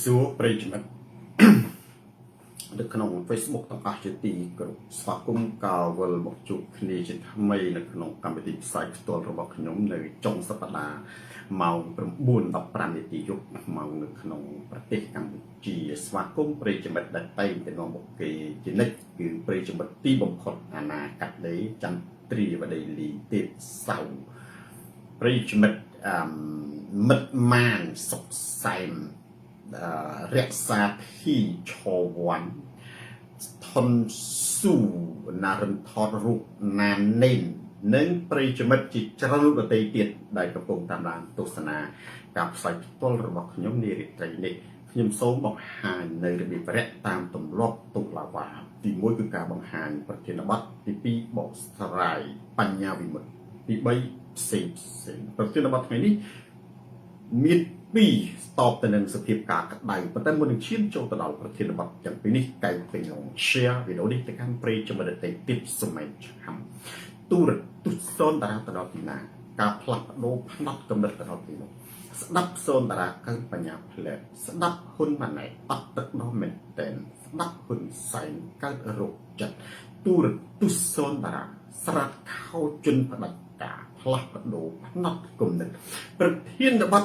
សួរប្រិយមិត្តនៅក្នុង Facebook ទាំងអស់ជាទីគោរពស្វាគមន៍ការវិលមកជួបគ្នាជាថ្មីនៅក្នុងកម្មវិធីផ្សាយផ្ទាល់របស់ខ្ញុំនៅចុងសប្តាហ៍ម៉ោង9:15នាទីយប់ម៉ោងនៅក្នុងប្រទេសកម្ពុជាស្វាគមន៍ប្រិយមិត្តដែលតែងតែនាំមកគេជានិច្ចគឺប្រិយមិត្តទីបំផុតអាណាកាត់ដីចន្ទ្រាវតីលីទេពសៅប្រិយមិត្តអឺមិត្តម៉ានសុកសែមរក្សាភីឆវ័នថនស៊ូណារិនថតរូបណាននេននិងប្រិយមិត្តជាច្រើនដទៃទៀតដែលកំពុងតាមដានទស្សនាការផ្សាយផ្ទាល់របស់ខ្ញុំនារាត្រីនេះខ្ញុំសូមបង្ហាញនៅរបៀបរៈតាមទម្លាប់តុលាវ៉ាទី1គឺការបង្ហាញប្រធានបទទី2បកស្រាយបញ្ញាវិមុតទី3ផ្សេងផ្សេងប្រធានបទថ្ងៃនេះមាន2ស្របទៅនឹងសភាពការក្តៅប៉ុន្តែមុននឹងឈានចូលទៅដល់ប្រធានបទទាំងពីរនេះកែវពេញឡង share វីដេអូនេះទៅកាន់ប្រិយមិត្តដទៃទៀតសម័យឆាំទូរទស្សន៍សូនតារាទៅដល់ទីណាការផ្លាស់ប្ដូរផ្នត់កំណត់ទៅដល់ទីនោះស្ដាប់សូនតារាកើបញ្ញាផ្លែស្ដាប់ហ៊ុនម៉ាណែតអត់ទឹកដោះមែនតែនស្ដាប់ហ៊ុនសែនកើតរោគចិត្តទូរទស្សន៍សូនតារាស្រាត់ខោជន់ផ្ដាច់ការផ្លាស់ប្ដូរផ្នត់គំនិតប្រធានបទ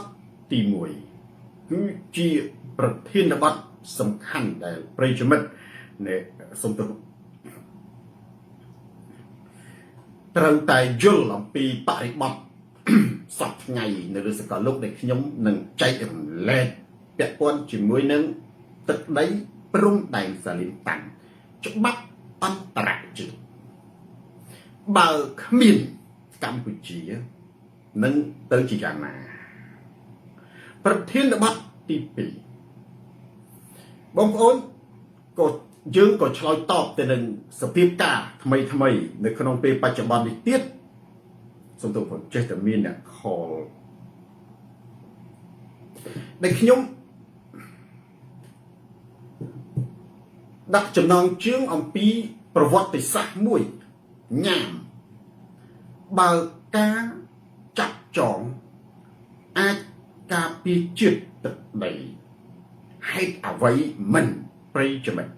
ទី1គឺជាប្រធានបទសំខាន់ដែលប្រិយមិត្តនៃសូមទៅត្រូវតែយល់អំពីបរិបទសពថ្ងៃនៅលើសកលលោកដែលខ្ញុំនឹងចែករំលែកពាក់ព័ន្ធជាមួយនឹងទឹកដីព្រំដែនសាលីនតាំងច្បាប់អន្តរជាតិបើគ្មានកម្ពុជានឹងទៅជាយ៉ាងណាប្រធានបទទី2បងប្អូនក៏យើងក៏ឆ្លើយតបទៅនឹងសភាពការថ្មីថ្មីនៅក្នុងពេលបច្ចុប្បន្ននេះទៀតសូមទោសផងចេះតែមានអ្នកខលដែលខ្ញុំដាក់ចំណងជើងអំពីប្រវត្តិសាស្ត្រមួយញ៉ាមបើការចាប់ចងអាចការពារជាតិទឹកដីហេតុអ្វីមិនប្រិយមិត្ត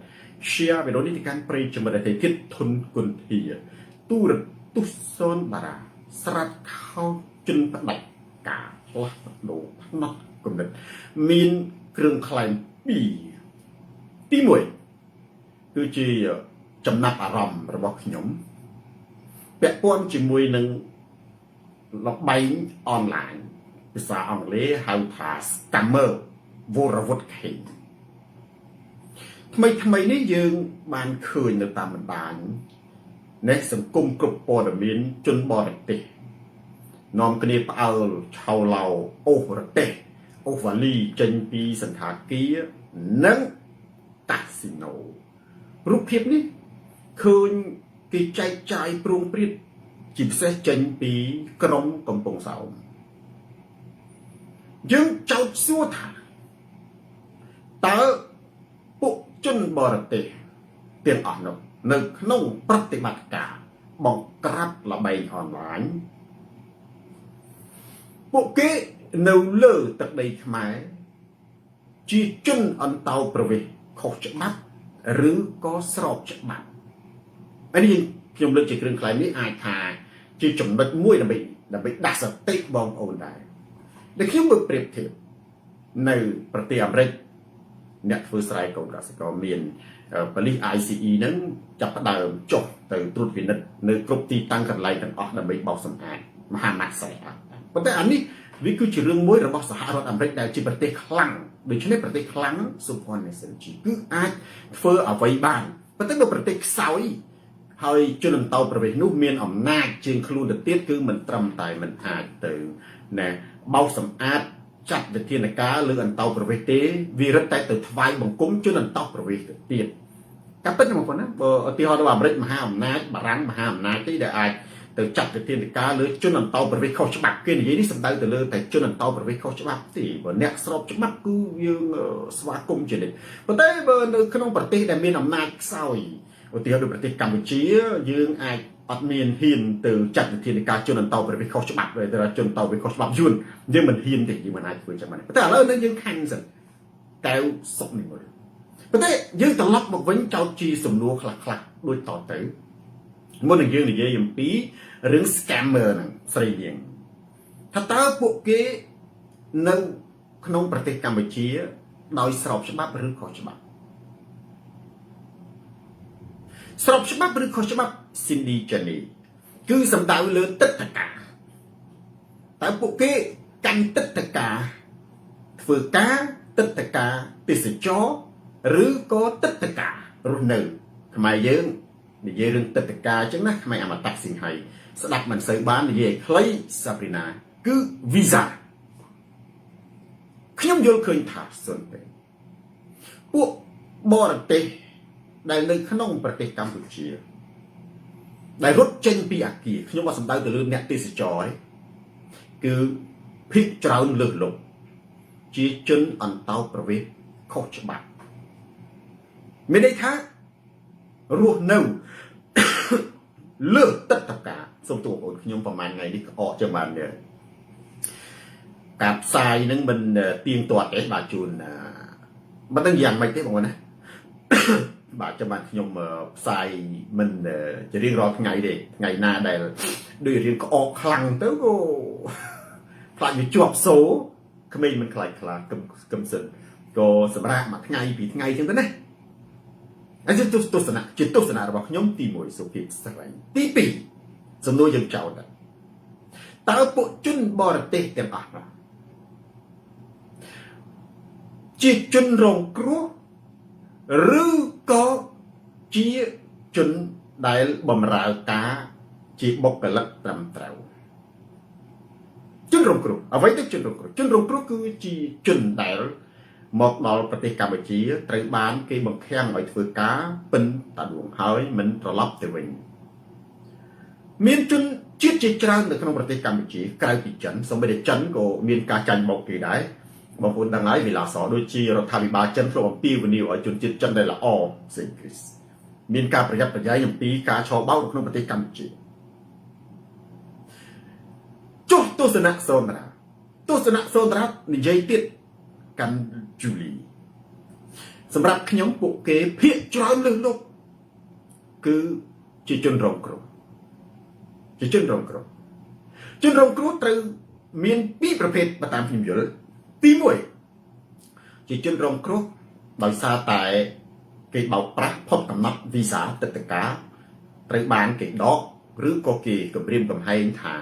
share វីដេអូនេះទៅកាន់ប្រិយមិត្តដទៃទៀតធុនគុន្ធាទូរទស្សន៍សូនបារាស្រាត់ខោជន់ផ្ដាច់ការផ្លាស់ប្ដូរផ្នត់គំនិតមានគ្រឿងក្លែង2ទី1គឺជាចំណាប់អារម្មណ៍របស់ខ្ញុំពាក់ព័ន្ធជាមួយនឹងលបែងអនឡាញភាសាអង់គ្លេសហៅថា scammer វរវុធខេងថ្មីថ្មីនេះយើងបានឃើញនៅតាមបណ្ដាញនៃសង្គមគ្រប់ព័ត៌មានជនបរទេសនាំគ្នាផ្អើលឆៅឡៅអូសរទេះអូសវ៉ាលីចេញពីសន្តាគារនិងកាស៊ីណូរូបភាពនេះឃើញគេចែកចាយព្រោងព្រាតជាពិសេសចេញពីក្រុងកំពង់សោមយើងចោទសួរថាតើពួកជនបរទេសទាំងអស់នោះនៅក្នុងប្រតិបត្តិការបង្ក្រាបល្បែងអនឡាញពួកគេនៅលើទឹកដីខ្មែរជាជនអន្តោប្រវេសន៍ខុសច្បាប់ឬក៏ស្របច្បាប់នេះខ្ញុំលើកជាគ្រឿងក្លែងនេះអាចថាជាចំណុចមួយដើម្បីដើម្បីដាស់សតិបងប្អូនដែរដែលខ្ញុំមើលប្រៀបធៀបនៅប្រទេសអាមេរិកអ្នកធ្វើស្រែកូនកសិករមានប៉ូលីស ICE ហ្នឹងចាប់ផ្ដើមចុះទៅត្រួតពិនិត្យនៅគ្រប់ទីតាំងកន្លែងទាំងអស់ដើម្បីបោសសម្អាតមហាមាត់ស្រែអត់ប៉ុន្តែអានេះវាគឺជារឿងមួយរបស់សហរដ្ឋអាមេរិកដែលជាប្រទេសខ្លាំងដូច្នេះប្រទេសខ្លាំង Super Nation គឺអាចធ្វើអ្វីបានប៉ុន្តែបើប្រទេសខ្សោយហើយជនអន្តោប្រវេសន៍នោះមានអំណាចជាងខ្លួនទៅទៀតគឺមិនត្រឹមតែមិនអាចទៅណែបោសសម្អាតចាត់វិធានការលើអន្តោប្រវេសន៍ទេវារឹតតែទៅថ្វាយបង្គំជនអន្តោប្រវេសន៍ទៅទៀតការពិតបងប្អូនណាបើឧទាហរណ៍ទៅអាមេរិកមហាអំណាចបារាំងមហាអំណាចទេដែលអាចទៅចាត់វិធានការលើជនអន្តោប្រវេសន៍ខុសច្បាប់គេនិយាយនេះសំដៅទៅលើតែជនអន្តោប្រវេសន៍ខុសច្បាប់ទេបើអ្នកស្របច្បាប់គឺយើងស្វាគមន៍ជានិច្ចប៉ុន្តែបើនៅក្នុងប្រទេសដែលមានអំណាចខ្សោយឧទាហរណ៍ដូចប្រទេសកម្ពុជាយើងអាចអត់មានហ៊ានទៅចាត់វិធានការជនអន្តោប្រវេសន៍ខុសច្បាប់ទៅជនអន្តោប្រវេសន៍ខុសច្បាប់យួនយើងមិនហ៊ានទេយើងមិនអាចធ្វើចឹងបានប៉ុន្តែឥឡូវនេះយើងខណ្ឌសិន កែវសុកនិមលប៉ុន្តែយើងត្រឡប់មកវិញចោទជាសំណួរខ្លះខ្លះដូចតទៅមុននឹងយើងនិយាយអំពីរឿង scammer ហ្នឹងស្រីនាងថាតើពួកគេនៅក្នុងប្រទេសកម្ពុជា ដោយស្របច្បាប់ឬខុសច្បាប់ស្របច្បាប់ឬខុសច្បាប់ Cindy Jenny គឺសំដៅលើទឹកតកាតើពួកគេកាន់ទឹកតកាធ្វើការទឹកតកាទេសចរឬក៏ទឹកតការស់នៅខ្មែរយើងនិយាយរឿងទឹកតកាអញ្ចឹងណាខ្មែរអមតៈសិង្ហៃស្ដាប់មិនសូវបាននិយាយខ្លីសាព្រីណាគឺ visa ខ្ញុំយល់ឃើញថាសុនទេពួកបរទេសដែលនៅក្នុងប្រទេសកម្ពុជាដែលរត់ចេញពីអាគារខ្ញុំអត់សំដៅទៅលើអ្នកទេសចរទេគឺភិកច្រើនលើសលប់ជាជនអន្តោប្រវេសន៍ខុសច្បាប់មានន័យថារស់នៅលើទឹកតកាសូមទូបងប្អូនខ្ញុំប្រហែលថ្ងៃនេះក្អកចឹងបាននេះការផ្សាយនឹងមិនទៀងទាត់ទេបាទជូនមិនដឹងយ៉ាងម៉េចទេបងប្អូនណាបាទចាំបានខ្ញុំផ្សាយមិនជារៀងរាល់ថ្ងៃទេថ្ងៃណាដែលដូចរៀងក្អកខ្លាំងទៅក៏ខ្លាចវាជាប់សូក្មេងមិនខ្លាចខ្លាកឹមកឹមសិនក៏សម្រាប់មួយថ្ងៃពីរថ្ងៃចឹងទៅណាហើយជាទស្សនៈជាទស្សនៈរបស់ខ្ញុំទី1សុភាពស្រីទី2សំណួរយើងចោទតើពួកជនបរទេសទាំងអស់នោះជាជនរងគ្រោះឬក៏ជាជនដែលបំរើការជាបុគ្គលិកត្រឹមត្រូវជនរងគ្រោះអ្វីទៅជនរងគ្រោះជនរងគ្រោះគឺជាជនដែលមកដល់ប្រទេសកម្ពុជាត្រូវបានគេបង្ខាំងឲ្យធ្វើការពិនតាដួងហើយមិនត្រឡប់ទៅវិញមានជនជាតិជាច្រើននៅក្នុងប្រទេសកម្ពុជាក្រៅពីចិនសូម្បីតែចិនក៏មានការចាញ់បោកគេដែរបងប្អូនដឹងហើយវិឡាសដូចជារដ្ឋាភិបាលចិនធ្លាប់អំពាវនាវឲ្យជនជាតិចិនដែលល្អផ្សេងគ្រីសមានការប្រយ័ត្នប្រយែងអំពីការឆបោកនៅក្នុងប្រទេសកម្ពុជាចុះទស្សនៈសូនរាទស្សនៈសូនរានិយាយទៀតកាន់ជូលីសម្រាប់ខ្ញុំពួកគេភាកច្រើនលើសលប់គឺជាជនរងគ្រោះជាជនរងគ្រោះជនរងគ្រោះត្រូវមានពីរប្រភេទបើតាមខ្ញុំយល់ទី1ជាជនរងគ្រោះដោយសារតែគេបោកប្រាស់ផុតកំណត់វីសាទឹកតការត្រូវបានគេដកឬក៏គេគំរាមកំហែងថា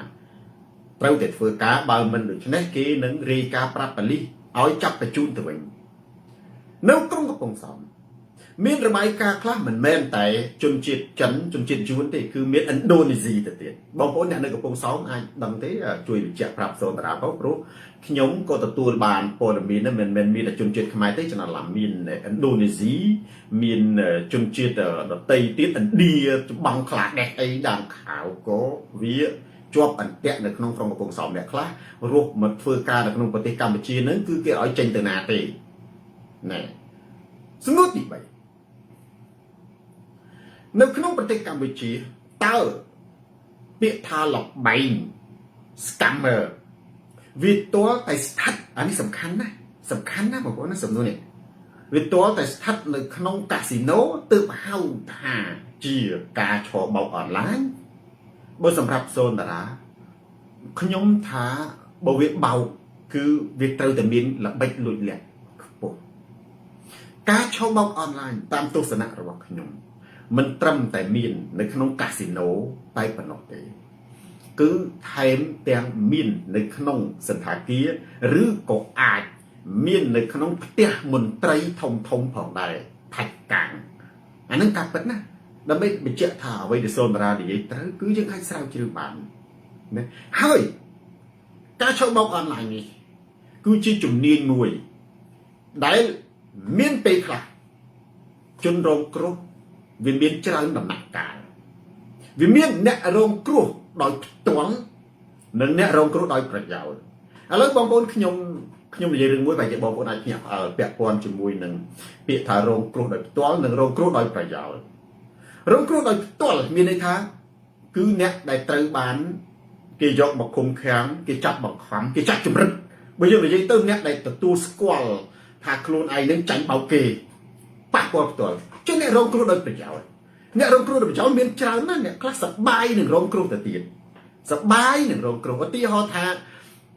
ត្រូវតែធ្វើការបើមិនដូច្នេះគេនឹងរាយការណ៍ប្រាប់ប៉ូលីសឲ្យចាប់បញ្ជូនទៅវិញនៅក្រុងកំពង់សោមមានរបាយការណ៍ខ្លះមិនមែនតែជនជាតិចិនជនជាតិយួនទេគឺមានឥណ្ឌូនេស៊ីទៅទៀតបងប្អូនអ្នកនៅកំពង់សោមអាចដឹងទេជួយបញ្ជាក់ប្រាប់សូនតារាផងព្រោះខ្ញុំក៏ទទួលបានព័ត៌មានហ្នឹងមិនមែនមានតែជនជាតិខ្មែរទេចំណាំមានឥណ្ឌូនេស៊ីមានជនជាតិដតីទៀតឥណ្ឌាបង់ក្លាដេសអីដើមខៅក៏វាជាប់អន្ទាក់នៅក្នុងក្រុងកំពង់សោមអ្នកខ្លះរស់មកធ្វើការនៅក្នុងប្រទេសកម្ពុជាហ្នឹងគឺគេឲ្យចេញទៅណាទេណែសំណួរទី3នៅក្នុងប្រទេសកម្ពុជាតើពាក្យថាលបែង scammer វាទាល់តែស្ថិតអានេះសំខាន់ណាស់សំខាន់ណាស់បងប្អូនណាសំណួរនេះវាទាល់តែស្ថិតនៅក្នុងកាស៊ីណូទើបហៅថាជាការឆបោកអនឡាញបើសម្រាប់សូនតារាខ្ញុំថាបើវាបោកគឺវាត្រូវតែមានល្បិចលួចលាក់ខ្ពស់ការឆបោកអនឡាញតាមទស្សនៈរបស់ខ្ញុំមិនត្រឹមតែមាននៅក្នុងកាស៊ីណូតែប៉ុណ្ណោះទេគឺថែមទាំងមាននៅក្នុងសន្តាគារឬក៏អាចមាននៅក្នុងផ្ទះមន្ត្រីធំធំផងដែរថាច់កាងអានឹងការពិតណាដើម្បីបញ្ជាក់ថាអ្វីដែលសូនតារានិយាយត្រូវគឺយើងអាចស្រាវជ្រាវបានណាហើយការឆបោកអនឡាញនេះគឺជាជំនាញមួយដែលមានពេលខ្លះជនរងគ្រោះវាមានច្រើនដំណាក់កាលវាមានអ្នករងគ្រោះដោយផ្ទាល់និងអ្នករងគ្រោះដោយប្រយោជន៍ឥឡូវបងប្អូនខ្ញុំនិយាយរឿងមួយបែរជាបងប្អូនអាចភ្ញាក់ផ្អើលពាក់ព័ន្ធជាមួយនឹងពាក្យថារងគ្រោះដោយផ្ទាល់និងរងគ្រោះដោយប្រយោជន៍រងគ្រោះដោយផ្ទាល់មានន័យថាគឺអ្នកដែលត្រូវបានគេយកមកឃុំឃាំងគេចាប់បង្ខំគេចាប់ជំរិតបើយើងនិយាយទៅអ្នកដែលទទួលស្គាល់ ថាខ្លួនឯងនឹងចាញ់បោកគេប៉ះពាល់ផ្ទាល់ចុះអ្នករងគ្រោះដោយប្រយោជន៍អ្នករងគ្រោះដោយប្រយោជន៍មានច្រើនណាស់អ្នកខ្លះសបាយនឹងរងគ្រោះទៅទៀតសបាយនឹងរងគ្រោះឧទាហរណ៍ថា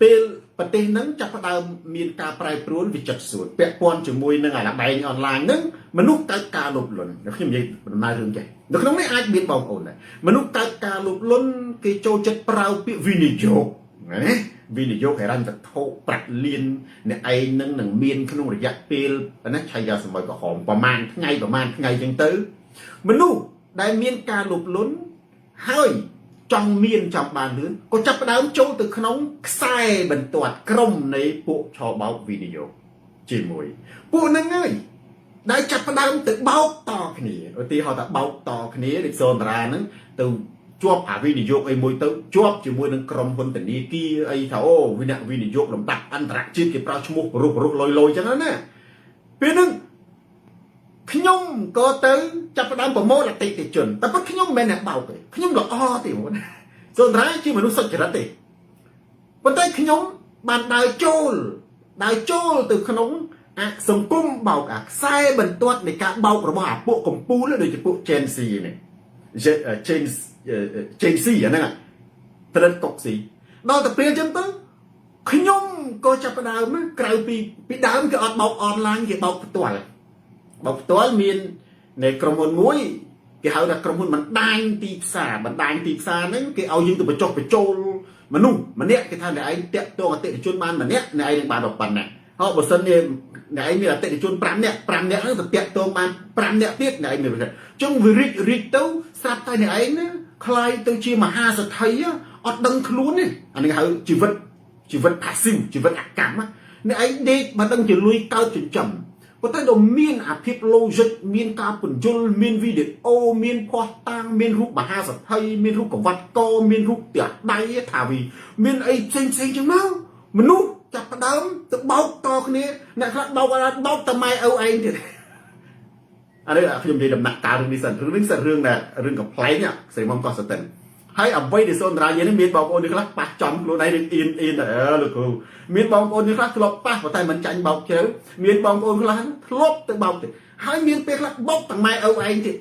ពេលប្រទេសហ្នឹងចាប់ផ្ដើមមានការប្រែប្រួលវិចិត្រសួតពាក់ព័ន្ធជាមួយនឹងអាល្បែងអនឡាញហ្នឹងមនុស្សកើតការលោភលន់ខ្ញុំនិយាយដំណើររឿងចេះនៅក្នុងនេះអាចមានបងប្អូនដែរមនុស្សកើតការលោភលន់គេចូលចិត្តប្រើពាក្យវិនិយោគណាវិនិយោគហិរញ្ញវត្ថុប្រាក់លានអ្នកឯងនឹងនឹងមានក្នុងរយៈពេលណាឆៃយ៉ាសម័យក្រហមប្រហែលថ្ងៃប្រហែលថ្ងៃចឹងទៅមនុស្សដែលមានការលោភលន់ហើយចង់មានចង់បានលឿនក៏ចាប់ផ្ដើមចូលទៅក្នុងខ្សែបន្ទាត់ក្រុមនៃពួកឆបោកវិនិយោគជាមួយពួកហ្នឹងហើយដែលចាប់ផ្ដើមទៅបោកតគ្នាឧទាហរណ៍ថាបោកតគ្នាដូចសូនតារាហ្នឹងទៅជាប់អាវិនិយោគអីមួយទៅជាប់ជាមួយនឹងក្រុមហ៊ុនធនាគារអីថាអូវិនវិនិយោគលំដាប់អន្តរជាតិគេប្រើឈ្មោះបរុសបរុសលយលយចឹងណាពេលហ្នឹងខ្ញុំក៏ទៅចាប់ផ្ដើមប្រមូលអតិថិជនតែប៉ុតខ្ញុំមិនមែនអ្នកបោកទេខ្ញុំល្អទេបងសូនតារាជាមនុស្សសុចរិតទេប៉ុន្តែខ្ញុំបានដើរចូលទៅក្នុងអាសង្គមបោកអាខ្សែបន្ទាត់នៃការបោករបស់អាពួកកំពូលដូចជាពួក Gen Z នេះ Gen Z អាហ្នឹងត្រឹនកុកស៊ីដល់តែពេលអញ្ចឹងទៅខ្ញុំក៏ចាប់ផ្ដើមក្រៅពីពីដើមគេអត់បោកអនឡាញគេបោកផ្ទាល់បោកផ្ទាល់មាននៅក្រុមហ៊ុនមួយគេហៅថាក្រុមហ៊ុនបណ្ដាញទីផ្សារបណ្ដាញទីផ្សារហ្នឹងគេឲ្យយើងទៅបញ្ចុះបញ្ចូលមនុស្សម្នាក់គេថាអ្នកឯងតាក់ទងអតិថិជនបានម្នាក់អ្នកឯងនឹងបានប៉ុណ្ណាហើយបើសិនជាអ្នកឯងមានអតិថិជន5នាក់5នាក់ហ្នឹងទៅតាក់ទងបាន5នាក់ទៀតអ្នកឯងមានអញ្ចឹងវារីករីកទៅស្រាប់តែអ្នកឯងណាក្លាយទៅជាមហាសេដ្ឋីអត់ដឹងខ្លួនទេអានេះហៅជីវិតជីវិត passive ជីវិតអកម្មអ្នកឯងដេកមិនដឹងជាលុយកើតចិញ្ចឹមប៉ុន្តែដល់មានអាភាព logic មានការពន្យល់មានវីដេអូមានភស្តុតាងមានរូបមហាសទ្ធិមានរូបកវ៉ាត់កមានរូបផ្ទះដៃថាវីមានអីផ្សេងផ្សេងចឹងមកមនុស្សចាប់ផ្ដើមទៅបោកតគ្នាអ្នកខ្លះបោកអត់បោកតែម៉ែឪឯងទៀតអានេះខ្ញុំនិយាយដំណាក់កាលរឿងនេះសិនរឿងនេះសិនរឿងដែលរឿងកំប្លែងស្រីមុំកោះសតិនហើយអ្វីដែលសូនតារាយានេះមានបងប្អូននេះខ្លះប៉ះចំខ្លួនឯងរឿងអៀនអៀនអើលោកគ្រូមានបងប្អូននេះខ្លះធ្លាប់ប៉ះប៉ុន្តែមិនចាញ់បោកជ្រៅមានបងប្អូនខ្លះធ្លាប់ទៅបោកទេហើយមានពេលខ្លះបោកទាំងម៉ែឪឯងទៀត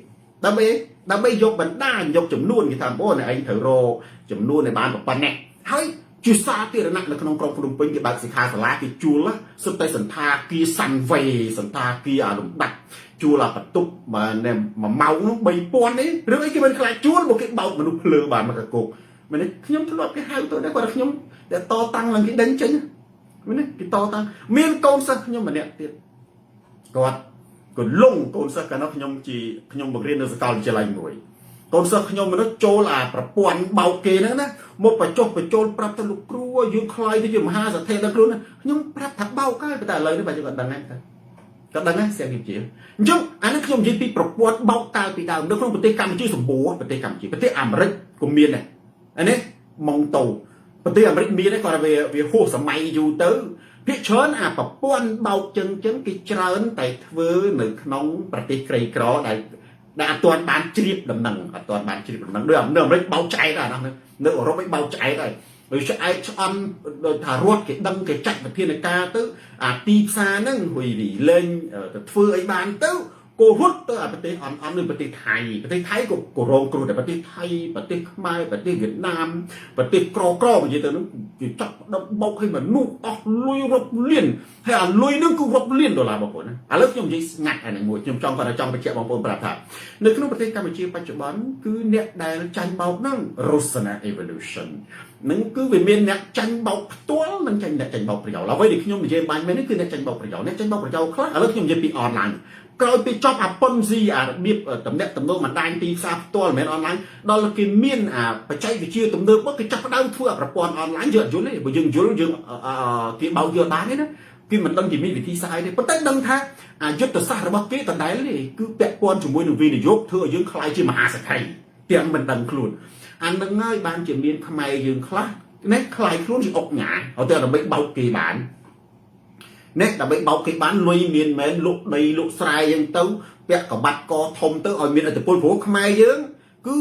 ដើម្បីដើម្បីយកបណ្ដាញយកចំនួនគេថាបងប្អូនឯងត្រូវរកចំនួនឲ្យបានប៉ុណ្ណេះហើយជាសាធារណៈនៅក្នុងក្រុងភ្នំពេញគេបើកសិក្ខាសាលាគេជួលសុទ្ធតែសន្តាគារសាន់វេសន្តាគារអាលំដាប់ជួលអាបន្ទប់បាទមួយម៉ោងនោះ3000នេះរឿងអីគេមិនខ្លាចជួលមកគេបោកមនុស្សភ្លើបានមកកកមែនទេខ្ញុំធ្លាប់គេហៅទៅដែរគាត់ខ្ញុំតែតតាំងឡើងគេដេញចេញមែនទេគេតតាំងមានកូនសិស្សខ្ញុំម្នាក់ទៀតគាត់ក៏លងកូនសិស្សកាលនោះខ្ញុំជាខ្ញុំបង្រៀននៅសាកលវិទ្យាល័យមួយកូនសិស្សខ្ញុំមនុស្សចូលអាប្រព័ន្ធបោកគេហ្នឹងណាមកបញ្ចុះបញ្ចូលប្រាប់ទៅលោកគ្រូយើងខ្លាយទៅជាមហាសទ្ធិដល់ខ្លួនខ្ញុំប្រាប់ថាបោកហើយតែឥឡូវនេះបើយើងអត់ដឹងហ្នឹងក៏ដឹងដែរសៀងគិជាអញ្ចឹងអានេះខ្ញុំនិយាយពីប្រព័ន្ធបោកកាលពីដើមនៅក្នុងប្រទេសកម្ពុជាសម្បូរប្រទេសកម្ពុជាប្រទេសអាមេរិកក៏មានដែរអានេះម៉ុងតូប្រទេសអាមេរិកមានដែរគាត់វាវាហួសសម័យយូរទៅភាគច្រើនអាប្រព័ន្ធបោកចឹងចឹងគេច្រើនតែធ្វើនៅក្នុងប្រទេសក្រីក្រដែលដែលអត់ទាន់បានជ្រាបដំណឹងអត់ទាន់បានជ្រាបដំណឹងដូចនៅអាមេរិកបោកឆ្អែតអានោះនៅអឺរ៉ុបឯងបោកឆ្អែតហើយដូចឆ្អែតឆ្អន់ដូចថារត់គេដឹងគេចាត់វិធានការទៅអាទីផ្សារហ្នឹងហ៊ុយរីលែងទៅធ្វើអីបានទៅក៏រត់ទៅអាប្រទេសអន់អន់នៅប្រទេសថៃប្រទេសថៃក៏ក៏រងគ្រោះតែប្រទេសថៃប្រទេសខ្មែរប្រទេសវៀតណាមប្រទេសក្រក្រនិយាយទៅហ្នឹងគេចាប់ដបោកឲ្យមនុស្សអស់លុយរាប់លានហើយអាលុយហ្នឹងគឺរាប់លានដុល្លារបងប្អូនណាឥឡូវខ្ញុំនិយាយស្ងាត់អាហ្នឹងមួយខ្ញុំចង់គាត់ចង់បញ្ជាក់បងប្អូនប្រាប់ថានៅក្នុងប្រទេសកម្ពុជាបច្ចុប្បន្នគឺអ្នកដែលចាញ់បោកហ្នឹង Rosana Evolution នឹងគឺវាមានអ្នកចាញ់បោកផ្ទាល់និងចាញ់អ្នកចាញ់បោកប្រយោលអ្វីដែលខ្ញុំនិយាយបាញ់មែននេះគឺអ្នកចាញ់បោកប្រយោលអ្នកចាញ់បោកប្រយោលខ្លះឥឡូវខ្ញុំនិយាយពីអនឡាញក្រោយពីចប់អាប៉ុនស៊ីអារបៀបតំណាក់តំណងបណ្ដាញទីផ្សារផ្ទាល់មិនមែនអនឡាញដល់គេមានអាបច្ចេកវិទ្យាទំនើបមកគេចាប់ផ្ដើមធ្វើអាប្រព័ន្ធអនឡាញយើងអត់យល់ទេបើយើងយល់យើងគេបោកយកបានទេណាគេមិនដឹងជាមានវិធីសាស្ត្រទេប៉ុន្តែដឹងថាអាយុទ្ធសាស្ត្ររបស់គេដដែលទេគឺពាក់ព័ន្ធជាមួយនឹងវិនិយោគធ្វើឲ្យយើងក្លាយជាមហាសេដ្ឋីទាំងមិនដឹងខ្លួនអានឹងហើយបានជាមានខ្មែរយើងខ្លះនេះក្លាយខ្លួនជាអុកញ៉ាអត់ទៅដើម្បីបោកគេបាននេះដើម្បីបោកគេបានលុយមានមែនលក់ដីលក់ស្រែយើងទៅពាក់កបាត់កធំទៅឲ្យមានឥទ្ធិពលព្រោះខ្មែរយើងគឺ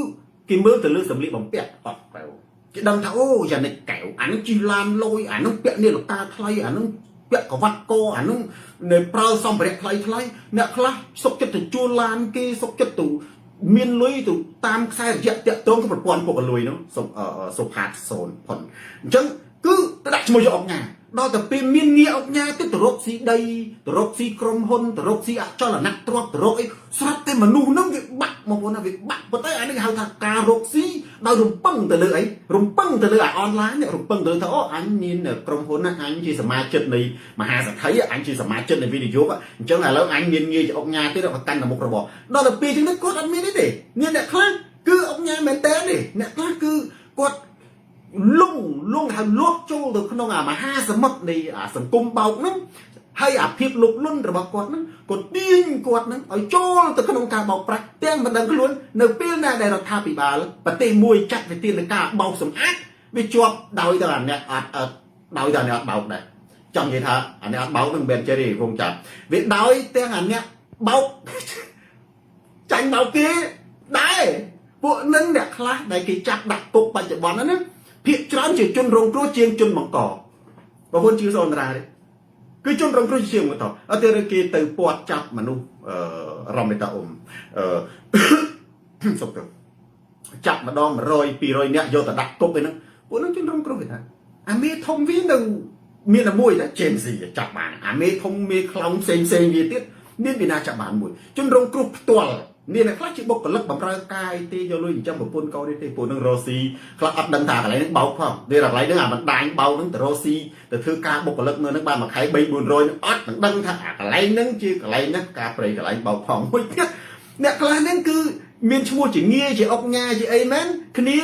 គេមើលទៅលើសម្លៀកបំពាក់អត់ទៅគេដឹងថាអូយ៉ាងនេះកែវអានឹងជិះឡានលយអានឹងពាក់នាឡិកាថ្លៃអានឹង ពាក់ក្រវ៉ាត់កអានោះនៅប្រើសម្ភារៈថ្លៃថ្លៃអ្នកខ្លះសុកចិត្តទៅជួលឡានគេសុកចិត្តទៅមានលុយទៅតាមខ្សែរយៈតាក់ទងទៅប្រព័ន្ធពុករលួយនោះសុផាតសូនផុនអញ្ចឹងគឺទៅដាក់ឈ្មោះយកអុកញ៉ាដល់តែពេលមានងារអុកញ៉ាទៅទៅរកស៊ីដីទៅរកស៊ីក្រុមហ៊ុនទៅរកស៊ីអចលនៈទ្រព្យទៅរកអីស្រាប់តែមនុស្សហ្នឹងវាបាក់មកបងណាវាបាក់ប៉ុន្តែអានេះគេហៅថាការរកស៊ីដោយរំពឹងទៅលើអីរំពឹងទៅលើអាអនឡាញរំពឹងទៅថាអូអញមានក្រុមហ៊ុនណាអញជាសមាជិកនៃមហាសេដ្ឋីអញជាសមាជិកនៃវិនិយោគអញ្ចឹងឥឡូវអញមានងារជាអុកញ៉ាទៀតក៏កាន់តែមុខរបរដល់ទៅពេលអញ្ចឹងទៅគាត់អត់មានទេមានអ្នកខ្លះគឺអុកញ៉ាមែនតើទេអ្នកខ្លះគឺគាត់លងលងហៅលក់ចូលទៅក្នុងអាមហាសមុទ្រនៃអាសង្គមបោកហ្នឹងហើយអាភាពលុបលុនរបស់គាត់ហ្នឹងក៏ទាញគាត់ហ្នឹងឲ្យចូលទៅក្នុងការបោកប្រាស់ទាំងមិនដឹងខ្លួននៅពេលណាដែលរដ្ឋាភិបាលប្រទេសមួយចាត់វិធានការបោកសម្អាតវាជាប់ដោយតែអាអ្នកអត់ដោយតែអ្នកអត់បោកដែរចង់និយាយថាអាអ្នកអត់បោកនឹងមិនមែនចេះទេវងចាប់វាដោយទាំងអាអ្នកបោកចាញ់បោកគេដែរពួកនឹងអ្នកខ្លះដែលគេចាប់ដាក់គុកបច្ចុប្បន្នហ្នឹងណាភាកច្រើនជាជនរងគ្រោះជាងជនបង្កបងប្អូនជឿសូនរាទេគឺជនរងគ្រោះជាងបន្តអត់ទេគេទៅពាត់ចាប់មនុស្សអឺរមេតាអ៊ុំអឺសុកទៅចាប់ម្ដង100 200នាក់យកទៅដាក់គុកឯហ្នឹងពួកហ្នឹងជនរងគ្រោះគេថាអាមេធំវានៅមានតែមួយតែ Gen Z ចាប់បានអាមេធំមេខ្លោងផ្សេងផ្សេងវាទៀតមានពីណាចាប់បានមួយជនរងគ្រោះផ្ទាល់មានអ្នកខ្លះជាបុគ្គលិកបំរើកាយទេយកលុយចិញ្ចឹមប្រពន្ធកូននេះទេពួកនឹងរស់ស៊ីខ្លះអត់ដឹងថាកន្លែងហ្នឹងបោកផងវាកន្លែងហ្នឹងអាបណ្ដាញបោកហ្នឹងទៅរស់ស៊ីទៅធ្វើការបុគ្គលិកនៅហ្នឹងបានមួយខែ3 400ហ្នឹងអត់មិនដឹងថាអាកន្លែងហ្នឹងជាកន្លែងហ្នឹងការប្រៃកន្លែងបោកផងមួយទៀតអ្នកខ្លះហ្នឹងគឺមានឈ្មោះជាងារជាអុកញ៉ាជាអីមែនគ្នា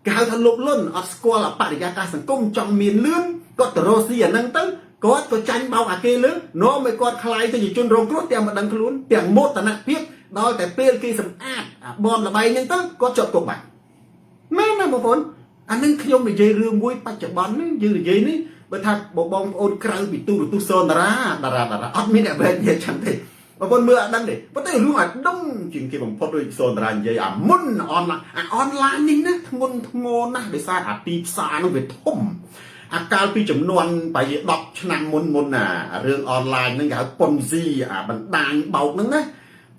គេហៅថាលុបលុនអត់ស្គាល់អបរិយាកាសសង្គមចង់មានលឿនគាត់ទៅរស់ស៊ីអាហ្នឹងទៅគាត់ក៏ចាញ់បោកអាគេលើនាំឲ្យគាត់ខ្លាយទៅជាជនរងគ្រោះទាំងមិនដឹងខ្លួនទាំងមោទនភាពដល់តែពេលគេសម្អាតអាបនលបែងហ្នឹងទៅគាត់ជាប់គុកបាត់មែនណាបងប្អូនអានឹងខ្ញុំនិយាយរឿងមួយបច្ចុប្បន្ននេះយើងនិយាយនេះបើថាបងប្អូនក្រៅពីទូរទស្សន៍សូនតារាតារាតារាអត់មានអ្នកវែកនិយាយចឹងទេបងប្អូនមើលអត់ដឹងទេប៉ុន្តែរឿងអាដុំជាងគេបំផុតដូចសូនតារានិយាយអាមុនអនឡាញអាអនឡាញនេះណាធ្ងន់ធ្ងរណាស់ដោយសារអាទីផ្សារនោះវាធំអាកាលពីចំនួនប្រហែលជា10ឆ្នាំមុនមុនណារឿងអនឡាញហ្នឹងគេហៅប៉ុនស៊ីអាបណ្ដាញបោកហ្នឹងណា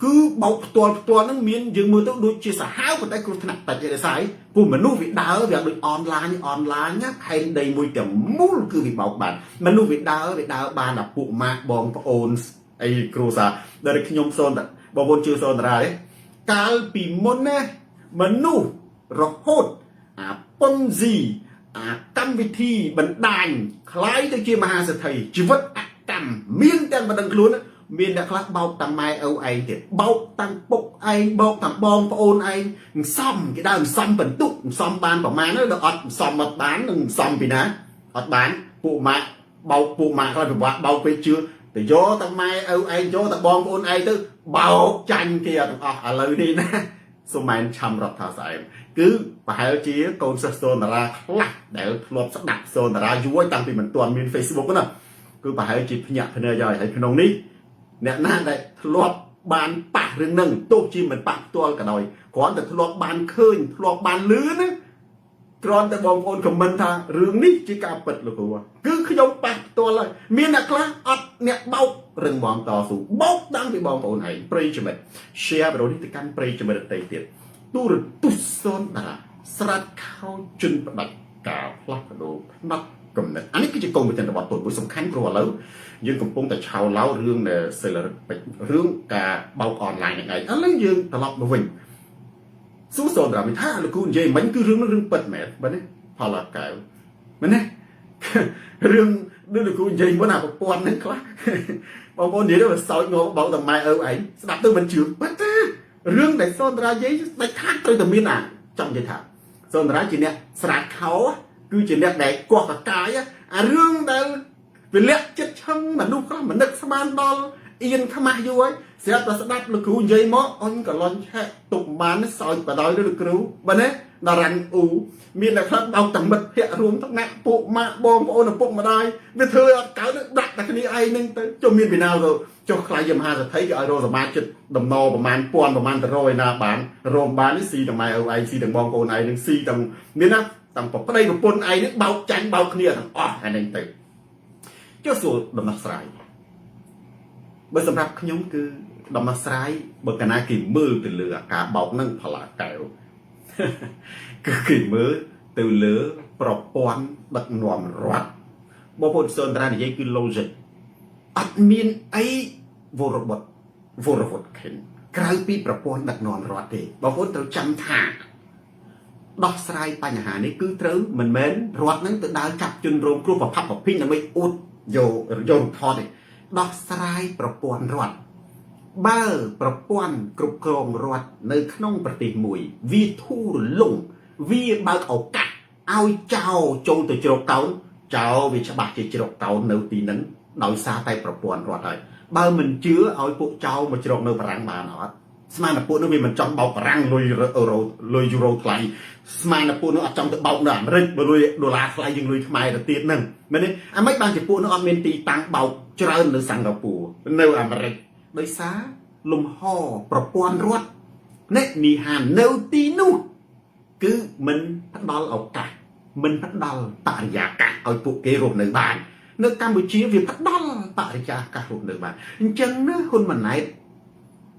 គឺបោកផ្ទាល់ផ្ទាល់ហ្នឹងមានយើងមើលទៅដូចជាសាហាវប៉ុន្តែគ្រោះថ្នាក់តិចទេដោយសារអីពួកមនុស្សវាដើរវាដូចអនឡាញអនឡាញណាផែនដីមួយទាំងមូលគឺវាបោកបានមនុស្សវាដើរវាដើរបានដល់ពួកម៉ាកបងប្អូនអីគ្រូសាដែលខ្ញុំសូនបងប្អូនជឿសូនតារាទេកាលពីមុនណាមនុស្សរហូតអាប៉ុនស៊ីអាកម្មវិធីបណ្ដាញคล้ายទៅជាមហាសេដ្ឋីជីវិតអកម្មមានទាំងមិនដឹងខ្លួនមានអ្នកខ្លះបោកតាំងម៉ែឪឯងទៀតបោកតាំងពុកឯងបោកតាំងបងប្អូនឯងសំគេដើមសំបន្ទុកសំបានប្រមាណដល់អត់សំអត់បាននឹងសំពីណាអត់បានពួកម៉ាក់បោកពួកម៉ាក់ខ្លះពិបាកបោកពេកជឿទៅយកតាំងម៉ែឪឯងយកតាបងប្អូនឯងទៅបោកចាញ់គេទាំងអស់ឥឡូវនេះណាសុមែនឆាំរដ្ឋាស្អែមគឺប្រហែលជាកូនសិស្សសូនតារាខ្លះដែលធ្លាប់ស្ដាប់សូនតារាយូរហើយតាំងពីមិនទាន់មាន Facebook ណាគឺប្រហែលជាភ្ញាក់ភ្នែកហើយហើយក្នុងនេះអ្នកណាដែលធ្លាប់បានប៉ះរឿងហ្នឹងទោះជាមិនប៉ះផ្ទាល់ក៏ដោយគ្រាន់តែធ្លាប់បានឃើញធ្លាប់បានលឺណាគ្រាន់តែបងប្អូនខមមិនថារឿងនេះជាការពិតលោកគ្រូគឺខ្ញុំប៉ះផ្ទាល់ហើយមានអ្នកខ្លះអត់អ្នកបោករឹងមាំតស៊ូបោកតាំងពីបងប្អូនឯងប្រិយមិត្ត share វីដេអូនេះទៅកាន់ប្រិយមិត្តដទៃទៀតទូរទស្សន៍សូនតារាស្រាត់ខោជន់ផ្ដាច់ការផ្លាស់ប្ដូរផ្នត់គំនិតអានេះគឺជាកុំព្យូទ័ររបស់តូចមួយសំខាន់ព្រោះឥឡូវយើងកំពុងតែឆោឡោរឿងដែលសិលរិទ្ធពេជ្ររឿងការបោកអនឡាញហ្នឹងឯងឥឡូវយើងត្រឡប់មកវិញសួរសូនតារាថាលោកគ្រូនិយាយមិញគឺរឿងនោះរឿងពិតមែនបាទនេះផលកែវមែនទេរឿងដូចលោកគ្រូនិយាយមុនអាប្រព័ន្ធហ្នឹងខ្លះបងប្អូននិយាយទៅសោចងបោកតែម៉ែឪឯងស្ដាប់ទៅមិនជឿពិតទេរឿងដែលសូនតារានិយាយដាច់ខាតត្រូវតែមានអាចង់និយាយថាសូនតារាជាអ្នកស្រាតខោគឺជាអ្នកដែលកោះកកាយអារឿងដែលវាលាក់ចិត្តឆឹងមនុស្សខ្លះមនឹកស្មានដល់អៀនខ្មាស់យូរហើយស្រាប់តែស្ដាប់លោកគ្រូនិយាយមកអញក៏លន់ឆែកទុកបានសោចបដ ாய் លោកគ្រូបាទណាតារ៉ាន់អ៊ូមានតែខ្លះបោកតែមិត្តភ័ក្តិរួមថ្នាក់ពួកម៉ាក់បងប្អូនឪពុកម្ដាយវាធ្វើអត់កើតដាក់តែគ្នាឯងនឹងទៅចុះមានពីណាទៅចុះខ្លាយជាមហាសេដ្ឋីគេឲ្យរកសមាជិកដំណប្រមាណពាន់ប្រមាណទៅរយណាបានរមបាននេះស៊ីទាំងម៉ែឪឯងស៊ីទាំងបងប្អូនឯងនឹងស៊ីទាំងមានណាទាំងប្តីប្រពន្ធឯងនេះបោកចាញ់បោកគ្នាទាំងអស់អានឹងទៅ ចុះសួរដំណោះស្រាយបើសម្រាប់ខ្ញុំគឺដំណោះស្រាយបើកាលណាគេមើលទៅលើអាការបោកនឹងផល្លាកែវគឺគេមើលទៅលើប្រព័ន្ធដឹកនាំរដ្ឋបងប្អូនសូនតារានិយាយគឺ logic អត់មានអីវរបុតវរវុធខិនក្រៅពីប្រព័ន្ធដឹកនាំរដ្ឋទេបងប្អូនត្រូវចាំថាដោះស្រាយបញ្ហានេះគឺត្រូវមិនមែនរដ្ឋនឹងទៅដើរចាប់ជនរងគ្រោះប្រផាប់ប្រភីងដើម្បីអួតយកយករូបថតទេដោះស្រាយប្រព័ន្ធរដ្ឋបើប្រព័ន្ធគ្រប់គ្រងរដ្ឋនៅក្នុងប្រទេសមួយវាធូររលុងវាបើកឱកាសឲ្យចោលចូលទៅជ្រកកោនចោលវាច្បាស់ជាជ្រកកោននៅទីហ្នឹងដោយសារតែប្រព័ន្ធរដ្ឋហើយបើមិនជឿឲ្យពួកចោលមកជ្រកនៅបារាំងបានអត់ស្មានតែពួកនោះវាមិនចង់បោកបារាំងលុយអឺរ៉ូលុយយូរ៉ូថ្លៃស្មានតែពួកនោះអត់ចង់ទៅបោកនៅអាមេរិកបើលុយដុល្លារថ្លៃជាងលុយខ្មែរទៅទៀតហ្នឹងមែនទេអាម៉េចបានជាពួកនោះអត់មានទីតាំងបោកច្រើននៅសិង្ហបុរីនៅអាមេរិកដោយសារលំហប្រព័ន្ធរដ្ឋអ្នកនិហាននៅទីនោះគឺមិនផ្ដល់ឱកាសមិនផ្ដល់បរិយាកាសឲ្យពួកគេរស់នៅបាននៅកម្ពុជាវាផ្ដល់បរិយាកាសរស់នៅបានអញ្ចឹងណាហ៊ុនម៉ាណែត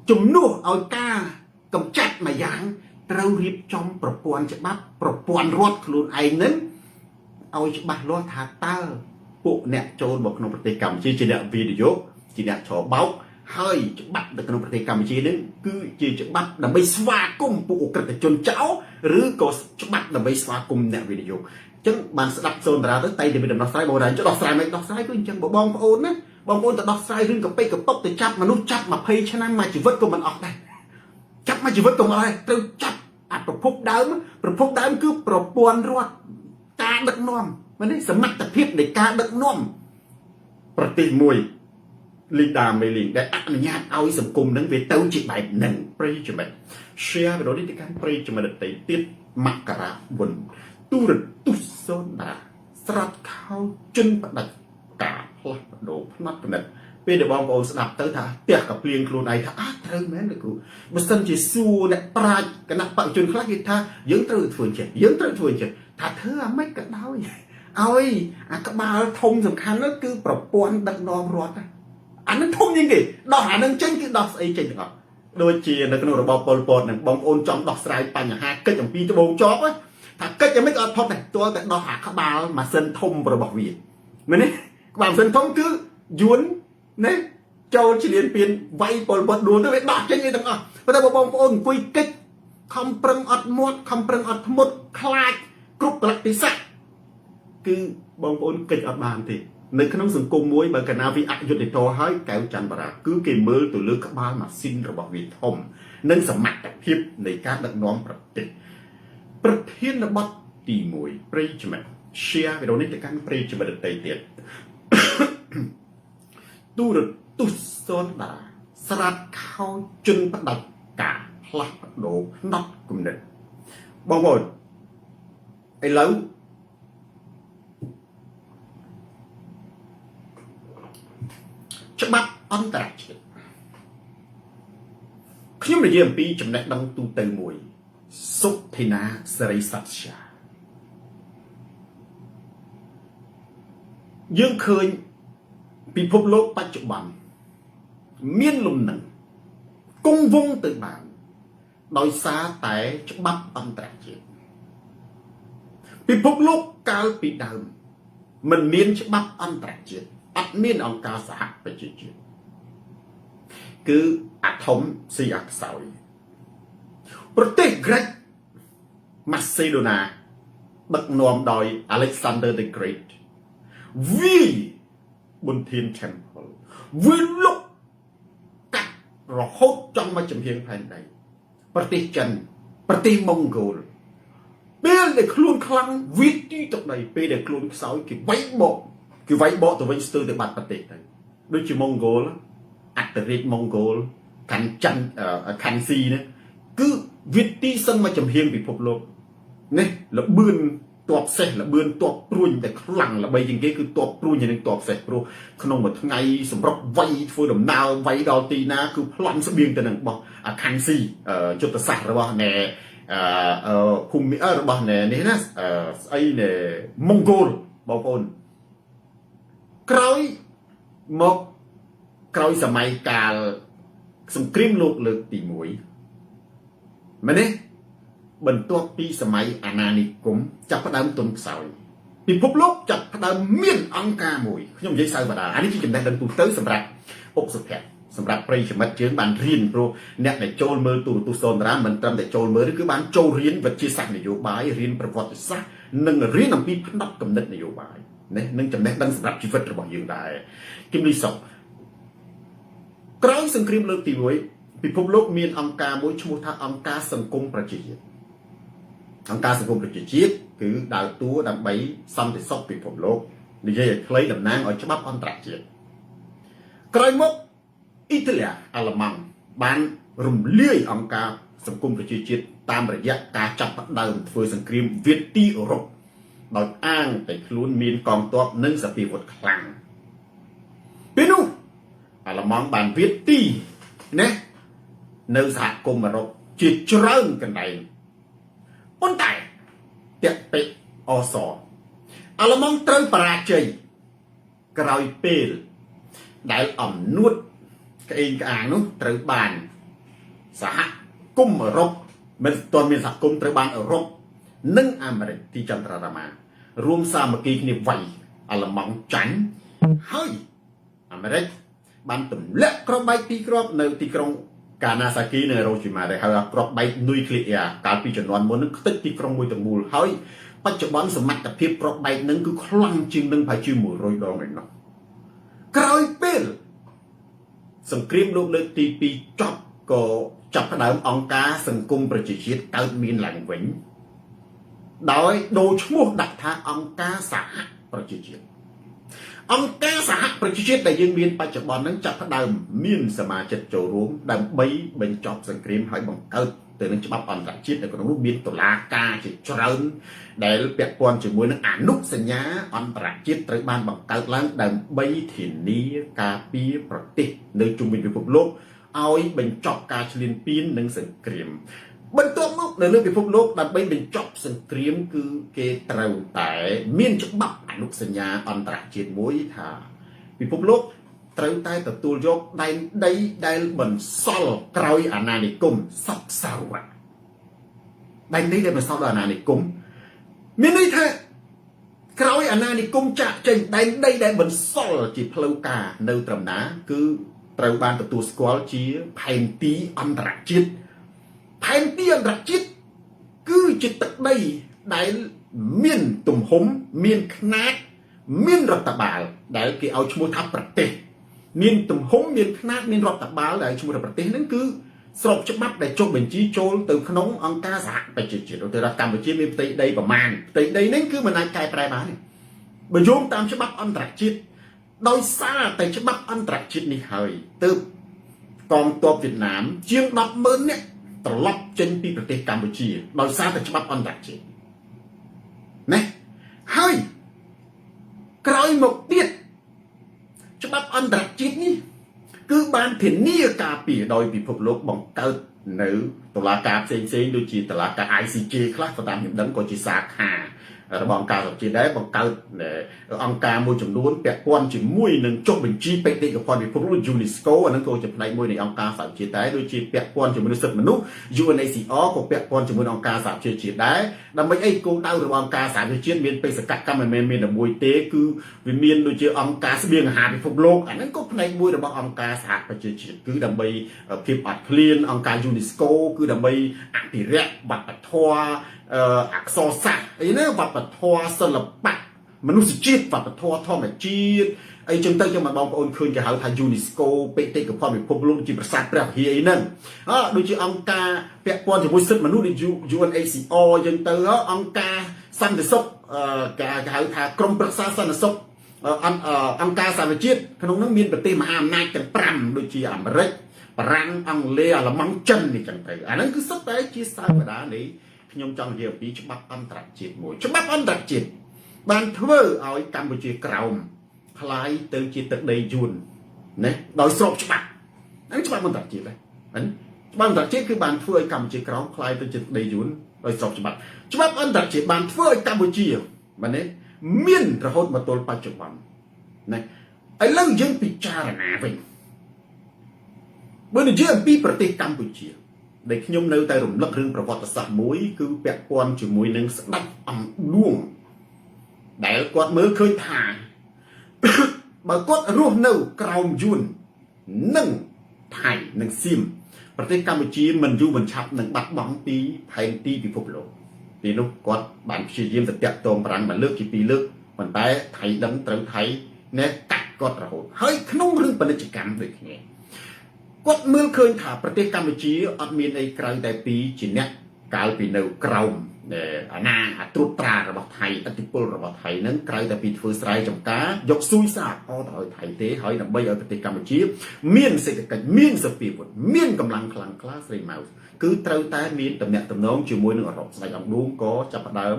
ជំនួសឲ្យការកំចាត់មួយយ៉ាងត្រូវរៀបចំប្រព័ន្ធច្បាប់ប្រព័ន្ធរដ្ឋខ្លួនឯងនឹងឲ្យច្បាស់លាស់ថាតើពួកអ្នកចូលមកក្នុងប្រទេសកម្ពុជាជាអ្នកវិនិយោគជាអ្នកឆបោកហើយច្បាប់នៅក្នុងប្រទេសកម្ពុជានឹងគឺជាច្បាប់ដើម្បីស្វាគមន៍ពួកអក្រិតជនចោលឬក៏ច្បាប់ដើម្បីស្វាគមន៍អ្នកវិនិយោគអញ្ចឹងបានស្ដាប់សូនតារាទៅតែតែមានដំណោះស្រាយបងរាជដោះស្រាយមិនដោះស្រាយគឺអញ្ចឹងបើបងប្អូនណាបងប្អូនទៅដោះស្រាយរឿងកប៉ិកកពុកទៅចាប់មនុស្សចាប់20ឆ្នាំមួយជីវិតក៏មិនអស់ដែរចាប់មួយជីវិតក៏មិនអស់ដែរត្រូវចាប់អាប្រភពដើមប្រភពដើមគឺប្រព័ន្ធរដ្ឋការដឹកនាំមែនទេសមត្ថភាពនៃការដឹកនាំប្រទេសមួយលីដាមេលីងដែលអនុញ្ញាតឲ្យសង្គមនឹងវាទៅជាបែបហ្នឹងប្រិយមិត្ត share វីដេអូនេះទៅកាន់ប្រិយមិត្តដទៃទៀតមករាវុនទូរទស្សន៍សូនដាស្រាប់ខោជិនផ្ដាច់ការផ្លាស់ប្ដូរផ្នត់គំនិតពេលដែលបងប្អូនស្ដាប់ទៅថាផ្ទះកភ្លៀងខ្លួនឯងថាអើត្រូវមែនលោកគ្រូបើសិនជាសួរអ្នកប្រាជ្ញគណៈបព្វជជនខ្លះគេថាយើងត្រូវធ្វើចេះយើងត្រូវធ្វើចេះថាធ្វើអាម៉េចក៏ដោយឲ្យអាក្បាលធំសំខាន់នោះគឺប្រព័ន្ធដឹកនាំរដ្ឋអានឹងធំជាងគេដោះអានឹងចេញគឺដោះស្អីចេញទាំងអស់ដូចជានៅក្នុងរបបប៉ុលពតនឹងបងប្អូនចង់ដោះស្រាយបញ្ហាកិច្ចអំពីត្បូងជាប់ថាកិច្ចយ៉ាងម៉េចក៏អត់ផុតដែរទាល់តែដោះអាក្បាលម៉ាស៊ីនធំរបស់វាមែនទេក្បាលម៉ាស៊ីនធំគឺយួនណាចូលឈ្លានពានវាយប៉ុលពតដួលទៅវាដោះចេញទាំងអស់ប៉ុន្តែបងប្អូនអង្គុយកិច្ចខំប្រឹងអត់មាត់ខំប្រឹងអត់ធ្មត់ខ្លាចគ្រប់កលៈទេសៈគឺបងប្អូនកិច្ចអត់បានទេនៅក្នុងសង្គមមួយបើកាលណាវាអយុត្តិធម៌ហើយកែវច័ន្ទបារាគឺគេមើលទៅលើក្បាលម៉ាស៊ីនរបស់វាធំនិងសមត្ថភាពនៃការដឹកនាំប្រទេសប្រធានបទទី1ប្រិយមិត្ត share វីដេអូនេះទៅកាន់ប្រិយមិត្តដទៃទៀតទូរទស្សន៍សូនដាស្រាប់ខោជន់ផ្ដាច់ការផ្លាស់ប្ដូរផ្នត់គំនិតបងប្អូនឥឡូវច្បាប់អន្តរជាតិខ្ញុំនិយាយអំពីចំណេះដឹងទូទៅមួយសុធីណាសេរីសត្យាយើងឃើញពិភពលោកបច្ចុប្បន្នមានលំនឹងគង់វង្សទៅបានដោយសារតែច្បាប់អន្តរជាតិពិភពលោកកាលពីដើមមិនមានច្បាប់អន្តរជាតិអត់មានអង្គការសហប្រជាជាតិគឺអាធំស៊ីអាខ្សោយប្រទេសក្រិកម៉ាសេដូណាដឹកនាំដោយ Alexander the Great វាយប៊ុនធាន Temple វាលុកកាត់រហូតចង់មកចំហៀងផែនដីប្រទេសចិនប្រទេសម៉ុងហ្គោលពេលដែលខ្លួនខ្លាំងវាទីទឹកដីពេលដែលខ្លួនខ្សោយគេវាយបកគេវាយបកទៅវិញស្ទើរទៅបាត់ប្រទេសទៅដូចជាម៉ុងហ្គោលអត្តរាជម៉ុងហ្គោលកាន់ច័ន្ទខាន់ស៊ីណាគឺវាទីសឹងមកចំហៀងពិភពលោកនេះលបឿនតបសេះលបឿនតបព្រួញតែខ្លាំងល្បីជាងគេគឺតបព្រួញនិងតបសេះព្រោះក្នុងមួយថ្ងៃសម្រុកវាយធ្វើដំណើរវាយដល់ទីណាគឺប្លន់ស្បៀងទៅនឹងបោះខាន់ស៊ីយុទ្ធសាស្ត្ររបស់ណែអឺភូមិរបស់ណែនេះណាស្អីណែម៉ុងហ្គោលបងប្អូន ក្រោយមកក្រោយសម័យកាលសង្គ្រាមលោកលើកទី1មែនទេបន្ទាប់ពីសម័យអាណានិគមចាប់ផ្ដើមទុនខ្សោយពិភពលោកចាប់ផ្ដើមមានអង្គការមួយខ្ញុំនិយាយសៅបដាអានេះជាចំណេះដឹងទូទៅសម្រាប់អុកសុភ័ក្រសម្រាប់ប្រិយមិត្តយើងបានរៀនព្រោះអ្នកដែលចូលមើលទូរទស្សន៍សូនតារាមិនត្រឹមតែចូលមើលគឺបានចូលរៀនវិទ្យាសាស្ត្រនយោបាយរៀនប្រវត្តិសាស្ត្រនិងរៀនអំពីផ្នត់គំនិតនយោបាយនេះនិងចំណេះដឹងសម្រាប់ជីវិតរបស់យើងដែរគឹមលីសុកក្រោយសង្គ្រាមលើកទី1ពិភពលោកមានអង្គការមួយឈ្មោះថាអង្គការសង្គមប្រជាជាតិអង្គការសង្គមប្រជាជាតិគឺដើរតួដើម្បីសន្តិសុខពិភពលោកនិយាយឲ្យខ្លីតំណាងឲ្យច្បាប់អន្តរជាតិក្រោយមកអ៊ីតាលីអាល្លឺម៉ង់បានរំលាយអង្គការសង្គមប្រជាជាតិតាមរយៈការចាប់ផ្ដើមធ្វើសង្គ្រាមវាទីអឺរ៉ុបដោយអាងតែខ្លួនមានកងទ័ពនិងសភាវុធខ្លាំងពេលនោះអាល្លឺម៉ង់បានវាទីណានៅសហគមន៍អឺរ៉ុបជាច្រើនកន្លែងប៉ុន្តែតាក់ពេអសអាល្លឺម៉ង់ត្រូវបរាជ័យក្រោយពេលដែលអំនួតក្អេងក្អាងនោះត្រូវបានសហគមន៍អឺរ៉ុបមិនទាន់មានសហគមន៍ត្រូវបានអឺរ៉ុបនិងអាមេរិកទីចន្ទ្រាមារួមសាមគ្គីគ្នាវាយអាល្លឺម៉ង់ចាញ់ហើយអាមេរិកបានទម្លាក់គ្រាប់បែកពីរគ្រាប់នៅទីក្រុងកាណាសាគីនិងហីរ៉ូស៊ីម៉ាដែលហៅថាគ្រាប់បែកនុយក្លេអ៊ែរកាលពីជំនាន់មុននឹងខ្ទេចទីក្រុងមួយទាំងមូលហើយបច្ចុប្បន្នសមត្ថភាពគ្រាប់បែកនឹងគឺខ្លាំងជាងនឹងប្រហែលជា100ដងឯណោះក្រោយពេលសង្គ្រាមលោកលើកទី2ចប់ក៏ចាប់ផ្ដើមអង្គការសង្គមប្រជាជាតិកើតមានឡើងវិញដោយដូរឈ្មោះដាក់ថាអង្គការសហប្រជាជាតិអង្គការសហប្រជាជាតិដែលយើងមានបច្ចុប្បន្នហ្នឹងចាប់ផ្ដើមមានសមាជិកចូលរួមដើម្បីបញ្ចប់សង្គ្រាមហើយបង្កើតទៅនឹងច្បាប់អន្តរជាតិនៅក្នុងនោះមានតុលាការជាច្រើនដែលពាក់ព័ន្ធជាមួយនឹងអនុសញ្ញាអន្តរជាតិត្រូវបានបង្កើតឡើងដើម្បីធានាការពារប្រទេសនៅជុំវិញពិភពលោកឲ្យបញ្ចប់ការឈ្លានពាននិងសង្គ្រាមបន្ទាប់មកនៅលើពិភពលោកដើម្បីបញ្ចប់សង្គ្រាមគឺគេត្រូវតែមានច្បាប់អនុសញ្ញាអន្តរជាតិមួយថាពិភពលោកត្រូវតែទទួលយកដែនដីដែលបន្សល់ក្រោយអាណានិគមសពសារវៈដែនដីដែលបន្សល់ដោយអាណានិគមមានន័យថាក្រោយអាណានិគមចាក់ចេញដែនដីដែលបន្សល់ជាផ្លូវការនៅត្រឹមណាគឺត្រូវបានទទួលស្គាល់ជាផែនទីអន្តរជាតិផែនទីអន្តរជាតិគឺជាទឹកដីដែលមានទំហំមានខ្នាតមានរដ្ឋបាលដែលគេឲ្យឈ្មោះថាប្រទេសមានទំហំមានខ្នាតមានរដ្ឋបាលដែលឈ្មោះថាប្រទេសហ្នឹងគឺស្របច្បាប់ដែលចុះបញ្ជីចូលទៅក្នុងអង្គការសហប្រជាជាតិឧទាហរណ៍កម្ពុជាមានផ្ទៃដីប្រមាណផ្ទៃដីហ្នឹងគឺមិនអាចកែប្រែបានទេបើយោងតាមច្បាប់អន្តរជាតិដោយសារតែច្បាប់អន្តរជាតិនេះហើយទើបកងទ័ពវៀតណាមជាង100000នាក់ត្រឡប់ចេញពីប្រទេសកម្ពុជាដោយសារតែច្បាប់អន្តរជាតិណាហើយក្រោយមកទៀតច្បាប់អន្តរជាតិនេះគឺបានធានាការពារដោយពិភពលោកបង្កើតនៅតុលាការផ្សេងផ្សេងដូចជាតុលាការ ICJ ខ្លះក៏តាមខ្ញុំដឹងក៏ជាសាខារបស់អង្គការសហជាតិដែរបង្កើតអង្គការមួយចំនួនពាក់ព័ន្ធជាមួយនឹងចុះបញ្ជីបេតិកភណ្ឌពិភពលោក UNESCO អានឹងក៏ជាផ្នែកមួយនៃអង្គការសហជាតិដែរដូចជាពាក់ព័ន្ធជាមួយនឹងសិទ្ធិមនុស្ស UNHCR ក៏ពាក់ព័ន្ធជាមួយនឹងអង្គការសហប្រជាជាតិដែរដើម្បីអីគោលដៅរបស់អង្គការសហប្រជាជាតិមានបេសកកម្មមិនមែនមានតែមួយទេគឺវាមានដូចជាអង្គការស្បៀងអាហារពិភពលោកអានឹងក៏ផ្នែកមួយរបស់អង្គការសហប្រជាជាតិគឺដើម្បីភាពអត់ឃ្លានអង្គការ UNESCO គឺដើម្បីអភិរក្សវប្បធម៌អក្សរសាស្ត្រអីណាវប្បធម៌សិល្បៈមនុស្សជាតិវប្បធម៌ធម្មជាតិអីចឹងទៅចឹងមកបងប្អូនឃើញគេហៅថា UNESCO បេតិកភណ្ឌពិភពលោកជាប្រាសាទព្រះវិហារអីហ្នឹងអដូចជាអង្គការពាក់ព័ន្ធជាមួយសិទ្ធិមនុស្សដូច UNHCR ចឹងទៅអង្គការសន្តិសុខគេហៅថាក្រុមប្រឹក្សាសន្តិសុខអង្គការសហប្រជាជាតិក្នុងនោះមានប្រទេសមហាអំណាចទាំង5ដូចជាអាមេរិកបារាំងអង់គ្លេសអាល្លឺម៉ង់ចិននេះចឹងទៅអាហ្នឹងគឺសុទ្ធតែជាសាវតានៃខ្ញុំចង់និយាយអំពីច្បាប់អន្តរជាតិមួយច្បាប់អន្តរជាតិបានធ្វើឲ្យកម្ពុជាក្រោមក្លាយទៅជាទឹកដីយួនណាដោយស្របច្បាប់ហ្នឹងច្បាប់អន្តរជាតិហ្នឹងច្បាប់អន្តរជាតិគឺបានធ្វើឲ្យកម្ពុជាក្រោមក្លាយទៅជាទឹកដីយួនដោយស្របច្បាប់ច្បាប់អន្តរជាតិបានធ្វើឲ្យកម្ពុជាបាទនេះមានរហូតមកទល់បច្ចុប្បន្ន ណាឥឡូវយើងពិចារណាវិញបើនិយាយអំពីប្រទេសកម្ពុជាដែលខ្ញុំនៅតែរំលឹករឿងប្រវត្តិសាស្ត្រមួយគឺពាក់ព័ន្ធជាមួយនឹងស្ដេចអង្គឌួងដែលគាត់មើលឃើញថា បើគាត់រស់នៅក្រោមយួននិងថៃនិងសៀមប្រទេសកម្ពុជាមិនយូរមិនឆាប់នឹងបាត់បង់ពីផែនទីពិភពលោកពេលនោះគាត់បានព្យាយាមទៅតាក់ទងបារាំងមួយលើកជាពីរលើកប៉ុន្តែថៃដឹងត្រូវថៃណែកាត់គាត់រហូតហើយក្នុងរឿងពាណិជ្ជកម្មដូចគ្នាគាត់មើលឃើញថាប្រទេសកម្ពុជាអត់មានអីក្រៅតែពីជាអ្នកកាលពីនៅក្រោមអាណាអាត្រួតត្រារបស់ថៃឥទ្ធិពលរបស់ថៃនឹងក្រៅតែពីធ្វើស្រែចម្ការយកស៊ុយសាអទៅឲ្យថៃទេហើយដើម្បីឲ្យប្រទេសកម្ពុជាមានសេដ្ឋកិច្ចមានសភាវុធមានកម្លាំងខ្លាំងក្លាស្រីម៉ៅគឺត្រូវតែមានតំណែងតំណងជាមួយនឹងអឺរ៉ុបស្ដេចអង្គឌួងក៏ចាប់ផ្ដើម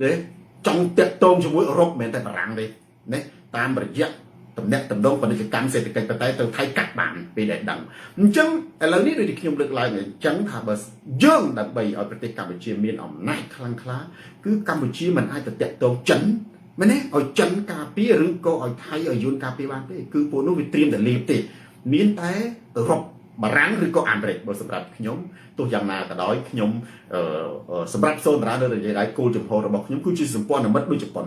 ទេចង់តាក់ទងជាមួយអឺរ៉ុបមិនមែនតែបារាំងទេណាតាមរយៈតំណែងតំណងពាណិជ្ជកម្មសេដ្ឋកិច្ចប៉ុន្តែទៅថៃកាត់បានពេលដែលដឹងអញ្ចឹងឥឡូវនេះដូចที่ខ្ញុំលើកឡើងអញ្ចឹងថាបើយើងដើម្បីឲ្យប្រទេសកម្ពុជាមានអំណាចខ្លាំងក្លាគឺកម្ពុជាមិនអាចទៅតាក់ទងចិនមែនទេឲ្យចិនការពារឬក៏ឲ្យថៃឲ្យយួនការពារបានទេគឺពួកនោះវាត្រៀមតែលេបទេមានតែអឺរ៉ុបបារាំងឬក៏អាមេរិកបើសម្រាប់ខ្ញុំទោះយ៉ាងណាក៏ដោយខ្ញុំសម្រាប់សូនតារានៅរយៈដៃគោលជំហររបស់ខ្ញុំគឺជាសម្ព័ន្ធមិត្តដូចជប៉ុន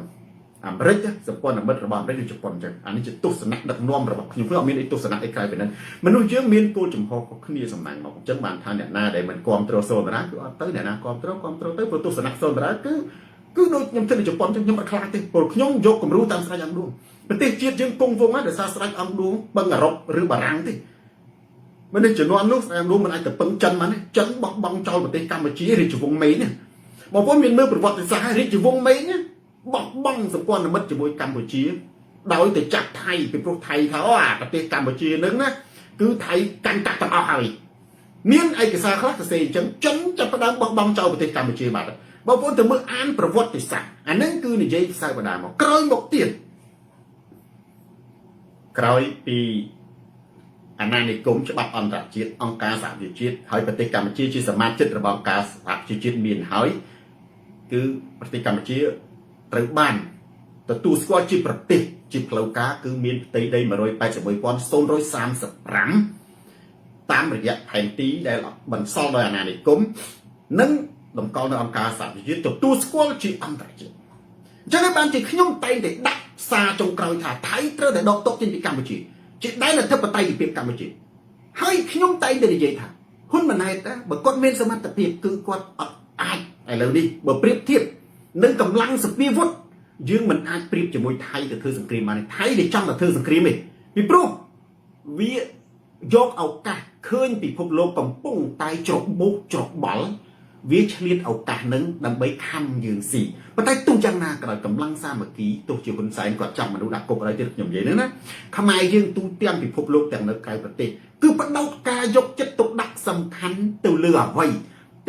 អាមេរិកសម្ព័ន្ធមិត្តរបស់អាមេរិកដូចជប៉ុនអញ្ចឹងអានេះជាទស្សនៈដឹកនាំរបស់ខ្ញុំខ្ញុំអត់មានអីទស្សនៈអីក្រៅពីហ្នឹងមនុស្សយើងមានគោលជំហរខុសគ្នាសំណាងមកអញ្ចឹងបានថាអ្នកណាដែលមិនគាំទ្រសូនតារាគឺអត់ទៅអ្នកណាគាំទ្រគាំទ្រទៅព្រោះទស្សនៈសូនតារាគឺដូចខ្ញុំធ្វើនៅជប៉ុនអញ្ចឹងខ្ញុំអត់ខ្លាចទេព្រោះខ្ញុំយកគំរូតាមស្ដេចអង្គឌួងប្រទេសជាតិយើងគង់វង្សហើយដោយសារស្ដេចអង្គឌួងពឹងអឺរ៉ុបឬបារាំងទេមិនទេជំនាន់នោះស្ដេចអង្គឌួងមិនអាចទៅពឹងចិនបានទេចិនបោះបង់ចោលប្រទេសកម្ពុជារាជវង្សមេងបងប្អូនមានមើលប្រវត្តិសាស្ត្ររាជវង្សមេងបោះបង់សម្ព័ន្ធមិត្តជាមួយកម្ពុជាដោយទៅចាប់ថៃពីព្រោះថៃថាអូអាប្រទេសកម្ពុជានឹងណាគឺថៃកាន់កាប់ទាំងអស់ហើយមានឯកសារខ្លះសរសេរអញ្ចឹងចិនចាប់ផ្ដើមបោះបង់ចោលប្រទេសកម្ពុជាបាត់បងប្អូនទៅមើលអានប្រវត្តិសាស្ត្រអាហ្នឹងគឺនិយាយផ្សាយបដាមកក្រោយមកទៀតក្រោយពីអាណានិគមច្បាប់អន្តរជាតិអង្គការសហប្រជាជាតិហើយប្រទេសកម្ពុជាជាសមាជិករបស់អង្គការសហប្រជាជាតិមានហើយគឺប្រទេសកម្ពុជាត្រូវបានទទួលស្គាល់ជាប្រទេសជាផ្លូវការគឺមានផ្ទៃដី181,035តាមរយៈផែនទីដែលបន្សល់ដោយអាណានិគមនិងតម្កល់នៅអង្គការសហប្រជាជាតិទទួលស្គាល់ជាអន្តរជាតិអញ្ចឹងហើយបានជាខ្ញុំតែងតែដាក់សារចុងក្រោយថាថៃត្រូវតែដកទ័ពចេញពីកម្ពុជាជាដែនអធិបតេយ្យភាពកម្ពុជាហើយខ្ញុំតែងតែនិយាយថាហ៊ុនម៉ាណែតបើគាត់មានសមត្ថភាពគឺគាត់អត់អាចឥឡូវនេះបើប្រៀបធៀបនឹងកម្លាំងសភាវុធយើងមិនអាចប្រៀបជាមួយថៃទៅធ្វើសង្គ្រាមបានទេថៃដែលចង់ទៅធ្វើសង្គ្រាមទេពីព្រោះវាយកឱកាសឃើញពិភពលោកកំពុងតែច្របូកច្របល់វាឆ្លៀតឱកាសនឹងដើម្បីខំយើងស៊ីប៉ុន្តែទោះយ៉ាងណាក៏ដោយកម្លាំងសាមគ្គីទោះជាហ៊ុនសែនគាត់ចាប់មនុស្សដាក់គុកអីទៀតខ្ញុំនិយាយហ្នឹងណាខ្មែរយើងទូទាំងពិភពលោកទាំងនៅក្រៅប្រទេសគឺបដោតការយកចិត្តទុកដាក់សំខាន់ទៅលើអ្វី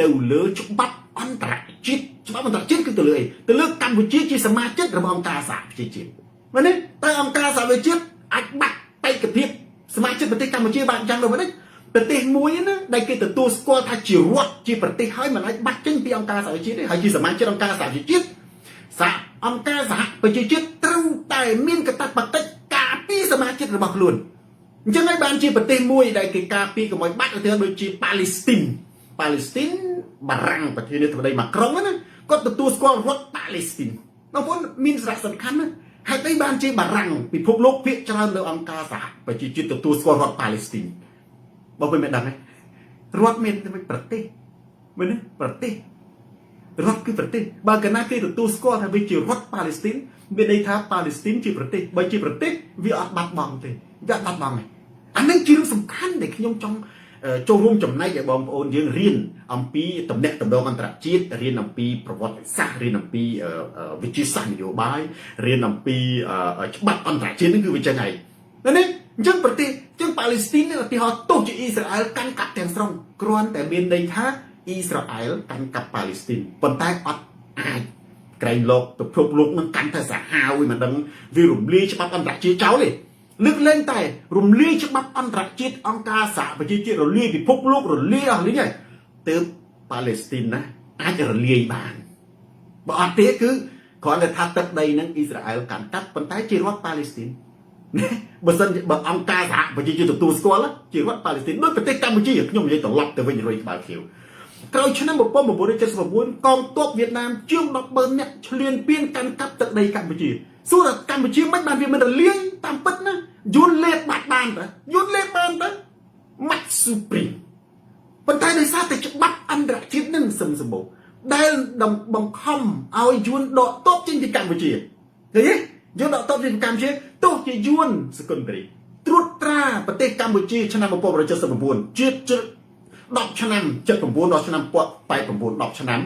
ទៅលើច្បាប់អន្តរជាតិច្បាប់អន្តរជាតិគឺទៅលើអីទៅលើកម្ពុជាជាសមាជិករបស់អង្គការសហប្រជាជាតិមែនទេតែអង្គការសហប្រជាជាតិអាចបាត់បេក្ខភាពសមាជិកប្រទេសកម្ពុជាបានយ៉ាងដូចម្ដេចប្រទេសមួយណាដែលគេទទួលស្គាល់ថាជារដ្ឋជាប្រទេសហើយមិនអាចបាត់ចេញពីអង្គការសហប្រជាជាតិទេហើយជាសមាជិកអង្គការសហប្រជាជាតិសហអង្គការសហប្រជាជាតិត្រូវតែមានកាតព្វកិច្ចការពារសមាជិករបស់ខ្លួនអញ្ចឹងហើយបានជាប្រទេសមួយដែលគេការពារកុំឲ្យបាត់ឧទាហរណ៍ដូចជាប៉ាឡេស្ទីនប៉ាឡេស្ទីនបារាំងប្រធានាធិបតីម៉ាក្រុងណាគាត់ទទួលស្គាល់រដ្ឋប៉ាឡេស្ទីនបងប្អូនមានសារៈសំខាន់ណាហេតុអីបានជាបារាំងពិភពលោកភាគច្រើននៅអង្គការសហប្រជាជាតិទទួលស្គាល់រដ្ឋប៉ាឡេស្ទីនបងប្អូនមិនដឹងទេរដ្ឋមានតែប្រទេសមែនទេប្រទេសរដ្ឋគឺប្រទេសបើកាលណាគេទទួលស្គាល់ថាវាជារដ្ឋប៉ាឡេស្ទីនមានន័យថាប៉ាឡេស្ទីនជាប្រទេសបើជាប្រទេសវាអត់បាត់បង់ទេវាអត់បាត់បង់ទេអានឹងជារឿងសំខាន់ដែលខ្ញុំចង់ចូលរួមចំណែកឲ្យបងប្អូនយើងរៀនអំពីតំណែងតំណងអន្តរជាតិរៀនអំពីប្រវត្តិសាស្ត្ររៀនអំពីវិទ្យាសាស្ត្រនយោបាយរៀនអំពីច្បាប់អន្តរជាតិនេះគឺវាចឹងហើយណាអញ្ចឹងប្រទេសអញ្ចឹងប៉ាឡេស្ទីនឧទាហរណ៍ទោះជាអ៊ីស្រាអែលកាន់កាប់ទាំងស្រុងគ្រាន់តែមានន័យថាអ៊ីស្រាអែលកាន់កាប់ប៉ាឡេស្ទីនប៉ុន្តែអត់អាចក្រែងលោកពិភពលោកនឹងកាន់តែសាហាវឯមិនដឹងវារំលាយច្បាប់អន្តរជាតិចោលទេលើកលែងតែរំលាយច្បាប់អន្តរជាតិអង្គការសហប្រជាជាតិរលាយពិភពលោករលាយអស់លីងហើយទើបប៉ាឡេស្ទីនណាអាចរលាយបានបើអត់ទេគឺគ្រាន់តែថាទឹកដីនឹងអ៊ីស្រាអែលកាន់កាប់ប៉ុន្តែជារដ្ឋប៉ាឡេស្ទីន បើសិនបើអង្គការសហប្រជាជាតិទទួលស្គាល់ជារដ្ឋប៉ាឡេស្ទីនដូចប្រទេសកម្ពុជាខ្ញុំនិយាយត្រឡប់ទៅវិញរុយក្បាលខៀវក្រោយឆ្នាំ1979កងទ័ពវៀតណាមជាង100,000នាក់ឈ្លានពានកាន់កាប់ទឹកដីកម្ពុជាសួរថាកម្ពុជាមិនបានវាមិនរលាយតាមពិតណាយួនលេបបាត់បានតើយួនលេបបានតើម៉ាត់ស៊ូព្រីមប៉ុន្តែដោយសារតែច្បាប់អន្តរជាតិនឹងសឹមសម្បូរដែលបង្ខំឲ្យយួនដកទ័ពចេញពីកម្ពុជាឃើញទេយួនដកទ័ពចេញពីកម្ពុជាទោះជាយួនសគុណបរិត្រួតត្រាប្រទេសកម្ពុជាឆ្នាំ1979ជាតិ10ឆ្នាំ79ដល់ឆ្នាំ89 10ឆ្នាំ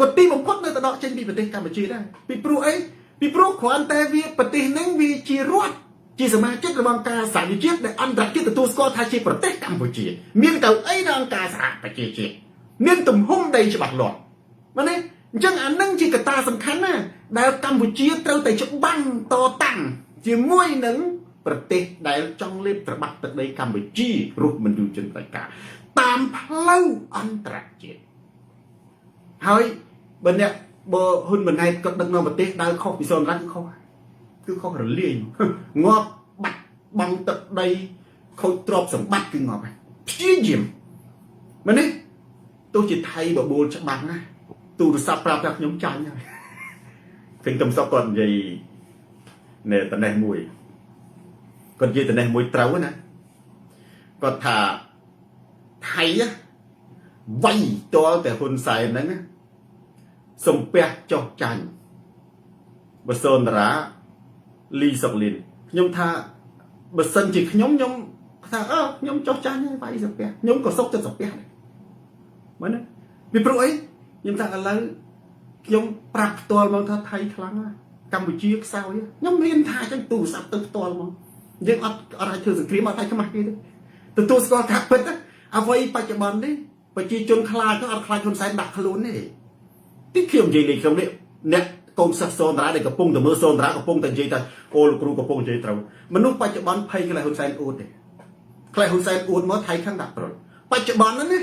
ក៏ទីបំផុតនៅតែដកចេញពីប្រទេសកម្ពុជាដែរពីព្រោះអីពីព្រោះគ្រាន់តែវាប្រទេសហ្នឹងវាជារដ្ឋជាសមាជិករបស់អង្គការសហប្រជាជាតិដែលអន្តរជាតិទទួលស្គាល់ថាជាប្រទេសកម្ពុជាមានកៅអីនៅអង្គការសហប្រជាជាតិមានទំហំដីច្បាស់លាស់មែនទេអញ្ចឹងអានឹងជាកត្តាសំខាន់ណាដែលកម្ពុជាត្រូវតែច្បាំងតតាំងជាមួយនឹងប្រទេសដែលចង់លេបត្របាក់ទឹកដីកម្ពុជារស់មិនយូរជនប្រជាការតាមផ្លូវអន្តរជាតិហើយបើអ្នកបើហ៊ុនម៉ាណែតគាត់ដឹកនាំប្រទេសដើរខុសពីសនរ៉ាគឺខុសគឺខុសរលាយងាប់បាត់បង់ទឹកដីខូចទ្រព្យសម្បត្តិគឺងាប់ហើយព្យាយាមមែនទេទោះជាថៃបបួលច្បាំងណាទូរស័ព្ទប្រាប់ថាខ្ញុំចាញ់ហើយឃើញកំសុកគាត់និយាយនៅតនេះមួយគាត់និយាយតនេះមួយត្រូវណាគាត់ថាថៃវាយតលតែហ៊ុនសែនហ្នឹងសំពះចុះចាញ់បើសូនតារាលីសុកលីនខ្ញុំថាបើសិនជាខ្ញុំខ្ញុំថាអើខ្ញុំចុះចាញ់ហើយវាយសំពះខ្ញុំក៏សុកចិត្តសំពះដែរមែនទេពីព្រោះអីខ្ញុំថាឥឡូវខ្ញុំប្រាប់ផ្ទាល់មកថាថៃខ្លាំងណាស់កម្ពុជាខ្សោយខ្ញុំរៀនថាចឹងទូរស័ព្ទទៅផ្ទាល់មកយើងអត់អត់អាចធ្វើសង្គ្រាមអត់អាចខ្មាស់គេទេទទួលស្គាល់ថាពិតអ្វីបច្ចុប្បន្ននេះប្រជាជនខ្លាចក៏អត់ខ្លាចហ៊ុនសែនដាក់ខ្លួនទេទីខ្ញុំនិយាយលេងខ្ញុំនេះអ្នកកូនសិស្សសូនតារាដែលកំពុងតែមើលសូនតារាកំពុងតែនិយាយថាអូលោកគ្រូកំពុងនិយាយត្រូវមនុស្សបច្ចុប្បន្នភ័យខ្លាចហ៊ុនសែនអួតទេខ្លាចហ៊ុនសែនអួតមកថៃខាងដាក់ប្រុលបច្ចុប្បន្នហ្នឹងណា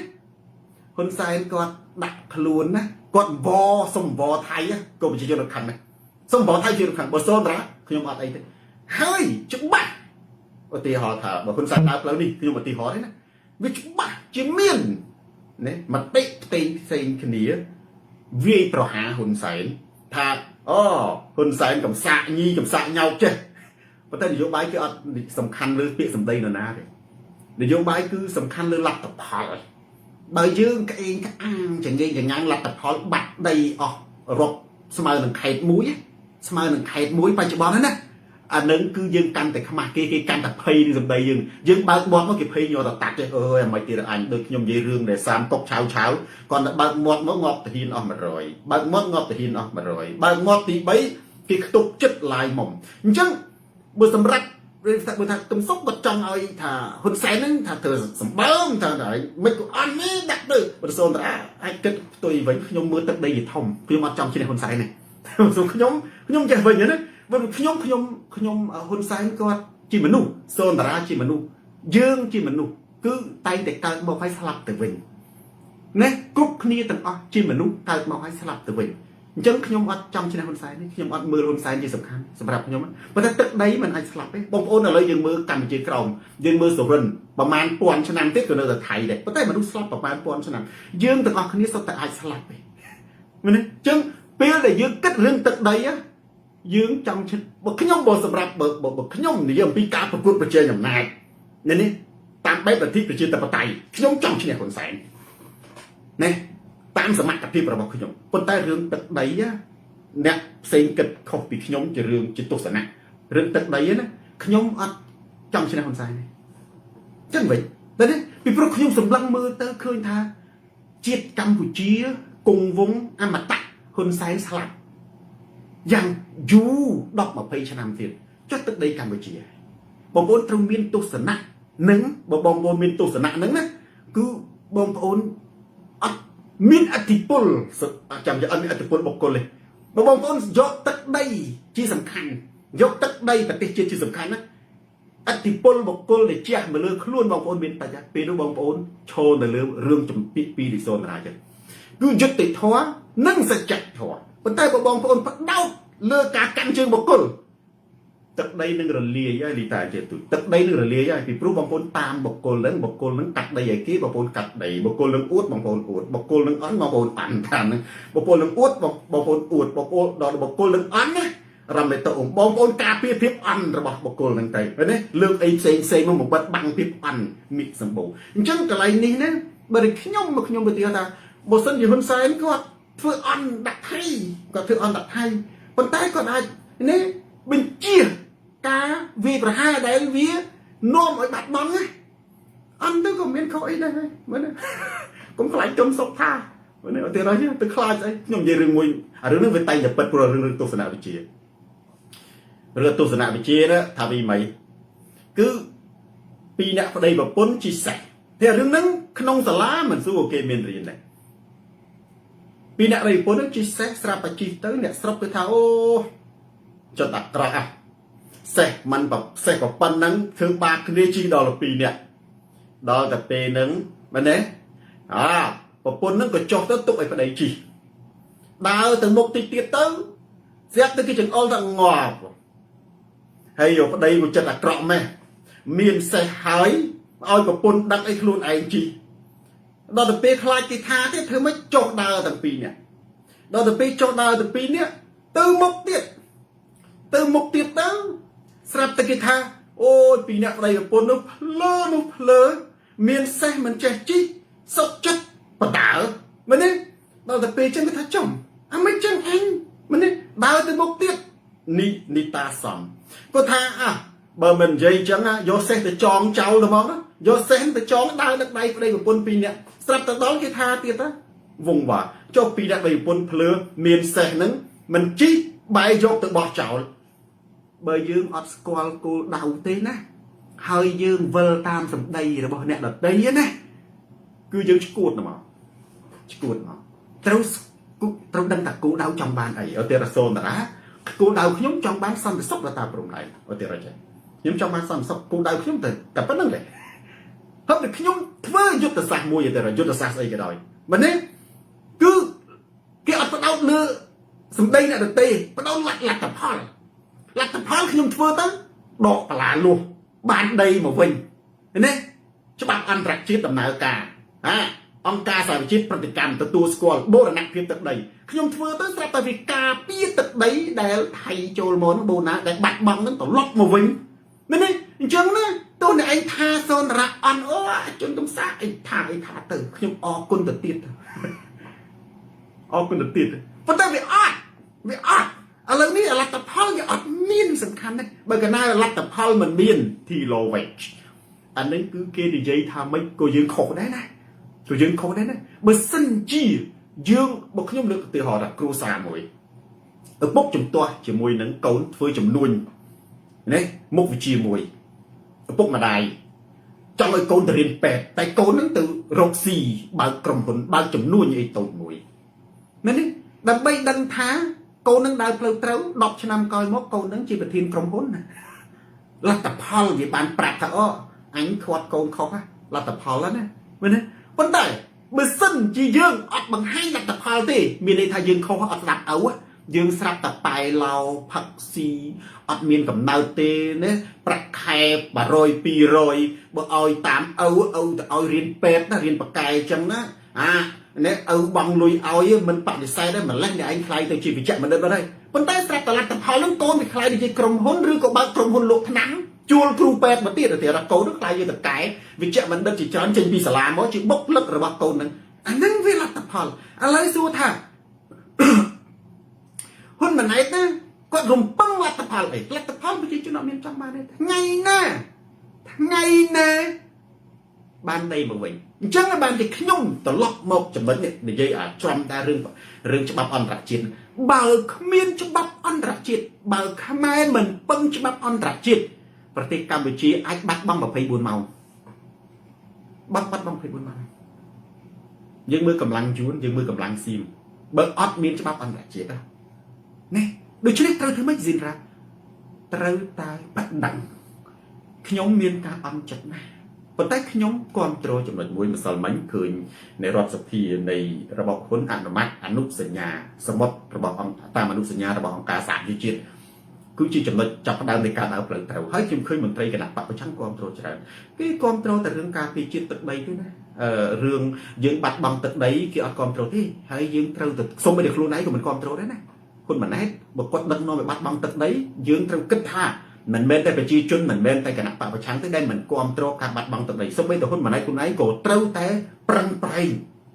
ហ៊ុនសែនគាត់ដាក់ខ្លួនណាគាត់វសំវថៃក៏ប្រជាជនរខិនដែរសំវថៃជារខិនបើសូនតារាខ្ញុំអត់អីទេហើយច្បាស់ឧទាហរណ៍ថាបើហ៊ុនសែនដើរផ្លូវនេះខ្ញុំឧទាហរណ៍ទេណាវាច្បាស់ជាមានណាមតិផ្សេងផ្សេងគ្នាវាយប្រហារហ៊ុនសែនថាអូហ៊ុនសែនកំសាកញីកំសាកញោកចេះប៉ុន្តែនយោបាយគឺអត់សំខាន់លើពាក្យសម្ដីនរណាទេនយោបាយគឺសំខាន់លើលទ្ធផលបើយើងក្អេងក្អាងចងេងចងាងលទ្ធផលបាត់ដីអស់រាប់ស្មើនឹងខេតមួយស្មើនឹងខេតមួយបច្ចុប្បន្នហ្នឹងណាអានឹងគឺយើងកាន់តែខ្មាស់គេគេកាន់តែភ័យនឹងសម្ដីយើងយើងបើកមាត់មកគេភ័យញ័រតតាត់ទេអើយអាមិនទៀតអញដូចខ្ញុំនិយាយរឿងដែលសាមកុកឆៅឆៅគាត់តែបើកមាត់មកងាប់ទាហានអស់100បើកមាត់ងាប់ទាហានអស់100បើកមាត់ទី3គេខ្ទប់ចិត្តឡាយមុំអញ្ចឹងបើសម្រាប់ថាបើថាកំសុកគាត់ចង់ឲ្យថាហ៊ុនសែនហ្នឹងថាធ្វើសម្បើមថាមិនក៏អត់នេះដាក់ទៅបើសូនតាអាចគិតផ្ទុយវិញខ្ញុំមើលទឹកដីវាធំខ្ញុំអត់ចង់ឈ្នះហ៊ុនសែនទេសូមខ្ញុំខ្ញុំចេះវិញណាបើខ្ញុំខ្ញុំខ្ញុំហ៊ុនសែនគាត់ជាមនុស្សសូនតារាជាមនុស្សយើងជាមនុស្សគឺតែងតែកើតមកឲ្យស្លាប់ទៅវិញណាគ្រប់គ្នាទាំងអស់ជាមនុស្សកើតមកឲ្យស្លាប់ទៅវិញអញ្ចឹងខ្ញុំអត់ចង់ឈ្នះហ៊ុនសែនទេខ្ញុំអត់មើលហ៊ុនសែនជាសំខាន់សម្រាប់ខ្ញុំប៉ុន្តែទឹកដីមិនអាចស្លាប់ទេបងប្អូនឥឡូវយើងមើលកម្ពុជាក្រោមយើងមើលសុរិនប្រមាណពាន់ឆ្នាំទៀតក៏នៅតែថៃដែរប៉ុន្តែមនុស្សស្លាប់ប្រមាណពាន់ឆ្នាំយើងទាំងអស់គ្នាសុទ្ធតែអាចស្លាប់ទេមែនទេអញ្ចឹងពេលដែលយើងគិតរឿងទឹកដីយើងចង់បើខ្ញុំបើសម្រាប់បើបើខ្ញុំនិយាយអំពីការប្រកួតប្រជែងអំណាចនេះតាមបែបលទ្ធិប្រជាធិបតេយ្យខ្ញុំចង់ឈ្នះហ៊ុនសែនណាតាមសមត្ថភាពរបស់ខ្ញុំប៉ុន្តែរឿងទឹកដីអ្នកផ្សេងគិតខុសពីខ្ញុំជារឿងជាទស្សនៈរឿងទឹកដីណាខ្ញុំអត់ចង់ឈ្នះហ៊ុនសែនទេចឹងវិញតែនេះពីព្រោះខ្ញុំសម្លឹងមើលទៅឃើញថាជាតិកម្ពុជាគង់វង្សអមតៈហ៊ុនសែនស្លាប់យ៉ាងយូរ10 20ឆ្នាំទៀតចុះទឹកដីកម្ពុជាបងប្អូនត្រូវមានទស្សនៈនឹងបើបងប្អូនមានទស្សនៈនឹងណាគឺបងប្អូនអត់មានអធិពលចាំយកអត់មានអធិពលបុគ្គលទេបើបងប្អូនយកទឹកដីជាសំខាន់យកទឹកដីប្រទេសជាតិជាសំខាន់ណាអធិពលបុគ្គលដែលជះមកលើខ្លួនបងប្អូនមានតិចពេលនោះបងប្អូនឈរនៅលើរឿងចំពីពីរិសូនរាជគឺយុត្តិធម៌និងសច្ចធម៌ប៉ុន្តែបើបងប្អូនផ្ដោតលើការកាន់ជើងបុគ្គល ទឹកដីនឹងរលាយហើយលីតាជាទូទឹកដីនឹងរលាយហើយពីព្រោះបងប្អូនតាមបុគ្គលហ្នឹងបុគ្គលហ្នឹងកាត់ដីឲ្យគេបងប្អូនកាត់ដីបុគ្គលនឹងអួតបងប្អូនអួតបុគ្គលនឹងអន់បងប្អូនអន់តាមហ្នឹងបុគ្គលនឹងអួតបងប្អូនអួតបុគ្គលដល់បុគ្គលនឹងអន់ណារំទៅបងប្អូនការពារភាពអន់របស់បុគ្គលហ្នឹងទៅឃើញទេលើកអីផ្សេងផ្សេងមកបិទបាំងភាពអន់មិសម្បូរអញ្ចឹងកន្លែងនេះណាបើខ្ញុំមកខ្ញុំទៅទៀតថាបើសិនជាហ៊ុនសែនគាត់ធ្វើអន់ដាក់ថៃគាត់ធ្វើអន់ដាក់ថៃប៉ុន្តែគាត់អាចនេះបញ្ជាការវាយប្រហារដែលវានាំឲ្យបាត់បង់ណាអន់ទៅក៏មានខុសអីដែរមើលណាកុំខ្លាចចំសុកថាមើលនេះឧទាហរណ៍ទៅខ្លាចស្អីខ្ញុំនិយាយរឿងមួយអារឿងនេះវាតែងតែពិតព្រោះរឿងរឿងទស្សនវិជ្ជារឿងទស្សនវិជ្ជាណាថាវីម៉ីគឺពីរអ្នកប្តីប្រពន្ធជីសេះតែរឿងហ្នឹងក្នុងសាលាមិនសួរគេមានរៀនដែរពីរអ្នកប្តីប្រពន្ធជីសេះស្រាប់តែជីទៅអ្នកស្រុកគឺថាអូចិត្តអាក្រក់អាសេះមិនសេះប៉ុណ្ណឹងធ្វើបាបគ្នាជីដល់ពីរនាក់ដល់តែពេលហ្នឹងមែនទេអាប្រពន្ធហ្នឹងក៏ចុះទៅទុកឲ្យប្តីជីដើរទៅមុខតិចទៀតទៅស្រាប់ទៅគេចង្អុលថាងាប់ហើយយកប្តីក៏ចិត្តអាក្រក់ម៉េះមានសេះហើយឲ្យប្រពន្ធដឹកឲ្យខ្លួនឯងជីដល់ទៅពេលខ្លាចគេថាទៀតធ្វើម៉េចចុះដើរទាំងពីរនាក់ដល់ទៅពេលចុះដើរទាំងពីរនាក់ទៅមុខទៀតទៅមុខទៀតទៅស្រាប់តែគេថាអូយពីរអ្នកប្តីប្រពន្ធនោះភ្លើនោះភ្លើមានសេះមិនចេះជីសុកចិត្តបដើមែនទេដល់ទៅពេលចឹងគេថាចំអាមិនចឹងអញមែនទេដើរទៅមុខទៀតនេះនីតាសំគាត់ថាអះបើមិននិយាយចឹងយកសេះទៅចងចោលទៅមកយកសេះទៅចងដើរដឹកដៃប្តីប្រពន្ធពីរនាក់ស្រាប់ទៅដល់គេថាទៀតណាវងវ៉ាចុះពីរអ្នកប្តីប្រពន្ធភ្លើមានសេះហ្នឹងមិនជីបែរយកទៅបោះចោលបើយើងអត់ស្គាល់គោលដៅទេណាហើយយើងវិលតាមសម្ដីរបស់អ្នកដតីណាគឺយើងឈួតមកឈួតមកត្រូវត្រូវដឹងថាគោលដៅចង់បានអីឧទាហរណ៍សូនតារាគោលដៅខ្ញុំចង់បានសន្តិសុខដល់តាមព្រំដែនឧទាហរណ៍ចេះខ្ញុំចង់បានសន្តិសុខគោលដៅខ្ញុំទៅតែប៉ុណ្្នឹងទេហើយតែខ្ញុំធ្វើយុទ្ធសាស្ត្រមួយទៅយុទ្ធសាស្ត្រស្អីក៏ដោយមែនទេគឺគេអត់បដោតលើសម្ដីអ្នកដទៃបដោតលទ្ធផលលទ្ធផលខ្ញុំធ្វើទៅដកបលាលួសបានដីមកវិញណាច្បាប់អន្តរជាតិដំណើរការហាអង្គការសហប្រជាជាតិប្រតិកម្មទទួលស្គាល់បូរណភាពទឹកដីខ្ញុំធ្វើទៅស្រាប់តែវាការពារទឹកដីដែលថៃចូលមកនោះបូណាដែលបាត់បង់នឹងត្រឡប់មកវិញមែនទេអញ្ចឹងណាទោះអ្នកឯងថាសូនរៈអន់អូជនកំសាអីថាអីថាទៅខ្ញុំអរគុណទៅទៀតអរគុណទៅទៀតប៉ុន្តែវាអត់វាអត់ឥឡូវនេះលទ្ធផលវាអត់មានសំខាន់ទេបើកាលណាលទ្ធផលមិនមាន T-low wage អានេះគឺគេនិយាយថាម៉េចក៏យើងខុសដែរណាក៏យើងខុសដែរណាបើសិនជាយើងបើខ្ញុំលើកឧទាហរណ៍ថាគ្រួសារមួយឪពុកជំទាស់ជាមួយនឹងកូនធ្វើចំនួននេះមុខវិជ្ជាមួយឪពុកម្ដាយចង់ឲ្យកូនទៅរៀនពេទ្យតែកូននឹងទៅរកស៊ីបើកក្រុមហ៊ុនបើកចំនួនអីតូចមួយមែនទេដើម្បីដឹងថាកូននឹងដើរផ្លូវត្រូវ10ឆ្នាំក្រោយមកកូននឹងជាប្រធានក្រុមហ៊ុនណាលទ្ធផលវាបានប្រាប់ថាអូអញខាត់កូនខុសលទ្ធផលណាមែនទេប៉ុន្តែបើសិនជាយើងអត់បង្ហាញលទ្ធផលទេមានន័យថាយើងខុសអត់ស្ដាប់ឪយើងស្រាប់តែប៉ែឡោផឹកស៊ីអត់មានកំណើតទេណាប្រាក់ខែ100 200បើឲ្យតាមឪឪទៅឲ្យរៀនពេទ្យណារៀនបកែអញ្ចឹងណាអានេះឪបងលុយឲ្យមិនបដិសេធទេម្លេះអ្នកឯងខ្លាយទៅជាវិជ្ជបណ្ឌិតបាត់ហើយប៉ុន្តែស្រាប់តែលទ្ធផលហ្នឹងកូនវាខ្លាយទៅជាក្រុមហ៊ុនឬក៏បើកក្រុមហ៊ុនលក់ថ្នាំជួលគ្រូពេទ្យមកទៀតទៅរកូននោះខ្លាយជាតកែវិជ្ជបណ្ឌិតជាច្រើនចេញពីសាលាមកជាបុគ្គលិករបស់កូនហ្នឹងអាហ្នឹងវាលទ្ធផលឥឡូវសួរថាហ៊ុនម៉ាណែតណាគាត់រំពឹងលទ្ធផលអីលទ្ធផលប្រជាជនអត់មានចង់បានទេថ្ងៃណាថ្ងៃណាបានដីមកវិញអញ្ចឹងបានជាខ្ញុំត្រឡប់មកចំណុចនេះនិយាយអាច្រំតែរឿងរឿងច្បាប់អន្តរជាតិបើគ្មានច្បាប់អន្តរជាតិបើខ្មែរមិនពឹងច្បាប់អន្តរជាតិប្រទេសកម្ពុជាអាចបាត់បង់24ម៉ោងបាត់បាត់បង់24ម៉ោងយើងមើលកម្លាំងយួនយើងមើលកម្លាំងសៀមបើអត់មានច្បាប់អន្តរជាតិនេះដូច្នេះត្រូវធ្វើម៉េចស៊ីនរ៉ាត្រូវតែបដិងខ្ញុំមានការអន់ចិត្តណាស់ប៉ុន្តែខ្ញុំគ្រប់គ្រងចំណុចមួយម្សិលមិញឃើញនៃរដ្ឋសភានៃរបបហ៊ុនអនុម័តអនុសញ្ញាសមុទ្ររបស់អង្គតាមអនុសញ្ញារបស់អង្គការសហប្រជាជាតិ គឺជាចំណុចចាប់ផ្ដើមនៃការដើរផ្លូវត្រូវហើយខ្ញុំឃើញមន្ត្រីគណៈបកប្រឆាំងគ្រប់គ្រងច្រើនគេគ្រប់គ្រងតែរឿងការពារជាតិទឹកដីទេណារឿងយើងបាត់បង់ទឹកដីគេអត់គ្រប់គ្រងទេហើយយើងត្រូវតែសុំឲ្យខ្លួនឯងក៏មិនគ្រប់គ្រងដែរណាហ៊ុនម៉ាណែតបើគាត់ដឹកនាំឲ្យបាត់បង់ទឹកដីយើងត្រូវគិតថាមិនមែនតែប្រជាជនមិនមែនតែគណៈបកប្រឆាំងទេដែលមិនគ្រប់គ្រងការបាត់បង់ទឹកដីសូម្បីតែហ៊ុនម៉ាណែតខ្លួនឯងក៏ត្រូវតែប្រឹងប្រែង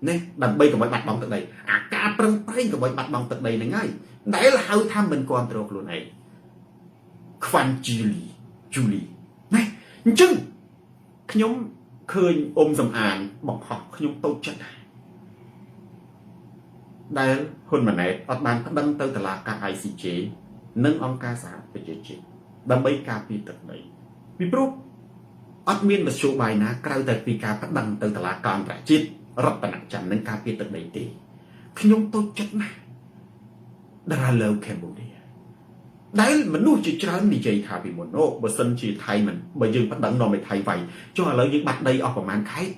ណាដើម្បីកុំឲ្យបាត់បង់ទឹកដីអាការប្រឹងប្រែងកុំឲ្យបាត់បង់ទឹកដីហ្នឹងហើយដែលហៅថាមិនគ្រប់គ្រងខ្លួនឯងខ្វាន់ជីលីជូលីណាអញ្ចឹងខ្ញុំឃើញអ៊ំសំអានបង្ហោះខ្ញុំតូចចិត្តដែរដែលហ៊ុនម៉ាណែតអត់បានប្តឹងទៅតុលាការ ICJ និងអង្គការសហប្រជាជាតិដើម្បីការពារទឹកដីពីព្រោះអត់មានមធ្យោបាយណាក្រៅតែពីការប្តឹងទៅតុលាការអន្តរជាតិរតនច័ន្ទនឹងការពារទឹកដីទេខ្ញុំតូចចិត្តណាស់តារាលើកម្ពុជាដែលមនុស្សជាច្រើននិយាយថាពីមុនអូបើសិនជាថៃមិនបើយើងប្តឹងនាំឲ្យថៃវាយចុះឥឡូវយើងបាត់ដីអស់ប្រហែលខេត្ត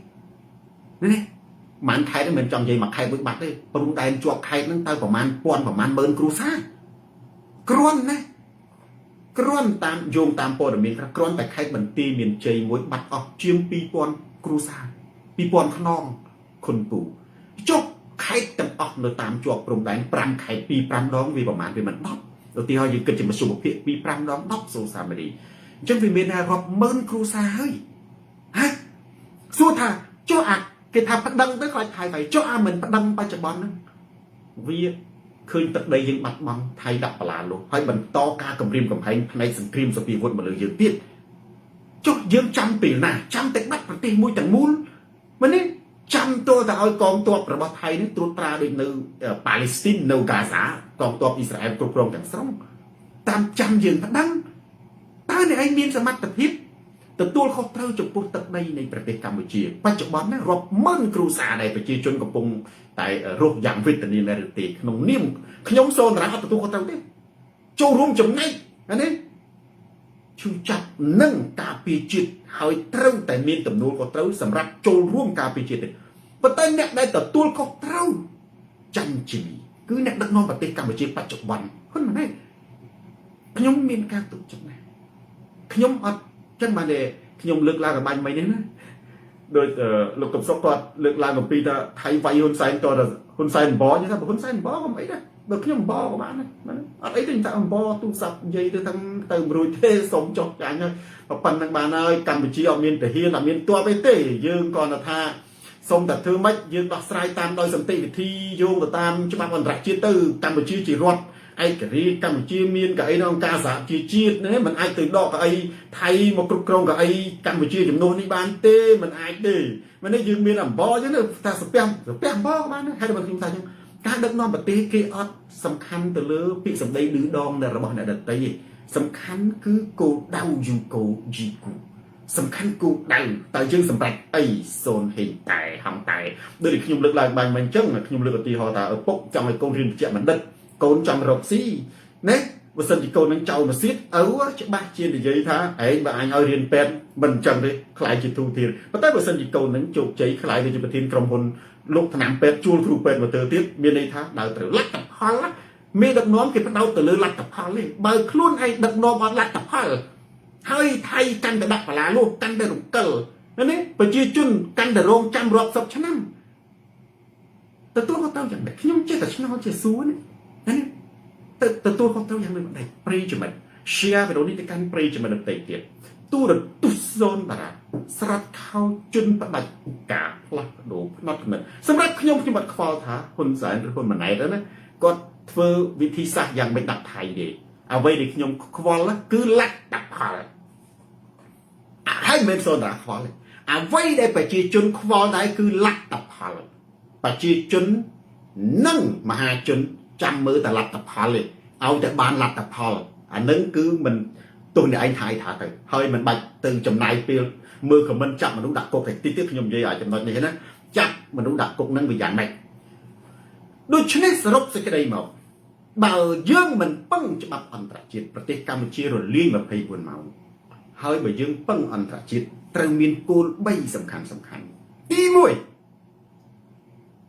នេះប្រហែលខេត្តមិនចង់និយាយមួយខេត្តមួយបាត់ទេព្រំដែនជាប់ខេត្តហ្នឹងទៅប្រហែលពាន់ប្រហែលម៉ឺនគ្រួសារគ្រាន់ណាគ្រាន់តាមយោងតាមព័ត៌មានខ្លះគ្រាន់តែខេត្តបន្ទាយមានជ័យមួយបាត់អស់ជាង2000គ្រួសារ2000ខ្នងខុនពូចុះខេត្តទាំងអស់នៅតាមជាប់ព្រំដែន5ខេត្ត2 5ដងវាប្រហែលវាមិន10ឧទាហរណ៍យើងគិតជាមធ្យមភាគ2 5ដង10សូសាមីរីអញ្ចឹងវាមានថារាប់ម៉ឺនគ្រួសារហើយហ៎សួរថាចុះអាគេថាប្តឹងទៅខ្លាចថៃទៅចុះអាមិនប្តឹងបច្ចុប្បន្នហ្នឹងវាឃើញទឹកដីយើងបាត់បង់ថៃដាក់បលាលុះហើយបន្តការគម្រាមកំហែងផ្នែកសង្គ្រាមសភាវុធមកលើយើងទៀតចុះយើងចាំពេលណាចាំតែបាត់ប្រទេសមួយទាំងមូលមែនទេចាំទោះតែឲ្យកងទ័ពរបស់ថៃនេះត្រួតត្រាដូចនៅប៉ាឡេស្ទីននៅហ្គាហ្សាកងទ័ពអ៊ីស្រាអែលគ្រប់គ្រងទាំងស្រុងតាមចាំយើងប្តឹងតើអ្នកឯងមានសមត្ថភាពទទួលខុសត្រូវចំពោះទឹកដីនៃប្រទេសកម្ពុជាបច្ចុប្បន្នណារាប់ម៉ឺនគ្រួសារដែលប្រជាជនកំពុងតែរស់យ៉ាងវេទនាដែរឬទេក្នុងនាមខ្ញុំសូនរាអត់ទទួលខុសត្រូវទេចូលរួមចំណែកណាឈឺចាប់នឹងការពារជាតិហើយត្រូវតែមានទំនួលខុសត្រូវសម្រាប់ចូលរួមការពារជាតិទេប៉ុន្តែអ្នកដែលទទួលខុសត្រូវចាញ់ជីវីគឺអ្នកដឹកនាំប្រទេសកម្ពុជាបច្ចុប្បន្នហ៊ុនម៉ាណែតខ្ញុំមានការទុកចិត្តណាស់ខ្ញុំអត់ចឹងបានទេខ្ញុំលើកឡើងឲ្យបាញ់មិញនេះណាដោយលោកកំសុកគាត់លើកឡើងអំពីថាថៃវាយហ៊ុនសែនតើហ៊ុនសែនបអញ្ចឹងថាហ៊ុនសែនបកុំអីដែរបើខ្ញុំបក៏បានដែរអត់អីទេថាបទូរស័ព្ទនិយាយទៅទាំងទៅមិនរួចទេសុំចុះចាញ់ហើយប៉ុណ្្នឹងបានហើយកម្ពុជាអត់មានទាហានអត់មានទ័ពអីទេយើងគ្រាន់តែថាសុំតែធ្វើម៉េចយើងដោះស្រាយតាមដោយសន្តិវិធីយោងទៅតាមច្បាប់អន្តរជាតិទៅកម្ពុជាជារដ្ឋឯករាជ្យកម្ពុជាមានកៅអីនៅអង្គការសហប្រជាជាតិណាมันអាចទៅដកកៅអីថៃមកគ្រប់គ្រងកៅអីកម្ពុជាចំនួននេះបានទេมันអាចទេមិននេះយើងមានអំបអញ្ចឹងថាសាពះសាពះអំបក៏បានដែរហើយបើខ្ញុំថាអញ្ចឹងការដឹកនាំប្រទេសគេអត់សំខាន់ទៅលើពាក្យសម្ដីឌឺដងរបស់អ្នកដទៃទេសំខាន់គឺគោលដៅយូកូជីគូសំខាន់គោលដៅតើយើងសម្រេចអីសូនហេងតែហំតែដូចខ្ញុំលើកឡើងបាញ់មកអញ្ចឹងខ្ញុំលើកឧទាហរណ៍ថាឪពុកចង់ឲ្យកូនរៀនវិជ្ជបណ្ឌិតកូនចង់រកស៊ីណាបើសិនជាកូននឹងចោលមកសៀតឪច្បាស់ជានិយាយថាឯងបើអញឲ្យរៀនពេទ្យមិនអញ្ចឹងទេខ្លាយជាទូទៀតប៉ុន្តែបើសិនជាកូននឹងជោគជ័យខ្លាយទៅជាប្រធានក្រុមហ៊ុនលោកថ្នាំពេទ្យជួលគ្រូពេទ្យមកទៅទៀតមានន័យថាដើរត្រូវលទ្ធផលមេដឹកនាំគេផ្ដោតទៅលើលទ្ធផលទេបើខ្លួនឯងដឹកនាំអត់លទ្ធផលហើយថៃកាន់តែដាក់បលាលុះកាន់តែរំកិលណាប្រជាជនកាន់តែរងចាំរាប់សិបឆ្នាំទទួលខុសត្រូវយ៉ាងម៉េចខ្ញុំចេះតែឆ្ងល់ជាសួរណាណាទៅទទួលខុសត្រូវយ៉ាងដូចម្ដេចប្រិយមិត្ត share វីដេអូនេះទៅកាន់ប្រិយមិត្តដទៃទៀតទូរទស្សន៍សូនបារ៉ាស្រាប់ខោជន់ផ្ដាច់ការផ្លាស់ប្ដូរផ្នត់គំនិតសម្រាប់ខ្ញុំខ្ញុំអត់ខ្វល់ថាហ៊ុនសែនឬហ៊ុនម៉ាណែតណាគាត់ធ្វើវិធីសាស្ត្រយ៉ាងម៉េចដាក់ថៃទេអ្វីដែលខ្ញុំខ្វល់គឺលទ្ធផលហើយមិនមែនសូនតារាខ្វល់ទេអ្វីដែលប្រជាជនខ្វល់ដែរគឺលទ្ធផលប្រជាជននិងមហាជនចាំមើលតែលទ្ធផលទេឲ្យតែបានលទ្ធផលអានឹងគឺមិនទោះអ្នកឯងថាយថាទៅហើយមិនបាច់ទៅចំណាយពេលមើល comment ចាប់មនុស្សដាក់គុកតែតិចទៀតខ្ញុំនិយាយឲ្យចំណុចនេះណាចាប់មនុស្សដាក់គុកនឹងវាយ៉ាងម៉េចដូច្នេះសរុបសេចក្តីមកបើយើងមិនពឹងច្បាប់អន្តរជាតិប្រទេសកម្ពុជារលាយ24ម៉ោងហើយបើយើងពឹងអន្តរជាតិត្រូវមានគោល3សំខាន់សំខាន់ទី1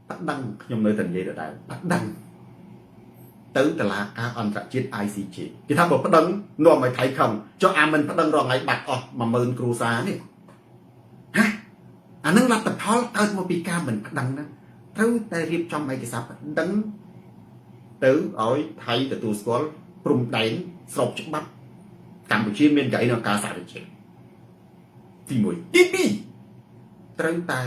ប្តឹងខ្ញុំនៅតែនិយាយដដែលប្តឹង ទៅតុលាការអន្តរជាតិ ICJ គេថាបើប្តឹងនាំឲ្យថៃខឹងចុះអាមិនប្តឹងរងថ្ងៃបាត់អស់10000គ្រួសារនេះហ៎អានឹងលទ្ធផលកើតមកពីការមិនប្តឹងណាត្រូវតែរៀបចំឯកសារប្តឹងទៅឲ្យថៃទទួលស្គាល់ព្រំដែនស្របច្បាប់កម្ពុជាមានកៅអីនៅការសហប្រជាជាតិទី1ទី2ត្រូវតែ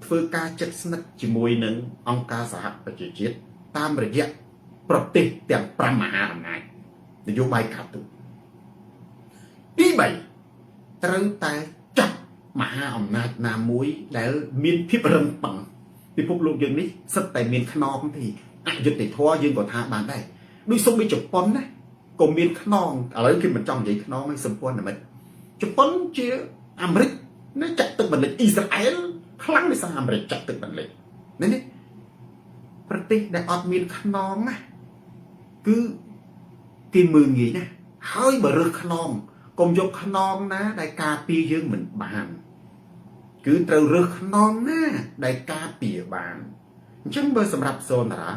ធ្វើការជិតស្និទ្ធជាមួយនឹងអង្គការសហប្រជាជាតិតាមរយៈប្រទេសទាំង5មហាអំណាចនយោបាយការទូតទី3ត្រូវតែចាប់មហាអំណាចណាមួយដែលមានភាពរឹងប៉ឹងពិភពលោកយើងនេះសិតតែមានខ្នងទេអយុត្តិធម៌យើងក៏ថាបានដែរដូចសុំដូចជប៉ុនណាក៏មានខ្នងឥឡូវគេមិនចង់និយាយខ្នងឯសម្ព័ន្ធមិត្តជប៉ុនជាអាមេរិកនេះចាក់ទឹកបន្លិចអ៊ីស្រាអែលខ្លាំងដោយសារអាមេរិកចាក់ទឹកបន្លិចនេះនេះប្រទេសដែលអត់មានខ្នងណាគឺគេមើលងាយណាហើយបើរើសខ្នងកុំយកខ្នងណាដែលការពារយើងមិនបានគឺត្រូវរើសខ្នងណាដែលការពារបានអញ្ចឹងបើសម្រាប់សូនរា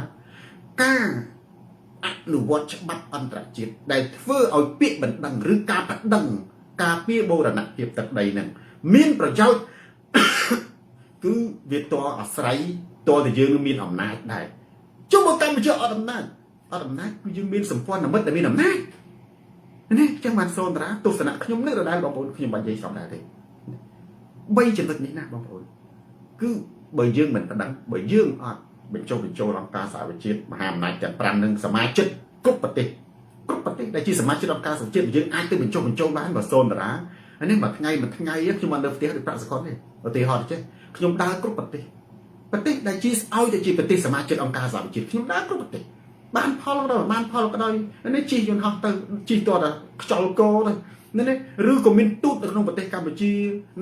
ការអនុវត្តច្បាប់អន្តរជាតិដែលធ្វើឲ្យពាក្យបណ្ដឹងឬការប្តឹងការពារបូរណភាពទឹកដីនឹងមានប្រយោជន៍ គឺវាតអាស្រ័យតតែយើងមានអំណាចដែរចុះមកកម្ពុជាអត់អំណាចអត់អំណាចគឺយើងមានសម្ព័ន្ធមិត្តដែលមានអំណាចនេះចឹងបានសូនតារាទស្សនៈខ្ញុំនៅដដែលបងប្អូនខ្ញុំបាននិយាយសំដែរទេបីចំណុចនេះណាបងប្អូនគឺបើយើងមិនប្តឹងបើយើងអត់បញ្ចុះបញ្ចូលអង្គការសហប្រជាជាតិមហាអំណាចទាំង5នឹងសមាជិកគ្រប់ប្រទេសគ្រប់ប្រទេសដែលជាសមាជិកអង្គការសហប្រជាជាតិយើងអាចទៅបញ្ចុះបញ្ចូលបានបើសូនតារាអានេះមួយថ្ងៃមួយថ្ងៃខ្ញុំអត់នៅផ្ទះដូចប្រាក់សកលទេឧទាហរណ៍ចេះខ្ញុំដើរគ្រប់ប្រទេសប្រទេសដែលជាឲ្យតែជាប្រទេសសមាជិកអង្គការសហប្រជាជាតិខ្ញុំដើរគ្រប់ប្រទេសបានផលក៏ដោយបានផលក៏ដោយនេះជិះយន្តហោះទៅជិះតតែខ្យល់កទៅនេះឬក៏មានទូតនៅក្នុងប្រទេសកម្ពុជា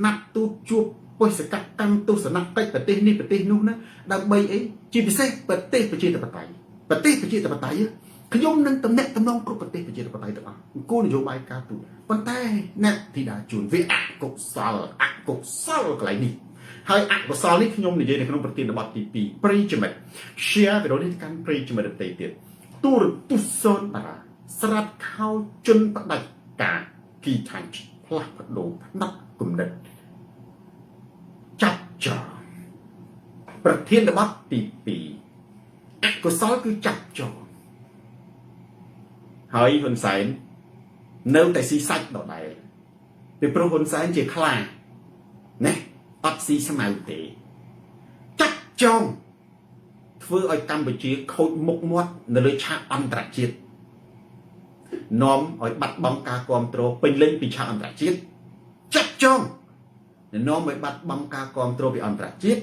ណាត់ទូតជួបបេសកកម្មទស្សនកិច្ចប្រទេសនេះប្រទេសនោះណាដើម្បីអីជាពិសេសប្រទេសប្រជាធិបតេយ្យប្រទេសប្រជាធិបតេយ្យខ្ញុំនឹងតំណាក់តំណងគ្រប់ប្រទេសប្រជាធិបតេយ្យទាំងអស់គោលនយោបាយការទូតប៉ុន្តែអ្នកធីតាជួនវាអកុសលអកុសលកន្លែងនេះហើយអកុសលនេះខ្ញុំនិយាយនៅក្នុងប្រធានបទទី2ប្រិយមិត្ត share វីដេអូនេះកាន់ប្រិយមិត្តដទៃទៀតទូរទស្សន៍សូនតារាស្រាប់ខោជន់ផ្ដាច់ការគីថាញ់ផ្លាស់ប្ដូរផ្នត់គំនិតចាប់ចងប្រធានបទទី2អកុសលគឺចាប់ចងហើយហ៊ុនសែននៅតែស៊ីសាច់ដដែលពីព្រោះហ៊ុនសែនជាខ្លាណាអត់ស៊ីស្មៅទេចាប់ចងធ្វើឲ្យកម្ពុជាខូចមុខមាត់នៅលើឆាកអន្តរជាតិនាំឲ្យបាត់បង់ការគ្រប់គ្រងពេញលេញពីឆាកអន្តរជាតិចាប់ចងនាំឲ្យបាត់បង់ការគ្រប់គ្រងពីអន្តរជាតិ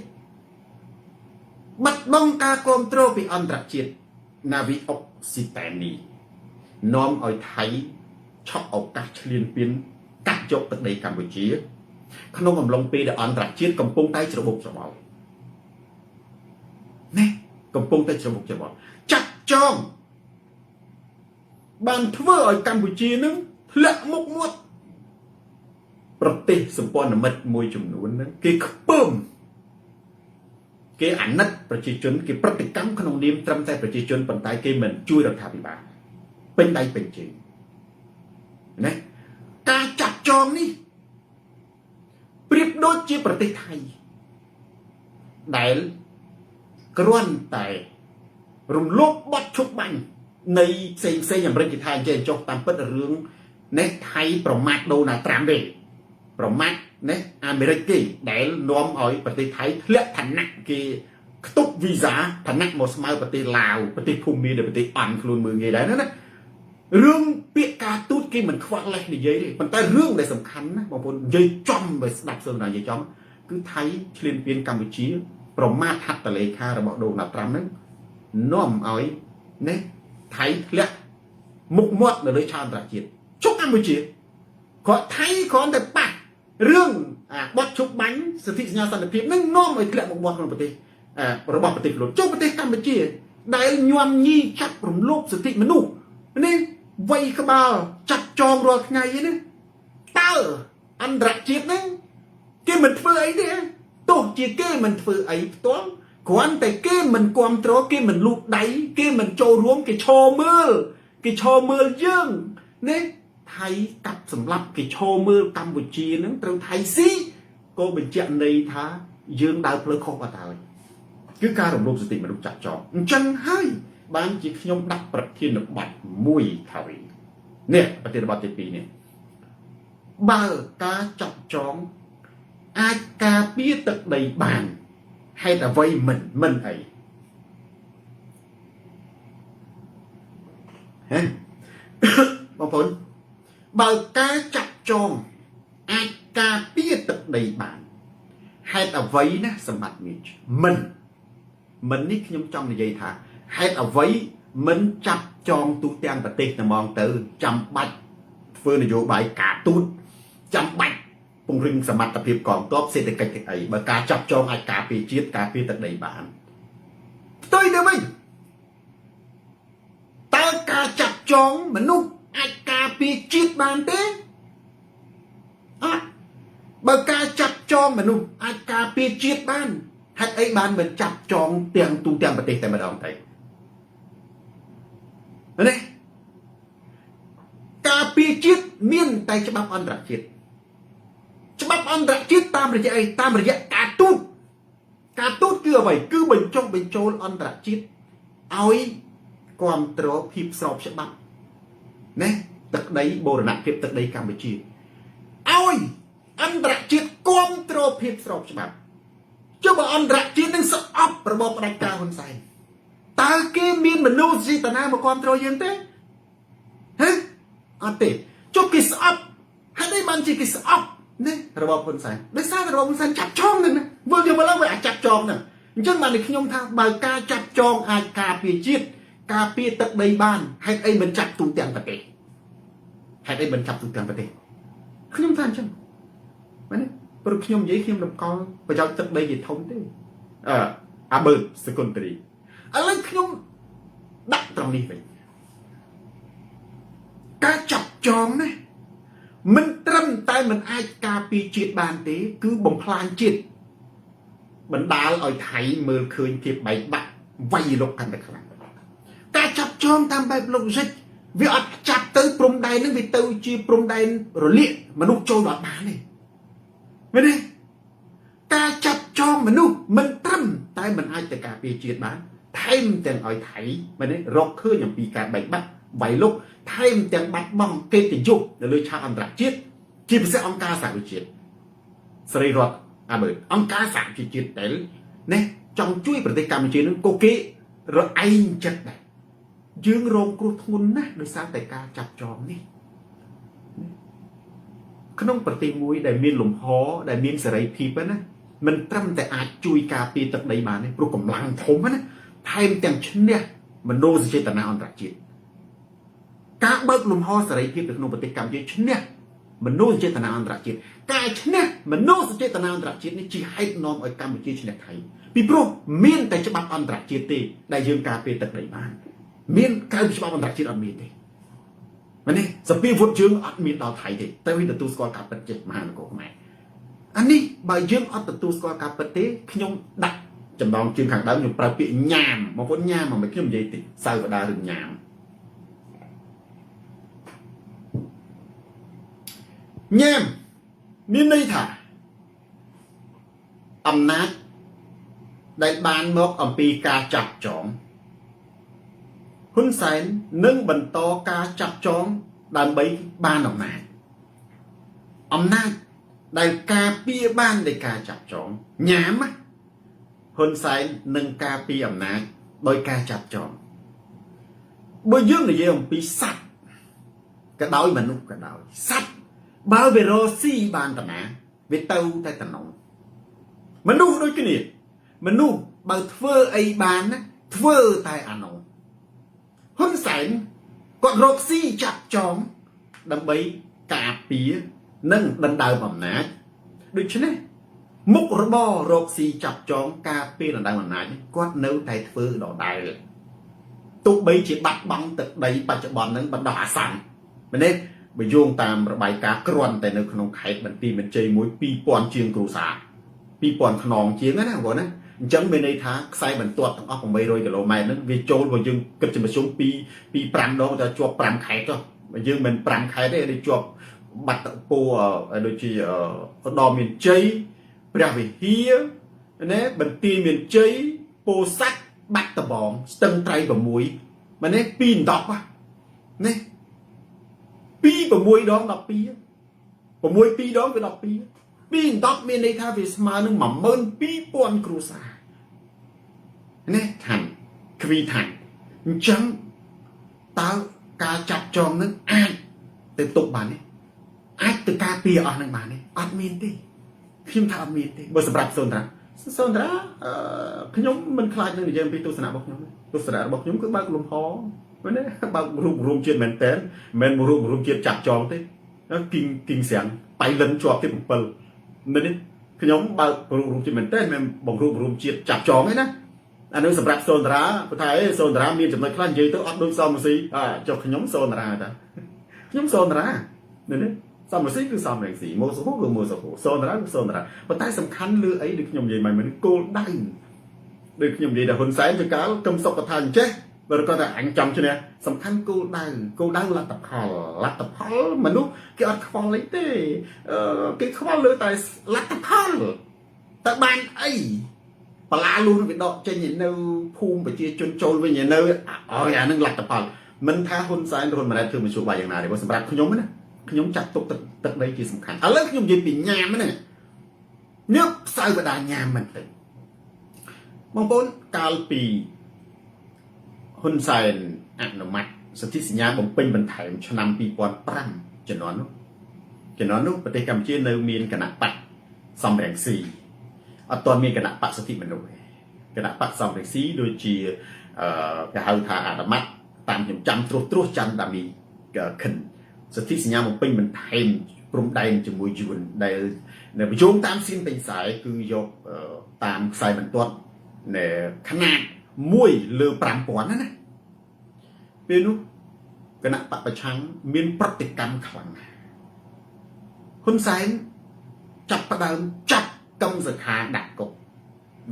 បាត់បង់ការគ្រប់គ្រងពីអន្តរជាតិណាវីអុកស៊ីតានីនាំឲ្យថៃឆក់ឱកាសឈ្លានពានកាត់យកទឹកដីកម្ពុជា ក្នុងអំឡុងពេលដែលអន្តរជាតិកំពុងតែច្របូកច្របល់នេះកំពុងតែច្របូកច្របល់ចាក់ចងបានធ្វើឲ្យកម្ពុជានឹងធ្លាក់មុខមាត់ប្រទេសសម្ព័ន្ធមិត្តមួយចំនួនហ្នឹងគេខ្ពើមគេអាណិតប្រជាជនគេប្រតិកម្មក្នុងនាមត្រឹមតែប្រជាជនប៉ុន្តែគេមិនជួយរដ្ឋាភិបាលពេញដៃពេញជើងណាការចាក់ចងនេះប្រៀបដូចជាប្រទេសថៃដែលគ្រាន់តែរំលោភបទឈប់បាញ់នៃផ្សេងផ្សេងអាមេរិកគេថាអញ្ចឹងចុះតាមពិតរឿងនេះថៃប្រមាថដូណាល់ត្រាំទេប្រមាថនេះអាមេរិកទេដែលនាំឲ្យប្រទេសថៃធ្លាក់ឋានៈគេខ្ទប់វីសាឋានៈមកស្មើប្រទេសឡាវប្រទេសភូមាដែលប្រទេសអន់ខ្លួនមើលងាយដែរណារឿងពាក្យការទូតគេមិនខ្វះលេសនិយាយទេប៉ុន្តែរឿងដែលសំខាន់ណាបងប្អូននិយាយចំបើស្ដាប់សើណានិយាយចំគឺថៃឈ្លានពានកម្ពុជា ប្រមាថហត្ថលេខារបស់ដូណាល់ត្រាំហ្នឹងនាំឲ្យនេះថៃធ្លាក់មុខមាត់នៅលើឆាកអន្តរជាតិជុកកម្ពុជាគាត់ថៃគ្រាន់តែប៉ះរឿងអាបត់ជប់បាញ់សិទ្ធិសញ្ញាសន្តិភាពនឹងនាំឲ្យធ្លាក់មុខមាត់ក្នុងប្រទេសរបស់ប្រទេសខ្លួនចុះប្រទេសកម្ពុជា ដែលញោមញីចាប់រំលោភសិទ្ធិមនុស្សនេះវ័យក្បាលចាប់ចងរាល់ថ្ងៃនេះតើអន្តរជាតិហ្នឹងគេមិនធ្វើអីទេទោះជាគេមិនធ្វើអីផ្ទាល់ គ្រាន់តែគេមិនគ្រប់គ្រងគេមិនលូកដៃគេមិនចូលរួមគេឈរមើលគេឈរមើលយើងណាថៃកាប់សម្លាប់គេឈរមើលកម្ពុជានឹងត្រូវថៃស៊ីក៏បញ្ជាក់ន័យថាយើងដើរផ្លូវខុសបាត់ហើយគឺការរំលោភសិទ្ធិមនុស្សចាប់ចងអញ្ចឹងហើយបានជាខ្ញុំដាក់ប្រធានបទមួយថាវិញនេះប្រធានបទទី2នេះបើការចាប់ចងអាចការពារទឹកដីបានហេតុអ្វីមិនមិនអីហ៎បងប្អូនបើការចាប់ចងអាចការពារទឹកដីបានហេតុអ្វីណាសម្បត្តិមានមិនមិននេះខ្ញុំចង់និយាយថាហេតុអ្វីមិនចាប់ចងទូទាំងប្រទេសតែហ្មងទៅចាំបាច់ធ្វើនយោបាយការទូតចាំបាច់ពង្រឹងសមត្ថភាពកងទ័ពសេដ្ឋកិច្ចអីបើការចាប់ចងអាចការពារជាតិការពារទឹកដីបានផ្ទុយទៅវិញតើការចាប់ចងមនុស្សអាចការពារជាតិបានទេអត់បើការចាប់ចងមនុស្សអាចការពារជាតិបានហេតុអីបានមិនចាប់ចងទាំងទូទាំងប្រទេសតែម្ដងទៅនេះការពារជាតិមានតែច្បាប់អន្តរជាតិច្បាប់អន្តរជាតិតាមរយៈអីតាមរយៈការទូតការទូតគឺអ្វីគឺបញ្ចុះបញ្ចូលអន្តរជាតិឲ្យគ្រប់គ្រងភាពស្របច្បាប់ណាទឹកដីបូរណភាពទឹកដីកម្ពុជាឲ្យអន្តរជាតិគ្រប់គ្រងភាពស្របច្បាប់ចុះបើអន្តរជាតិនឹងស្អប់របបផ្ដាច់ការហ៊ុនសែនតើគេមានមនោសញ្ចេតនាមកគ្រប់គ្រងយើងទេហ៎អត់ទេចុះគេស្អប់ហេតុអីបានជាគេស្អប់នេះរបបហ៊ុនសែនដោយសាររបបហ៊ុនសែនចាប់ចងនឹងណាវិលយកមកឡើងវាអាចចាប់ចងនឹងអញ្ចឹងបានខ្ញុំថាបើការចាប់ចងអាចការពារជាតិការពារទឹកដីបានហេតុអីមិនចាប់ទូទាំងប្រទេសហេតុអីមិនចាប់ទូទាំងប្រទេសខ្ញុំថាអញ្ចឹងមែនទេព្រោះខ្ញុំនិយាយខ្ញុំតម្កល់ប្រយោជន៍ទឹកដីជាធំទេអឺអាបឺតសគុណត្រីឥឡូវខ្ញុំដាក់ត្រង់នេះវិញការចាប់ចងណាមិនត្រឹមតែមិនអាចការពារជាតិបានទេគឺបំផ្លាញជាតិបណ្ដាលឲ្យថៃមើលឃើញភាពបែកបាក់វាយលុកកាន់តែខ្លាំងការចាប់ចងតាមបែប logic វាអត់ចាប់ទៅព្រំដែននឹងវាទៅជាព្រំដែនរលាកមនុស្សចូលដល់បានទេមែនទេការចាប់ចងមនុស្សមិនត្រឹមតែមិនអាចទៅការពារជាតិបានថែមទាំងឲ្យថៃមែនទេរកឃើញអំពីការបែកបាក់វាយលុកថែមទាំងបាត់បង់កិត្តិយសនៅលើឆាកអន្តរជាតិជាពិសេសអង្គការសហប្រជាជាតិសេរីរដ្ឋអាមេរិកអង្គការសហប្រជាជាតិដែលនេះចង់ជួយប្រទេសកម្ពុជានឹងក៏គេរឯងចិត្តដែរយើងរងគ្រោះធ្ងន់ណាស់ដោយសារតែការចាប់ចងនេះក្នុងប្រទេសមួយដែលមានលំហដែលមានសេរីភាពណាមិនត្រឹមតែអាចជួយការពារទឹកដីបានទេព្រោះកម្លាំងធំណាថែមទាំងឈ្នះមនោសញ្ចេតនាអន្តរជាតិការបើកលំហសេរីភាពនៅក្នុងប្រទេសកម្ពុជាឈ្នះមនោសញ្ចេតនាអន្តរជាតិការឈ្នះមនោសញ្ចេតនាអន្តរជាតិនេះជាហេតុនាំឲ្យកម្ពុជាឈ្នះថៃពីព្រោះមានតែច្បាប់អន្តរជាតិទេដែលយើងការពារទឹកដីបានមានក្រៅពីច្បាប់អន្តរជាតិអត់មានទេមែនទេសពីវុធយើងអត់មានដល់ថៃទេតែវិញទទួលស្គាល់ការពិតចេះមហានគរខ្មែរអានេះបើយើងអត់ទទួលស្គាល់ការពិតទេខ្ញុំដាក់ចំណងជើងខាងដើមខ្ញុំប្រើពាក្យញ៉ាមបងប្អូនញ៉ាមមកខ្ញុំនិយាយតិចសៅវតារឿងញ៉ាមញ៉ាមមានន័យថាអំណាចដែលបានមកអំពីការចាប់ចងហ៊ុនសែននឹងបន្តការចាប់ចងដើម្បីបានអំណាចអំណាចដែលការពារបានដោយការចាប់ចងញ៉ាមហ៊ុនសែននឹងការពារអំណាចដោយការចាប់ចងបើយើងនិយាយអំពីសត្វក៏ដោយមនុស្សក៏ដោយសត្វបើវារកស៊ីបានតាណាវាទៅតែតំណងមនុស្សដូចគ្នាមនុស្សបើធ្វើអីបានណាធ្វើតែអានោះហ៊ុនសែនគាត់រកស៊ីចាប់ចងដើម្បីការពារនិងដណ្ដើមអំណាចដូច្នេះមុខរបររកស៊ីចាប់ចងការពារដណ្ដើមអំណាចគាត់នៅតែធ្វើដដែលទោះបីជាបាត់បង់ទឹកដីបច្ចុប្បន្ននឹងបណ្ដោះអាសន្នមែនទេបើយោងតាមរបាយការណ៍គ្រាន់តែនៅក្នុងខេត្តបន្ទាយមានជ័យមួយ2000ជាងគ្រួសារ2000ខ្នងជាងណាបងណា អញ្ចឹងមានន័យថាខ្សែបន្ទាត់ទាំងអស់800គីឡូម៉ែត្រហ្នឹងវាចូលមកយើងគិតជាមធ្យម2 2 5ដងតែជាប់5ខេត្តចុះយើងមិន5ខេត្តទេដូចជាប់បាត់តពោដូចជាឧត្តរមានជ័យព្រះវិហារណាបន្ទាយមានជ័យពោធិ៍សាត់បាត់ដំបងស្ទឹងត្រែង6មែនទេ2 10ណា2 6ដង12 6 2ដងវា12 2 10មានន័យថាវាស្មើនឹង12000គ្រួសារនេះឋានគ្វីឋានអញ្ចឹងតើការចាប់ចងនឹងអាចទៅទុកបានទេអាចទៅការពារអស់នឹងបានទេអត់មានទេខ្ញុំថាអត់មានទេបើសម្រាប់សូនត្រាសូនត្រាអឺខ្ញុំមិនខ្លាចនឹងនិយាយអំពីទស្សនៈរបស់ខ្ញុំទស្សនៈរបស់ខ្ញុំគឺបើកលំហមែនទេបើករូបរួមជាតិមែនតើមិនមែនរូបរួមជាតិចាប់ចងទេគីងគីងស្រាំងបៃលិនជាប់ទី7មែនទេខ្ញុំបើករូបរួមជាតិមែនតើមិនបង្រួបរួមជាតិចាប់ចងទេណាអានឹងសម្រាប់សូនតារាព្រោះថាអេសូនតារាមានចំណុចខ្លះនិយាយទៅអត់ដូចសមស៊ីអើចុះខ្ញុំសូនតារាតាខ្ញុំសូនតារានេះនេះសំរងស៊ីគឺសំរងស៊ីម៉ូសូហូគឺម៉ូសូហូសូនតារាគឺសូនតារាប៉ុន្តែសំខាន់លើអីដូចខ្ញុំនិយាយមកមិនគោលដៅដូចខ្ញុំនិយាយថាហ៊ុនសែនជាកាលកឹមសុខកថាអញ្ចេះបើគាត់ថាអញចាំឈ្នះសំខាន់គោលដៅគោលដៅលទ្ធផលលទ្ធផលមនុស្សគេអត់ខ្វល់អីទេគេខ្វល់លើតែលទ្ធផលតើបានអីបលាលុះវាដកចេញនៅភូមិប្រជាជនចូលវិញនៅអើយអានឹងលទ្ធផលមិនថាហ៊ុនសែនហ៊ុនម៉ាណែតធ្វើមធ្យោបាយយ៉ាងណាទេបើសម្រាប់ខ្ញុំណាខ្ញុំចាត់ទុកទឹកទឹកដីជាសំខាន់ឥឡូវខ្ញុំនិយាយពីញ៉ាមហ្នឹងនេះផ្សៅបដាញ៉ាមមិនទៅបងប្អូនកាលពីហ៊ុនសែនអនុម័តសន្ធិសញ្ញាបំពេញបន្ថែមឆ្នាំ2005ជំនាន់នោះជំនាន់នោះប្រទេសកម្ពុជានៅមានគណៈបកសំរងស៊ីអត់ទាន់មានគណៈបកសិទ្ធិមនុស្សទេគណៈបកសំរងស៊ីដូចជាអឺគេហៅថាអនុម័តតាមខ្ញុំចាំត្រួសត្រាសច័ន្ទដាមីខិនសន្ធិសញ្ញាបំពេញបន្ថែមព្រំដែនជាមួយយួនដែលនៅយោងតាមសៀនពេញខ្សែគឺយកតាមខ្សែបន្ទាត់នៃຂະຫນາດ1លើ5000ណាណាពេលនោះគណៈបពប្រឆាំងមានប្រតិកម្មខ្លាំងណាស់ហ៊ុនសែនចាប់ផ្ដើមចាប់កឹមសុខាដាក់គុក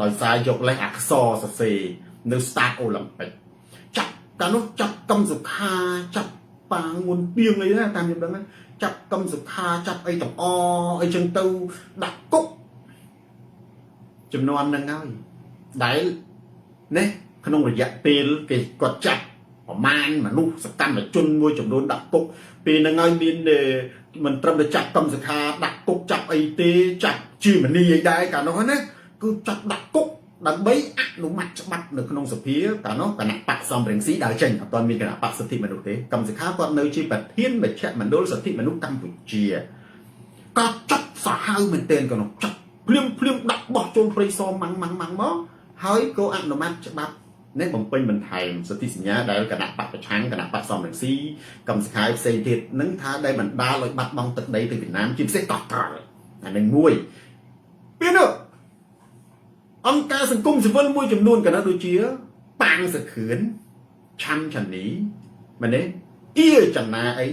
ដោយសារយកលេសអក្សរសរសេរនៅស្តាតអូឡ িম্প ិកចាប់កាលនោះចាប់កឹមសុខាចាប់ប៉ាងងួនទៀងអីណាតាមខ្ញុំដឹងណាចាប់កឹមសុខាចាប់អីទាំងអអីចឹងទៅដាក់គុកចំនួនហ្នឹងហើយដែលនេះក្នុងរយៈពេលគេគាត់ចាប់ប្រមាណមនុស្សសកម្មជនមួយចំនួនដាក់គុកពេលហ្នឹងហើយមានមិនត្រឹមតែចាប់កឹមសុខាដាក់គុកចាប់អីទេចាប់ជាមនីអីដែរកាលនោះណាគឺចាប់ដាក់គុកដើម្បីអនុម័តច្បាប់នៅក្នុងសភាកាលនោះគណៈបកសំរងស៊ីដើរចេញអត់ទាន់មានគណៈបកសិទ្ធិមនុស្សទេកឹមសុខាគាត់នៅជាប្រធានមជ្ឈមណ្ឌលសិទ្ធិមនុស្សកម្ពុជាក៏ចាប់សាហាវមែនទែនក៏នោះចាប់ភ្លាមភ្លាមដាក់បោះចូលព្រៃសម៉ាំងម៉ាំងម៉ាំងមកហើយក៏អនុម័តច្បាប់នេះបំពេញបន្ថែមសន្ធិសញ្ញាដែលគណៈបកប្រឆាំងគណៈបកសំរងស៊ីកម្មសខាយផ្សេងទៀតនឹងថាដែលបណ្ដាលឲ្យបាត់បង់ទឹកដីទៅវៀតណាមជាពិសេសកោះត្រល់អានឹងមួយពេលនោះអង្គការសង្គមស៊ីវិលមួយចំនួនកណ្ដាលដូចជាប៉ាងសខឿនឆាំឆានីមែនទេអៀចនាអី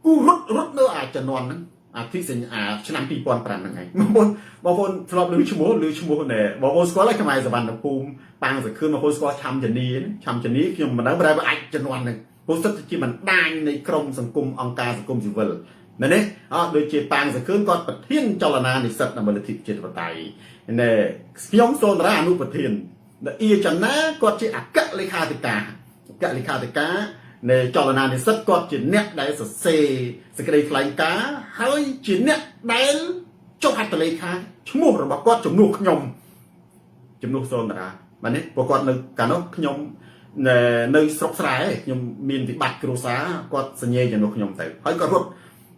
គូរត់រត់នៅអាចជំនាន់ហ្នឹងអាទិសញ្ញាឆ្នាំ2005ហ្នឹងឯងបងប្អូនបងប្អូនធ្លាប់ឮឈ្មោះឮឈ្មោះណែបងប្អូនស្គាល់ហើយខ្មែរសវណ្ណភូមិប៉ាងសខឿនបងប្អូនស្គាល់ឆាំជនីឆាំជនីខ្ញុំមិនដឹងប្រហែលអាចជំនាន់ហ្នឹងព្រោះសិតជាបណ្ដាញនៃក្រមសង្គមអង្គការសង្គមស៊ីវិលមែនទេអត់ដូចជាប៉ាងសខឿនគាត់ប្រធានចលនានិស្សិតដើម្បីលទ្ធិប្រជាធិបតេយ្យណែខ្ញុំសូនតារាអនុប្រធានអៀចនាគាត់ជាអគ្គលេខាធិការអគ្គលេខាធិការនៃចលនានិស្សិតគាត់ជាអ្នកដែលសរសេរសេចក្តីថ្លែងការណ៍ហើយជាអ្នកដែលចុះហត្ថលេខាឈ្មោះរបស់គាត់ជំនួសខ្ញុំជំនួសសូនតារាបាទនេះព្រោះគាត់នៅកាលនោះខ្ញុំនៅស្រុកស្រែខ្ញុំមានវិបត្តិគ្រួសារគាត់សញ្ញេជំនួសខ្ញុំទៅហើយគាត់រត់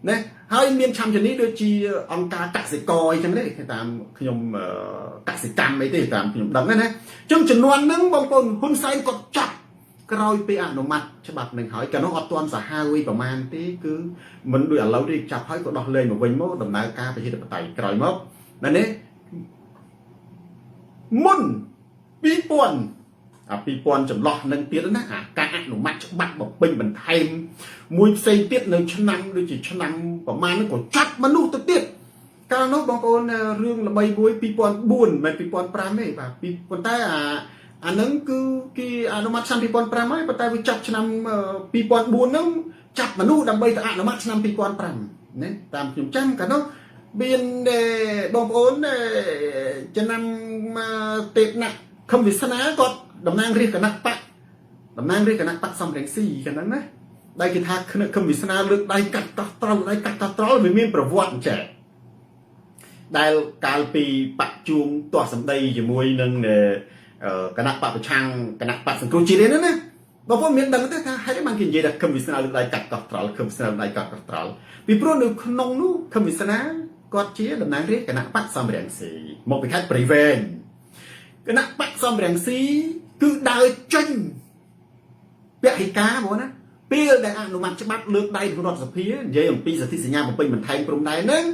ណាហើយមានឆាំជំនីដូចជាអង្គការកសិករអីចឹងទេតាមខ្ញុំកសិកម្មអីទេតាមខ្ញុំដឹងណាអញ្ចឹងចំនួនហ្នឹងបងប្អូនហ៊ុនសែនគាត់ចាប់ក្រោយពេលអនុម័តច្បាប់នឹងហើយកាលនោះអត់ទាន់សាហាវអីប្រមាណទេគឺមិនដូចឥឡូវទេចាប់ហើយក៏ដោះលែងមកវិញមកដំណើរការប្រជាធិបតេយ្យក្រោយមកណានេះមុន2000អា2000ចន្លោះនឹងទៀតណាអាការអនុម័តច្បាប់បំពេញបន្ថែមមួយផ្សេងទៀតនៅឆ្នាំដូចជាឆ្នាំប្រមាណហ្នឹងក៏ចាប់មនុស្សទៅទៀត កាលនោះបងប្អូនរឿងល្បីមួយ2004មិន2005ទេបាទពីប៉ុន្តែអាអានឹងគឺគេអនុម័តឆ្នាំ2005ហើយប៉ុន្តែវាចាប់ឆ្នាំ2004ហ្នឹងចាប់មនុស្សដើម្បីទៅអនុម័តឆ្នាំ2005ណាតាមខ្ញុំចាំកាលនោះមានបងប្អូនចំណាំទេពណាក់ខំវាសនាគាត់តំណាងរាជគណៈបកតំណាងរាជគណៈបកសំរងស៊ីកាលហ្នឹងណាដែលគេថាខំវាសនាលើកដៃកាត់កោះត្រល់ដៃកាត់កោះត្រល់វាមានប្រវត្តិអញ្ចឹងដែលកាលពីបកជួងទាស់សម្ដីជាមួយនឹងគណៈបកប្រឆាំងគណៈបកសង្គ្រោះជាតិនេះណាបងប្អូនមានដឹងទេថាហេតុអីបានគេនិយាយថាខឹមវាសនាលើកដៃកាត់កោះត្រល់ខឹមវាសនាលើកដៃកាត់កោះត្រល់ពីព្រោះនៅក្នុងនោះខឹមវាសនាគាត់ជាតំណាងរាស្ត្រគណៈបកសំរងស៊ីមកពីខេត្តព្រៃវែងគណៈបកសំរងស៊ីគឺដើរចេញពហិការហ្មងណាពេលដែលអនុម័តច្បាប់លើកដៃក្នុងរដ្ឋសភានិយាយអំពីសន្ធិសញ្ញាបំពេញបន្ថែមព្រំដែនហ្នឹង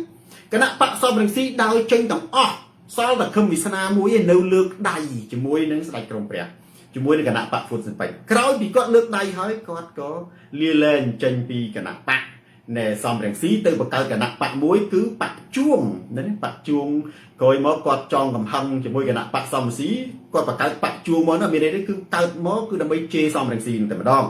គណៈបកសំរងស៊ីដើរចេញទាំងអស់សល់តែខឹមវាសនាមួយឯនៅលើកដៃជាមួយនឹងស្ដេចក្រមព្រះជាមួយនឹងគណៈបកហ្វុនសិនពេជ្រក្រោយពីគាត់លើកដៃហើយគាត់ក៏លាលែងចេញពីគណៈបកណែសំរងស៊ីទៅបង្កើតគណៈបកមួយគឺបកជួងណាបកជួងក្រោយមកគាត់ចងកំហឹងជាមួយគណៈបកសំរងស៊ីគាត់បង្កើតបកជួងមកណាមានន័យគឺកើតមកគឺដើម្បីជេរសំរងស៊ីតែម្ដង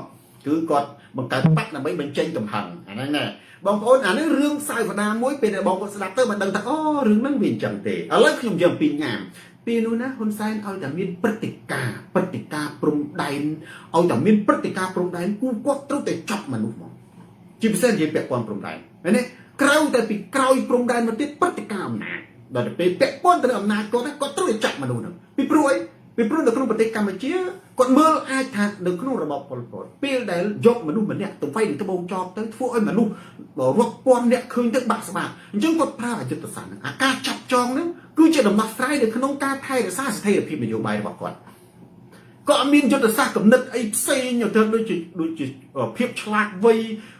គឺគាត់បង្កើតបកដើម្បីបញ្ចេញកំហឹងអាហ្នឹងណាបងប្អូនអានេះរឿងសាវតាមួយពេលដែលបងប្អូនស្ដាប់ទៅមិនដឹងថាអូរឿងហ្នឹងវាអញ្ចឹងទេឥឡូវខ្ញុំយកពីញ៉ាំពេលនោះណាហ៊ុនសែនឲ្យតែមានព្រឹត្តិការណ៍ព្រឹត្តិការណ៍ព្រំដែនឲ្យតែមានព្រឹត្តិការណ៍ព្រំដែនគូគាត់ត្រូវតែចាប់មនុស្សមកជាពិសេសនិយាយពាក់ព័ន្ធព្រំដែនឃើញទេក្រៅតែពីក្រោយព្រំដែនមកទៀតព្រឹត្តិការណ៍អំណាចដល់ទៅពេលពាក់ព័ន្ធទៅនឹងអំណាចគាត់គាត់ត្រូវតែចាប់មនុស្សហ្នឹងពីព្រោះអីពីព្រោះនៅក្នុងប្រទេសកម្ពុជាគាត់មើលអាចថានៅក្នុងរបបប៉ុលពតពេលដែលយកមនុស្សម្នាក់ទៅវាយនឹងត្បូងចបទៅធ្វើឲ្យមនុស្សរាប់ពាន់នាក់ឃើញទៅបាក់ស្បាតអញ្ចឹងគាត់ប្រើអយុទ្ធសាស្ត្រហ្នឹងអាការចាប់ចងហ្នឹងគឺជាដំណោះស្រាយនៅក្នុងការថែរក្សាស្ថិរភាពនយោបាយរបស់គាត់ក៏អត់មានយុទ្ធសាស្ត្រកំណត់អីផ្សេងទៅដូចជាភាពឆ្លាតវៃ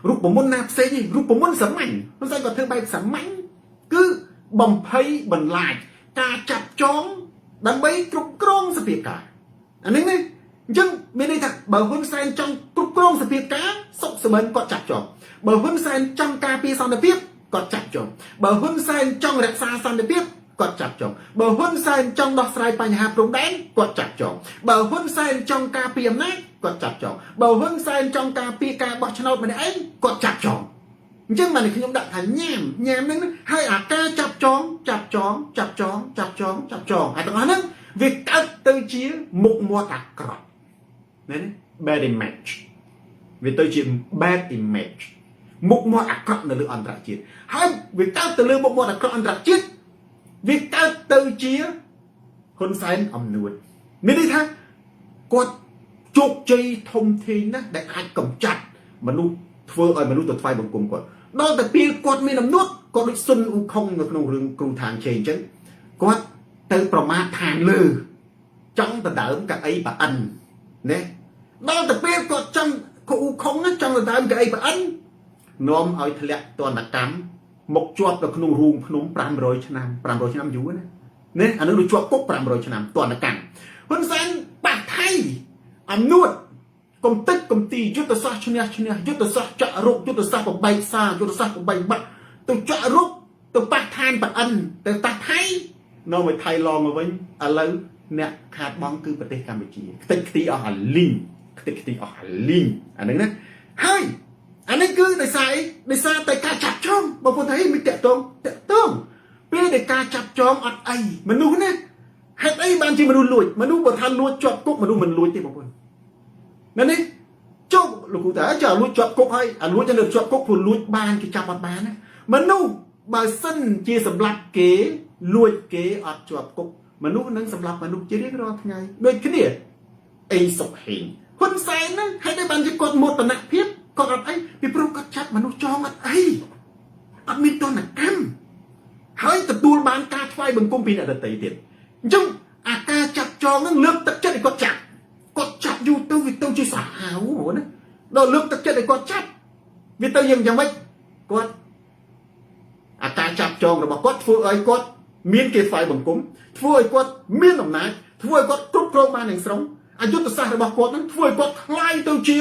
រូបមន្តណាផ្សេងទេរូបមន្តសាមញ្ញប៉ុន្តែគាត់ធ្វើបែបសាមញ្ញគឺបំភ័យបន្លាចការចាប់ចងដើម្បីគ្រប់គ្រងសភាពការអានេះណាអញ្ចឹងមានន័យថាបើហ៊ុនសែនចង់គ្រប់គ្រងសភាពការសុកសមិនគាត់ចាប់ចងបើហ៊ុនសែនចង់ការពារសន្តិភាពគាត់ចាប់ចងបើហ៊ុនសែនចង់រក្សាសន្តិភាពគាត់ចាប់ចងបើហ៊ុនសែនចង់ដោះស្រាយបញ្ហាព្រំដែនគាត់ចាប់ចងបើហ៊ុនសែនចង់ការពារអំណាចគាត់ចាប់ចងបើហ៊ុនសែនចង់ការពារការបោះឆ្នោតម្នាក់ឯងគាត់ចាប់ចងអញ្ចឹងបានខ្ញុំដាក់ថាញ៉ាមញ៉ាមហ្នឹងហើយអាការចាប់ចងចាប់ចងចាប់ចងចាប់ចងចាប់ចងអាទាំងអស់ហ្នឹងវាកើតទៅជាមុខមាត់អាក្រក់មែនទេ bad image វាទៅជា bad image មុខមាត់អាក្រក់នៅលើអន្តរជាតិហើយវាកើតទៅលើមុខមាត់អាក្រក់អន្តរជាតិវាកើតទៅជាហ៊ុនសែនអំនួតមានន័យថាគាត់ជោគជ័យធំធេងណាស់ដែលអាចកម្ចាត់មនុស្សធ្វើឲ្យមនុស្សទៅថ្វាយបង្គំគាត់ដល់តែពេលគាត់មានអំនួតគាត់ដូចសុនអ៊ូខុងនៅក្នុងរឿងគ្រូឋានជ័យអញ្ចឹងគាត់ទៅប្រមាថឋានលើចង់ដដើមកៅអីប្រអិនណាដល់ទៅពេលគាត់ចង់គ្រូខុងចង់ដដើមកៅអីប្រអិននាំឲ្យធ្លាក់ទណ្ឌកម្មមកជាប់នៅក្នុងរូងភ្នំ500ឆ្នាំ500ឆ្នាំយូរណានេះអានឹងដូចជាប់គុក500ឆ្នាំទណ្ឌកម្មហ៊ុនសែនប៉ះថៃអំនួតកំតិចកំទីយុទ្ធសាស្ត្រឈ្នះឈ្នះយុទ្ធសាស្ត្រចាក់រុកយុទ្ធសាស្ត្របំបែកសាយុទ្ធសាស្ត្របំបែកបាត់ទៅចាក់រុកទៅប៉ះឋានប្រអិនទៅប៉ះថៃនាំឲ្យថៃឡងមកវិញឥឡូវអ្នកខាតបង់គឺប្រទេសកម្ពុជាខ្ទេចខ្ទីអស់អាលីងខ្ទេចខ្ទីអស់អាលីងអាហ្នឹងណាហើយអានេះគឺដោយសារអីដោយសារតែការចាប់ចងបងប្អូនថាមិនតាក់តងតាក់តងពេលដែលការចាប់ចងអត់អីមនុស្សណាហេតុអីបានជាមនុស្សលួចមនុស្សបើថាលួចជាប់គុកមនុស្សមិនលួចទេបងប្អូនមែនទេចុះលោកគ្រូតាចុះលួចជាប់គុកហើយអាលួចទៅជាប់គុកព្រោះលួចបានគេចាប់អត់បានណាមនុស្សបើសិនជាសម្លាប់គេលួចគេអត់ជាប់គុកមនុស្សនឹងសម្លាប់មនុស្សជារៀងរាល់ថ្ងៃដូចគ្នាអេសុកហេងហ៊ុនសែនហ្នឹងហេតុអីបានជាគាត់មោទនភាពគាត់អត់អីពីព្រោះគាត់ចាប់មនុស្សចងអត់អីអត់មានទណ្ឌកម្មហើយទទួលបានការថ្វាយបង្គំពីអ្នកដទៃទៀតអញ្ចឹងអាការចាប់ចងហ្នឹងលើកទឹកចិត្តឲ្យគាត់ចាប់គាត់ចាប់យូរទៅវាទៅជាសាហាវណាដល់លើកទឹកចិត្តឲ្យគាត់ចាប់វាទៅយ៉ាងយ៉ាងម៉េចគាត់អាការចាប់ចងរបស់គាត់ធ្វើឲ្យគាត់មានគេថ្វាយបង្គំធ្វើឲ្យគាត់មានអំណាចធ្វើឲ្យគាត់គ្រប់គ្រងបានទាំងស្រុងអយុទ្ធសាស្ត្ររបស់គាត់នឹងធ្វើឲ្យគាត់ក្លាយទៅជា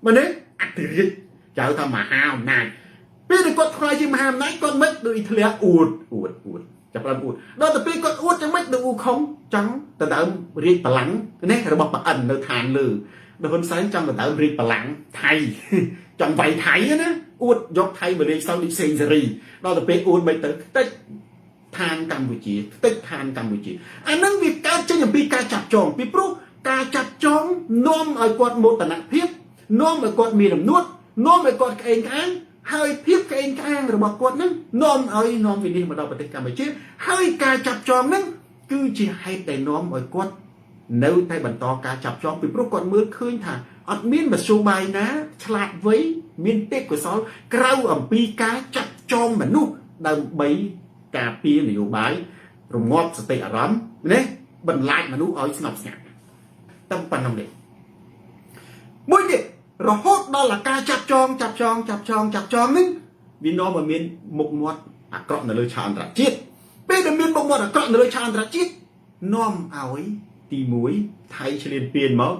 មែនទេអធិរាជចៅថាមហាអំណាច ពេលដែលគាត់ខ្លាយជាមហាអំណាចគាត់មិនដូចអ៊ីធ្លាអួតអួតអួតចាប់ផ្ដើមអួតដល់ទៅពេលគាត់អួតយ៉ាងម៉េចដូចអ៊ូខុងចង់ដណ្ដើមរាជបល្ល័ង្កនេះរបស់ប៉អិននៅឋានលើដល់ហ៊ុនសែនចង់ដណ្ដើមរាជបល្ល័ង្កថៃចង់វាយថៃណាអួតយកថៃមកលេងសើចដូចសេងសេរីដល់ទៅពេលអួតមិនទៅខ្ទេចឋានកម្ពុជាខ្ទេចឋានកម្ពុជាអានឹងវាកើតចេញអំពីការចាប់ចងពីព្រោះការចាប់ចងនាំឲ្យគាត់មោទនភាពនាំឲ្យគាត់មានអំនួតនាំឲ្យគាត់ក្អេងក្អាងហើយភាពក្អេងក្អាងរបស់គាត់នឹងនាំឲ្យនាំវិនិច្ឆ័យមកដល់ប្រទេសកម្ពុជាហើយការចាប់ចងនឹងគឺជាហេតុដែលនាំឲ្យគាត់នៅតែបន្តការចាប់ចងពីព្រោះគាត់មើលឃើញថាអត់មានមធ្យោបាយណាឆ្លាតវៃមានទេពកោសលក្រៅអំពីការចាប់ចងមនុស្សដើម្បីការពារនយោបាយរងាប់សតិអារម្មណ៍ណាបន្លាចមនុស្សឲ្យស្ងប់ស្ងាត់តែប៉ុណ្្នឹងទេមួយទៀតរហូតដល់អាការចាប់ចងចាប់ចងចាប់ចងចាប់ចងនេះវានាំឲ្យមានមុខមាត់អាក្រក់នៅលើឆាកអន្តរជាតិពេលដែលមានមុខមាត់អាក្រក់នៅលើឆាកអន្តរជាតិនាំឲ្យទី1ថៃឈ្លានពានមក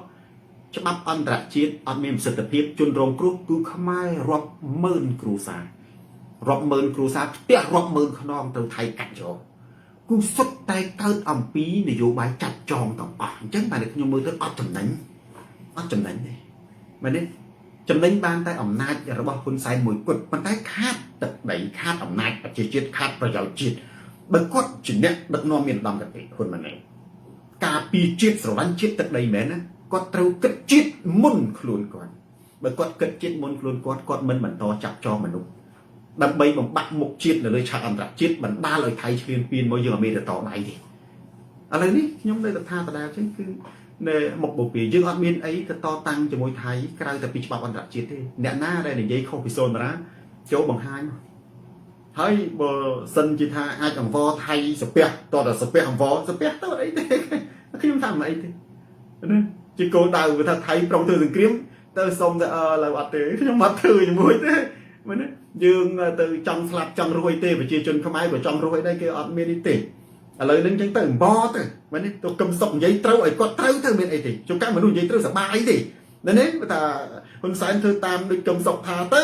ច្បាប់អន្តរជាតិអត់មានប្រសិទ្ធភាពជនរងគ្រោះគឺខ្មែររាប់ម៉ឺនគ្រួសាររាប់ម៉ឺនគ្រួសារផ្ទះរាប់ម៉ឺនខ្នងទៅថៃកាត់យកគឺសុទ្ធតែកើតអំពីនយោបាយចាប់ចងទាំងអស់អញ្ចឹងបាទខ្ញុំមើលទៅអត់ចំណេញអត់ចំណេញទេមែនទេចំណេញបានតែអំណាចរបស់ហ៊ុនសែនមួយគត់ប៉ុន្តែខាតទឹកដីខាតអំណាចប្រជាជាតិខាតប្រយោជន៍ជាតិបើគាត់ជាអ្នកដឹកនាំមានឧត្តមគតិហ៊ុនម៉ាណែតការពារជាតិស្រឡាញ់ជាតិទឹកដីមែនណាគាត់ត្រូវគិតជាតិមុនខ្លួនគាត់បើគាត់គិតជាតិមុនខ្លួនគាត់គាត់មិនបន្តចាប់ចងមនុស្សដើម្បីបំបាក់មុខជាតិនៅលើឆាកអន្តរជាតិបណ្ដាលឲ្យថៃឈ្លានពានមកយើងអត់មានទៅតដៃទេឥឡូវនេះខ្ញុំនៅតែថាដដែលចឹងគឺនៅមុខបូព៌ាយើងអត់មានអីទៅតតាំងជាមួយថៃក្រៅតែពីច្បាប់អន្តរជាតិទេអ្នកណាដែលនិយាយខុសពីសូនតារាចូលបង្ហាញមកហើយបើសិនជាថាអាចអង្វរថៃសាពះតតែសាពះអង្វរសាពះទៅអីទេខ្ញុំថាមិនអីទេណាជាគោលដៅវាថាថៃប្រុងធ្វើសង្គ្រាមទៅសុំតែអឺឡើយអត់ទេខ្ញុំអត់ធ្វើជាមួយទេមែនទេយើងទៅចង់ស្លាប់ចង់រស់អីទេប្រជាជនខ្មែរក៏ចង់រស់អីដែរគេអត់មានអីទេឥឡូវហ្នឹងចឹងទៅអំបទៅមែនទេទៅកឹមសុកនិយាយត្រូវឲ្យគាត់ត្រូវទៅមានអីទេជួនកាលមនុស្សនិយាយត្រូវសប្បាយទេណានេះថាហ៊ុនសែនធ្វើតាមដូចកឹមសុកថាទៅ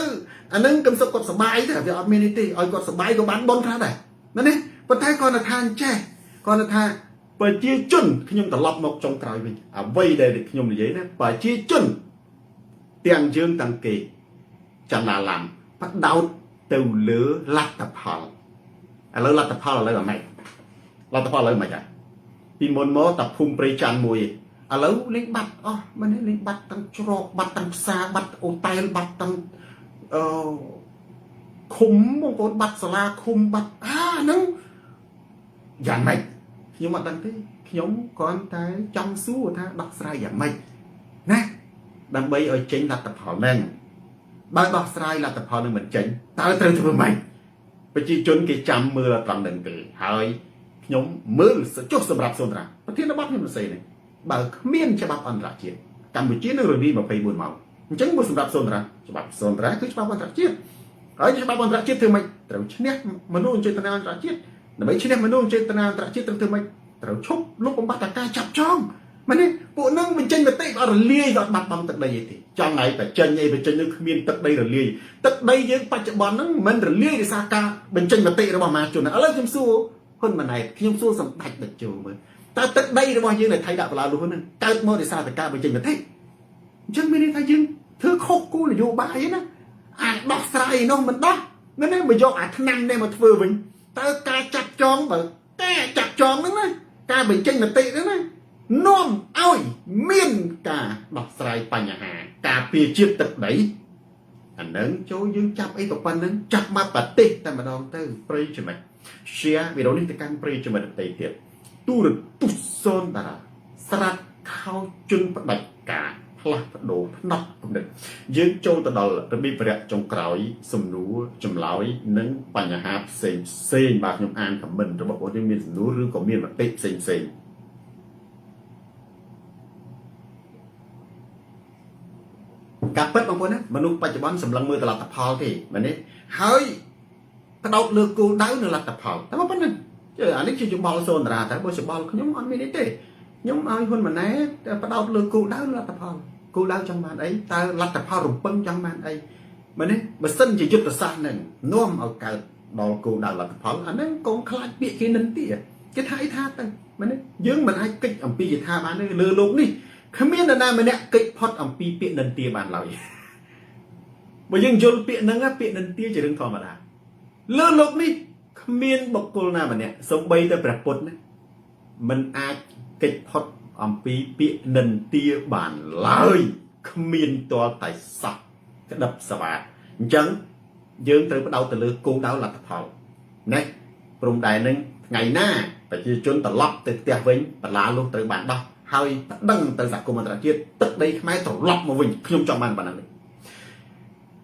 អាហ្នឹងកឹមសុកគាត់សប្បាយទេវាអត់មានអីទេឲ្យគាត់សប្បាយក៏បានបុណ្យខ្លះដែរណានេះប៉ុន្តែគាត់ថាអញ្ចេះគាត់ថាប្រជាជនខ្ញុំត្រឡប់មកចុងក្រោយវិញអ្វីដែលខ្ញុំនិយាយណាប្រជាជនទាំងយើងទាំងគេចន្ទាឡាំផ្ដោតទៅលើលទ្ធផលឥឡូវលទ្ធផលឥឡូវអាម៉េចលទ្ធផលឥឡូវមិនដែរពីមុនមកតាភូមិព្រៃច័ន្ទមួយឥឡូវលេងបាត់អស់មែនទេលេងបាត់ទាំងច្រកបាត់ទាំងផ្សារបាត់អូតែលបាត់ទាំងអឺឃុំបងប្អូនបាត់សាលាឃុំបាត់អាហ្នឹងយ៉ាងម៉េចខ្ញុំអត់ដឹងទេខ្ញុំគ្រាន់តែចង់សួរថាដោះស្រាយយ៉ាងម៉េចណាដើម្បីឲ្យចេញលទ្ធផលហ្នឹងបើដោះស្រាយលទ្ធផលនឹងមិនចេញតើត្រូវធ្វើម៉េចប្រជាជនគេចាំមើលត្រង់ហ្នឹងទេហើយខ្ញុំមើលចុះសម្រាប់សូនតារាប្រធានបទខ្ញុំសរសេរនេះបើគ្មានច្បាប់អន្តរជាតិកម្ពុជានឹងរលាយ24ម៉ោងអញ្ចឹងមកសម្រាប់សូនតារាច្បាប់សូនតារាគឺច្បាប់អន្តរជាតិហើយច្បាប់អន្តរជាតិធ្វើម៉េចត្រូវឈ្នះមនុស្សចេតនាអន្តរជាតិដើម្បីឈ្នះមនុស្សចេតនាអន្តរជាតិត្រូវធ្វើម៉េចត្រូវឈប់លុបបំបាត់ការចាប់ចងមែនទេពួកនឹងបញ្ចេញមតិអត់រលាយក៏អត់បាត់បង់ទឹកដីអីទេចង់ឲ្យបញ្ចេញអីបញ្ចេញនឹងគ្មានទឹកដីរលាយទឹកដីយើងបច្ចុប្បន្នហ្នឹងមិនរលាយដោយសារការបញ្ចេញមតិរបស់មហាជនឥឡូវខ្ញុំសួរហ៊ុនម៉ាណែតខ្ញុំសួរសម្ដេចតេជោមើលតើទឹកដីរបស់យើងនៅថៃដាក់បលាលុះហ្នឹងកើតមកដោយសារតែការបញ្ចេញមតិអញ្ចឹងមានន័យថាយើងធ្វើខុសគោលនយោបាយណាអាចដោះស្រាយនោះមិនដោះមែនទេមកយកអាឆ្នាំនេះមកធ្វើវិញតើការចាប់ចងបើការចាប់ចងហ្នឹងណាការបញ្ចេញមតិហ្នឹងណានាំឲ្យមានការដោះស្រាយបញ្ហាការពារជាតិទឹកដីអានឹងចូលយើងចាប់អីក៏ប៉ុណ្្នឹងចាប់មកប្រទេសតែម្ដងទៅប្រិយមិត្ត share វីដេអូនេះទៅកាន់ប្រិយមិត្តដទៃទៀតទូរទស្សន៍សូនតារាស្រាត់ខោជន់ផ្ដាច់ការផ្លាស់ប្ដូរផ្នត់គំនិតយើងចូលទៅដល់របៀបវរៈចុងក្រោយសំណួរចម្លើយនិងបញ្ហាផ្សេងផ្សេងបាទខ្ញុំអាន comment របស់បងប្អូនមានសំណួរឬក៏មានមតិផ្សេងផ្សេងការពិតបងប្អូនណាមនុស្សបច្ចុប្បន្នសម្លឹងមើលតែលទ្ធផលទេមែនទេហើយផ្ដោតលើគោលដៅនៅលទ្ធផលតែប៉ុណ្្នឹងអានេះជាយោបល់សូនតារាតែបើយោបល់ខ្ញុំអត់មានអីទេខ្ញុំឲ្យហ៊ុនម៉ាណែតផ្ដោតលើគោលដៅលទ្ធផលគោលដៅចង់បានអីតើលទ្ធផលរំពឹងចង់បានអី មែនទេបើសិនជាយុទ្ធសាស្ត្រហ្នឹងនាំឲ្យកើតដល់គោលដៅលទ្ធផលអាហ្នឹងកុំខ្លាចពាក្យគេនិន្ទាគេថាអីថាទៅមែនទេយើងមិនអាចកិច្ចអំពីយថាបានទេលើលោកនេះគ្មាននរណាម្នាក់កិច្ចផុតអំពីពាក្យនិន្ទាបានឡើយបើយើងយល់ពាក្យហ្នឹងពាក្យនិន្ទាជារឿងធម្មតាលើលោកនេះគ្មានបុគ្គលណាម្នាក់សំបីតែព្រះពុទ្ធណាមិនអាចកិច្ចផុតអំពីពាក្យនិន្ទាបានឡើយគ្មានទាល់តែសោះក្តឹបសវ៉ាតអញ្ចឹងយើងត្រូវផ្ដោតទៅលើគោលដៅលទ្ធផលណាព្រំដែននឹងថ្ងៃណាប្រជាជនត្រឡប់ទៅផ្ទះវិញបន្លាលុះត្រូវបានដោះហើយប្តឹងទៅសហគមន៍អន្តរជាតិទឹកដីខ្មែរត្រឡប់មកវិញខ្ញុំចង់បានប៉ុណ្ណឹងនេះ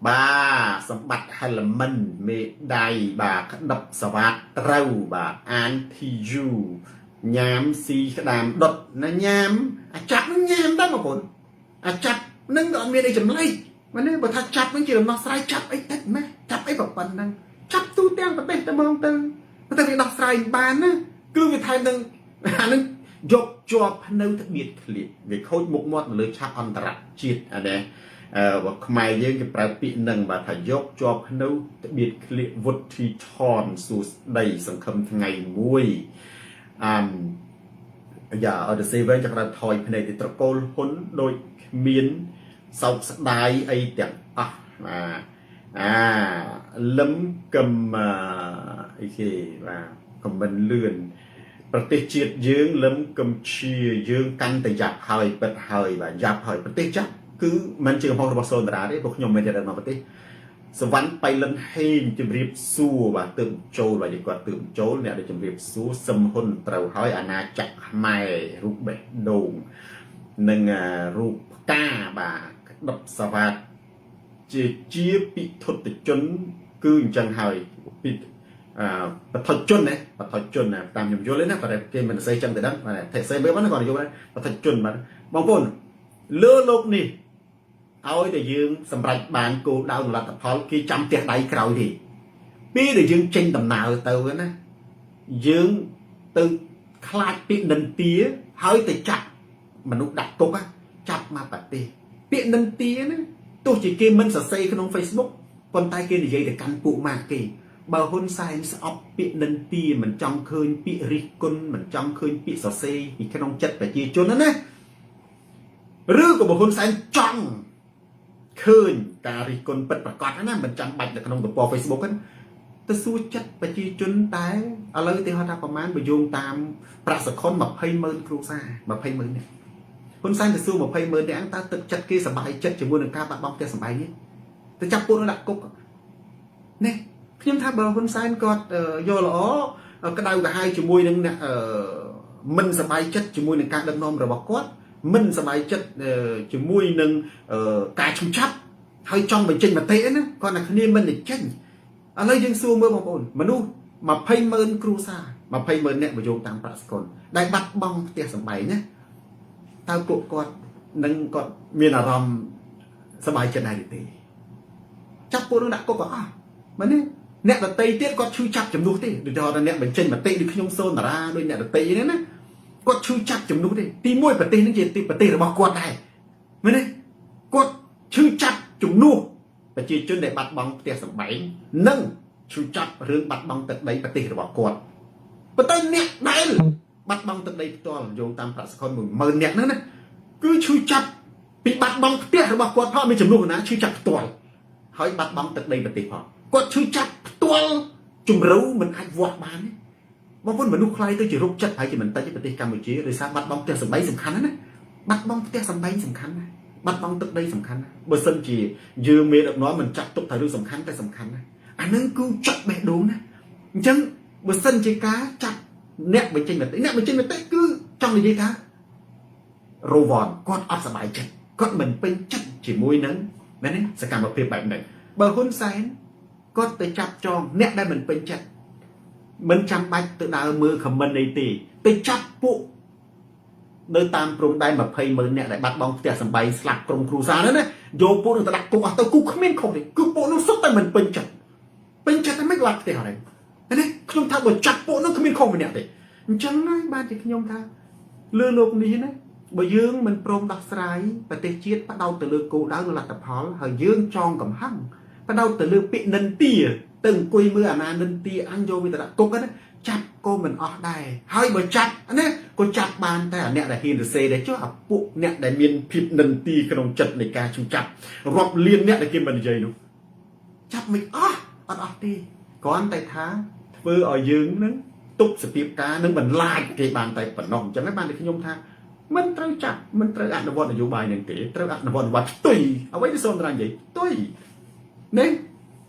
បាទសម្បត្តិហេលមិនមេដៃបាទក្តឹបសវ៉ាតត្រូវបាទអាន TU ញ៉ាមស៊ីក្តាមដុតណាញ៉ាមអាចាប់នឹងញ៉ាមដែរបងប្អូនអាចាប់នឹងក៏អត់មានអីចម្លែកមែនទេបើថាចាប់នឹងជាដំណោះស្រាយចាប់អីតិចម៉េះចាប់អីប៉ុណ្ណឹងចាប់ទូទាំងប្រទេសតែហ្មងទៅតែវាដោះស្រាយបានណាគឺវាថែមនឹងអានឹងយកជាប់នៅត្បៀតឃ្លៀកវាខូចមុខមាត់នៅលើឆាកអន្តរជាតិអានេះអឺបើខ្មែរយើងគេប្រើពាក្យនឹងបាទថាយកជាប់នៅត្បៀតឃ្លៀកវុធីថនសួស្ដីសង្ឃឹមថ្ងៃមួយអឺយ៉ាអត់ទៅសេវិញចក្រាថយភ្នែកទីត្រកូលហ៊ុនដូចគ្មានសោកស្ដាយអីទាំងអស់បាទអាលឹមកឹមអីគេបាទខមមិនលឿនប្រទេសជាតិយើងលឹមកឹមជាយើងកាន់តែយ៉ាប់ហើយពិតហើយបាទយ៉ាប់ហើយប្រទេសយ៉ាប់គឺមិនជាកំហុសរបស់សូនតារាទេព្រោះខ្ញុំមិនជាដឹកនាំប្រទេសសវណ្ណបៃលិនហេងជំរាបសួរបាទទើបចូលបាទគាត់ទើបចូលអ្នកដែលជំរាបសួរសឹមហ៊ុនត្រូវហើយអាណាចក្រខ្មែររូបបេះដូងនិងរូបផ្កាបាទក្តឹបសវ៉ាតជាជាពិធុតជនគឺអញ្ចឹងហើយពីអឺបថុជនណាបថុជនណាតាមខ្ញុំយល់ទេណាប៉ុន្តែគេមិនសរសេរចឹងទៅដឹងបាទតែសរសេរមើលមកគាត់យល់បថុជនបាទបងប្អូនលើលោកនេះឲ្យតែយើងសម្រេចបានគោលដៅលទ្ធផលគេចាំផ្ទះដៃក្រោយទេពេលដែលយើងចេញដំណើរទៅណាយើងទៅខ្លាចពាក្យនិន្ទាហើយទៅចាប់មនុស្សដាក់គុកចាប់មកប្រទេសពាក្យនិន្ទាណាទោះជាគេមិនសរសេរក្នុង Facebook ប៉ុន្តែគេនិយាយទៅកាន់ពួកម៉ាគេបើហ៊ុនសែនស្អប់ពាក្យនិន្ទាមិនចង់ឃើញពាក្យរិះគន់មិនចង់ឃើញពាក្យសរសេរពីក្នុងចិត្តប្រជាជនណាឬក៏បើហ៊ុនសែនចង់ឃើញការរិះគន់ពិតប្រាកដណាមិនចាំបាច់នៅក្នុងទំព័រ Facebook ហ្នឹងទៅសួរចិត្តប្រជាជនតែឥឡូវទីហោថាប្រមាណបើយោងតាមប្រាក់សខុន20ម៉ឺនគ្រួសារ20ម៉ឺននេះហ៊ុនសែនទៅសួរ20ម៉ឺននាក់តើទឹកចិត្តគេសប្បាយចិត្តជាមួយនឹងការបាត់បង់ផ្ទះសម្បែងនេះទៅចាប់ពួកនោះដាក់គុកនេះខ្ញុំថាបើហ៊ុនសែនគាត់យកល្អក្តៅក្រហាយជាមួយនឹងអ្នកមិនសប្បាយចិត្តជាមួយនឹងការដឹកនាំរបស់គាត់មិនសប្បាយចិត្តជាមួយនឹងការឈឺចាប់ហើយចង់បញ្ចេញមតិណាគាត់តែគ្នាមិនបញ្ចេញឥឡូវយើងសួរមើលបងប្អូនមនុស្ស20ម៉ឺនគ្រួសារ20ម៉ឺនអ្នកមកយោងតាមប្រាក់សកលដែលបាត់បង់ផ្ទះសម្បែងណាតើពួកគាត់នឹងគាត់មានអារម្មណ៍សប្បាយចិត្តដែរឬទេចាប់ពួកនោះដាក់គុកក៏អស់មែនទេអ្នកដតីទៀតគាត់ឈឺចាប់ចំនួនទេដូចថាអ្នកបញ្ចេញមតិដូចខ្ញុំសូនតារាដូចអ្នកដតីនេះណាគាត់ឈឺចាប់ចំនួនទេទីមួយប្រទេសនេះជាប្រទេសរបស់គាត់ដែរមែនទេគាត់ឈឺចាប់ជំនួសប្រជាជនដែលបាត់បង់ផ្ទះសម្បែងនិងឈឺចាប់រឿងបាត់បង់ទឹកដីប្រទេសរបស់គាត់ប៉ុន្តែអ្នកដែលបាត់បង់ទឹកដីផ្ទាល់យោងតាមប្រាក់សខុន10000នាក់ហ្នឹងណាគឺឈឺចាប់ពីបាត់បង់ផ្ទះរបស់គាត់ផងមានចំនួនណាឈឺចាប់ផ្ទាល់ហើយបាត់បង់ទឹកដីប្រទេសផងគាត់ឈឺចាប់ផ្ទាល់ជំរូវមិនអាចវាស់បានទេបងប្អូនមនុស្សខ្លាយទៅជារោគចិត្តហើយជាមិនតិចទេប្រទេសកម្ពុជាដោយសារបាត់បង់ផ្ទះសម្បែងសំខាន់ណាស់ណាបាត់បង់ផ្ទះសម្បែងសំខាន់ណាស់បាត់បង់ទឹកដីសំខាន់ណាស់បើសិនជាយើងមេដឹកនាំមិនចាត់ទុកថារឿងសំខាន់តែសំខាន់ណាស់អានឹងគឺចាក់បេះដូងណាអញ្ចឹងបើសិនជាការចាត់អ្នកបញ្ចេញមតិអ្នកបញ្ចេញមតិគឺចង់និយាយថារវនគាត់អត់សប្បាយចិត្តគាត់មិនពេញចិត្តជាមួយនឹងមែនទេសកម្មភាពបែបនេះបើហ៊ុនសែនគាត់ទៅចាប់ចងអ្នកដែលមិនពេញចិត្តមិនចាំបាច់ទៅដើរមើលខមមិនអីទេទៅចាប់ពួកនៅតាមព្រំដែន20ម៉ឺនអ្នកដែលបាត់បង់ផ្ទះសម្បែងស្លាប់ក្រុមគ្រួសារហ្នឹងណាយកពួកនឹងទៅដាក់គុកអស់ទៅគូគ្មានខុសទេគឺពួកនោះសុទ្ធតែមិនពេញចិត្តពេញចិត្តតែមិនបាត់ផ្ទះអត់ទេណាខ្ញុំថាបើចាប់ពួកនោះគ្មានខុសម្នាក់ទេអញ្ចឹងណាបានជាខ្ញុំថាលើលោកនេះណាបើយើងមិនព្រមដោះស្រាយប្រទេសជាតិផ្ដោតទៅលើគោលដៅនិងលទ្ធផលហើយយើងចងកំហឹង ផ្ដោតទៅលើពាក្យនិន្ទាទៅអង្គុយមើលអាណានិន្ទាអញយកវាទៅដាក់គុកណាចាប់ក៏មិនអស់ដែរហើយបើចាប់ណាក៏ចាប់បានតែអាអ្នកដែលហ៊ានសរសេរដែរចុះអាពួកអ្នកដែលមានភាពនិន្ទាក្នុងចិត្តនៃការជូចាប់រាប់លានអ្នកដែលគេមិននិយាយនោះចាប់មិនអស់អត់អស់ទេគ្រាន់តែថាធ្វើឲ្យយើងនឹងទប់សភាពការនឹងបន្លាចគេបានតែប៉ុណ្ណោះអញ្ចឹងហើយបានតែខ្ញុំថាមិនត្រូវចាប់មិនត្រូវអនុវត្តនយោបាយនឹងទេត្រូវអនុវត្តនយោបាយផ្ទុយអ្វីដែលសូមត្រានិយាយផ្ទុយនេះ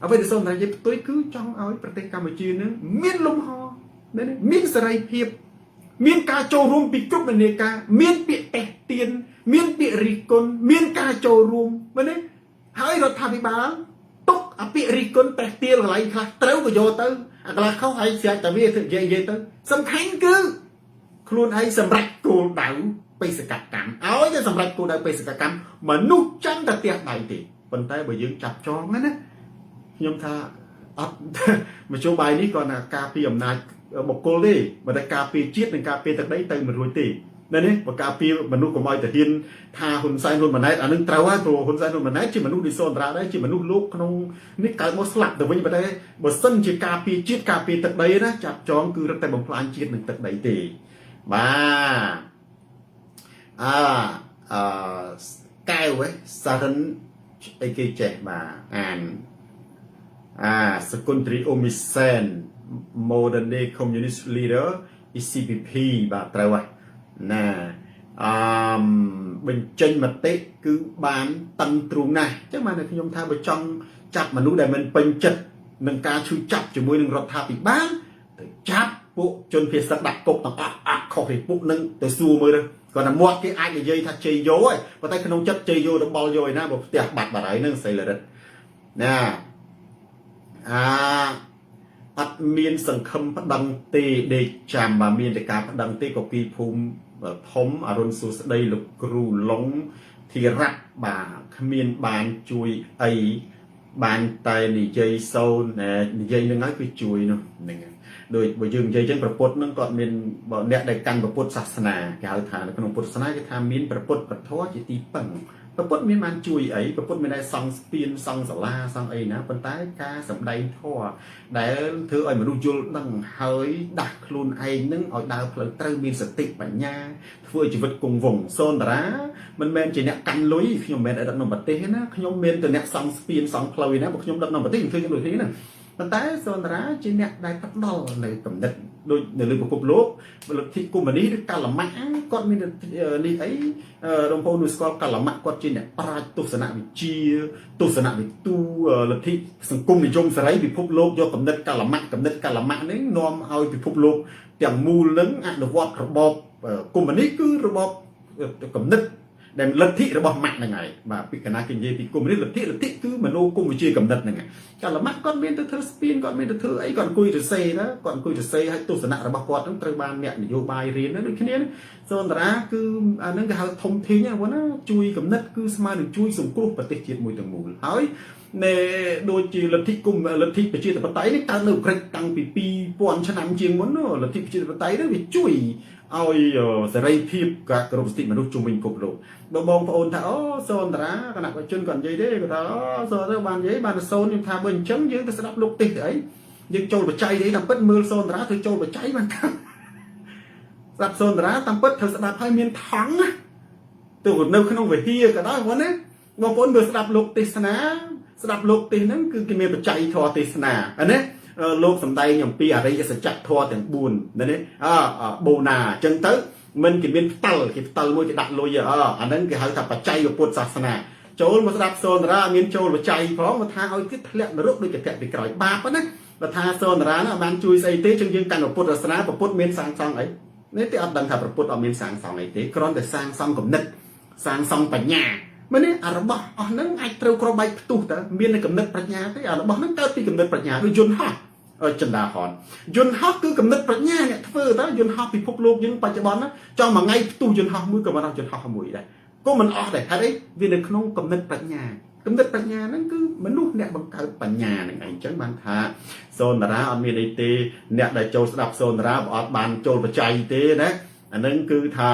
អ្វីដែលសូមត្រានិយាយផ្ទុយគឺចង់ឲ្យប្រទេសកម្ពុជានឹងមានលំហមែនទេមានសេរីភាពមានការចូលរួមពីគ្រប់នានាការមានពាក្យតេះទៀនមានពាក្យរិះគន់មានការចូលរួមមែនទេហើយរដ្ឋាភិបាលទុកអាពាក្យរិះគន់តេះទៀនកន្លែងខ្លះត្រូវក៏យកទៅអាកន្លែងខុសហើយស្រេចតែវាធ្វើនិយាយនិយាយទៅសំខាន់គឺខ្លួនឯងសម្រេចគោលដៅបេសកកម្មឲ្យតែសម្រេចគោលដៅបេសកកម្មមនុស្សចាំតែផ្ទះដៃទេប៉ុន្តែបើយើងចាប់ចងណាខ្ញុំថាអត់មធ្យោបាយនេះគាត់ថាការពីអំណាចបុគ្គលទេបើតែការពារជាតិនិងការពារទឹកដីទៅមិនរួចទេណែនេះបើការពារមនុស្សកុំឲ្យទៅហ៊ានថាហ៊ុនសែនហ៊ុនម៉ាណែតអានឹងត្រូវហើយព្រោះហ៊ុនសែនហ៊ុនម៉ាណែតជាមនុស្សដូចសូនតារាដែរជាមនុស្សលោកក្នុងនេះកើតមកស្លាប់ទៅវិញប៉ុន្តែបើសិនជាការពារជាតិការពារទឹកដីណាចាប់ចងគឺរឹតតែបំផ្លាញជាតិនិងទឹកដីទេបាទអើអឺកែវសារ៉ិនអីគេចេះបាទអានអាសគុណត្រីអូមីសែន modern day communist leader ECPP បាទត្រូវហើយណាអឺបញ្ចេញមតិគឺបានតឹងទ្រូងណាស់អញ្ចឹងបានតែខ្ញុំថាបើចង់ចាប់មនុស្សដែលមិនពេញចិត្តនឹងការឈឺចាប់ជាមួយនឹងរដ្ឋាភិបាលទៅចាប់ពួកជនភៀសសឹកដាក់គុកទាំងអស់អត់ខុសទេពួកនឹងទៅសួរមើលទៅគាត់ថាមាត់គេអាចនិយាយថាជ័យយោហើយប៉ុន្តែក្នុងចិត្តជ័យយោរបល់យោឯណាបើផ្ទះបាត់បាត់ហើយនឹងស្រីលរិទ្ធណាអាអត់មានសង្ឃឹមប្តឹងទេដេកចាំបើមានតែការប្តឹងទេក៏គីភូមិធំអរុនសួស្តីលោកគ្រូឡុងធីរៈបាទគ្មានបានជួយអីបានតែនិយាយសូននិយាយនឹងហើយគឺជួយនោះហ្នឹងដូចបើយើងនិយាយចឹងប្រពុតនឹងគាត់មានបើអ្នកដែលកាន់ប្រពុតសាសនាគេហៅថានៅក្នុងពុទ្ធសាសនាគេថាមានប្រពុតប្រធរជាទីពឹងប្រពុតមានបានជួយអីប្រពុតមានតែសង់ស្ពានសង់សាលាសង់អីណាប៉ុន្តែការសម្ដែងធម៌ដែលធ្វើឲ្យមនុស្សយល់ដឹងហើយដាស់ខ្លួនឯងនឹងឲ្យដើរផ្លូវត្រូវមានសតិបញ្ញាធ្វើឲ្យជីវិតគង់វង្សសូនតារាមិនមែនជាអ្នកកាន់លុយខ្ញុំមិនមែនឲ្យដឹកនាំប្រទេសទេណាខ្ញុំមានតែអ្នកសង់ស្ពានសង់ផ្លូវឯណាបើខ្ញុំដឹកនាំប្រទេសខ្ញុំធ្វើយ៉ាងដូចនេះណាប៉ុន្តែសូនតារាជាអ្នកដែលផ្ដល់នៅកំណត់ដូចនៅលើពិភពលោកលទ្ធិកុម្មុយនីសឬកាលម៉ាក់គាត់មាននេះអីរំពងនោះស្គាល់កាលម៉ាក់គាត់ជាអ្នកប្រាជ្ញទស្សនវិជ្ជាទស្សនវិទូលទ្ធិសង្គមនិយមសេរីពិភពលោកយកកំណត់កាលម៉ាក់កំណត់កាលម៉ាក់នេះនាំឲ្យពិភពលោកទាំងមូលនឹងអនុវត្តរបបកុម្មុយនីសគឺរបបកំណត់ដែលលទ្ធិរបស់ម៉ាក់ហ្នឹងហើយបាទពីកណាគេនិយាយពីកុម្មុយនីសលទ្ធិលទ្ធិគឺមโนគមវិជ្ជាកំណត់ហ្នឹងហើយកាលម៉ាក់គាត់មានទៅធ្វើស្ពានគាត់មានទៅធ្វើអីគាត់អង្គុយទៅសេណាគាត់អង្គុយទៅសេឲ្យទស្សនៈរបស់គាត់ហ្នឹងត្រូវបានអ្នកនយោបាយរៀនណាដូចគ្នាសូនតារាគឺអាហ្នឹងគេហៅធំធេងហ្នឹងណាជួយកំណត់គឺស្មើនឹងជួយសង្គ្រោះប្រទេសជាតិមួយទាំងមូលហើយណែដូចជាលទ្ធិគុំលទ្ធិប្រជាធិបតេយ្យនេះកើតនៅក្រិចតាំងពី2000ឆ្នាំជាងមុនលទ្ធិប្រជាធិបតេយ្យនេះវាជួយឲ្យសេរីភាពការគោរពសិទ្ធិមនុស្សជុំវិញពិភពលោកបើបងប្អូនថាអូសូនតារាគណៈបជនគាត់និយាយទេគាត់ថាអូសូនទៅបាននិយាយបានសូនខ្ញុំថាបើអញ្ចឹងយើងទៅស្ដាប់លោកទេសទៅអីយើងចូលបច្ច័យទេតាមពិតមើលសូនតារាធ្វើចូលបច្ច័យបានស្ដាប់សូនតារាតាមពិតត្រូវស្ដាប់ឲ្យមានថង់ណាទៅនៅក្នុងវិហារក៏ដោយបងណាបងប្អូនមើលស្ដាប់លោកទេសនាស្ដាប់លោកទេសហ្នឹងគឺគេមានបច្ច័យធម៌ទេសនាអានេះលោកសំដែងអំពីអរិយសច្ចធម៌ទាំង4ណានេះអបូណាអញ្ចឹងទៅមិនគេមានផ្តិលគេផ្តិលមួយគេដាក់លុយអអាហ្នឹងគេហៅថាបច្ច័យពុទ្ធសាសនាចូលមកស្ដាប់សូនរាមានចូលបច្ច័យផងមកថាឲ្យគេធ្លាក់នរកដូចកភៈពីក្រោយបាបណាបើថាសូនរាណាបានជួយស្អីទេចឹងយើងកាន់ពុទ្ធសាសនាពុទ្ធមានសាងសង់អីនេះទេអត់ដឹងថាពុទ្ធអត់មានសាងសង់អីទេគ្រាន់តែសាងសង់គំនិតសាងសង់បញ្ញាមែនទេអារបស់អស់ហ្នឹងអាចត្រូវក្របបែកផ្ទុះតើមាននៅគំនិតប្រាជ្ញាទេអារបស់ហ្នឹងកើតពីគំនិតប្រាជ្ញាដូចយន្តហោះចិន្តាហនយន្តហោះគឺគំនិតប្រាជ្ញាអ្នកធ្វើតើយន្តហោះពិភពលោកយើងបច្ចុប្បន្នចង់មួយថ្ងៃផ្ទុះយន្តហោះមួយក៏មិនអស់យន្តហោះមួយដែរក៏មិនអស់ដែរហេតុអីវានៅក្នុងគំនិតប្រាជ្ញាគំនិតប្រាជ្ញាហ្នឹងគឺមនុស្សអ្នកបង្កើតបញ្ញាហ្នឹងឯងអញ្ចឹងបានថាសូនតារាអត់មានអីទេអ្នកដែលចូលស្ដាប់សូនតារាអត់បានចូលបច្ច័យទេណាអាហ្នឹងគឺថា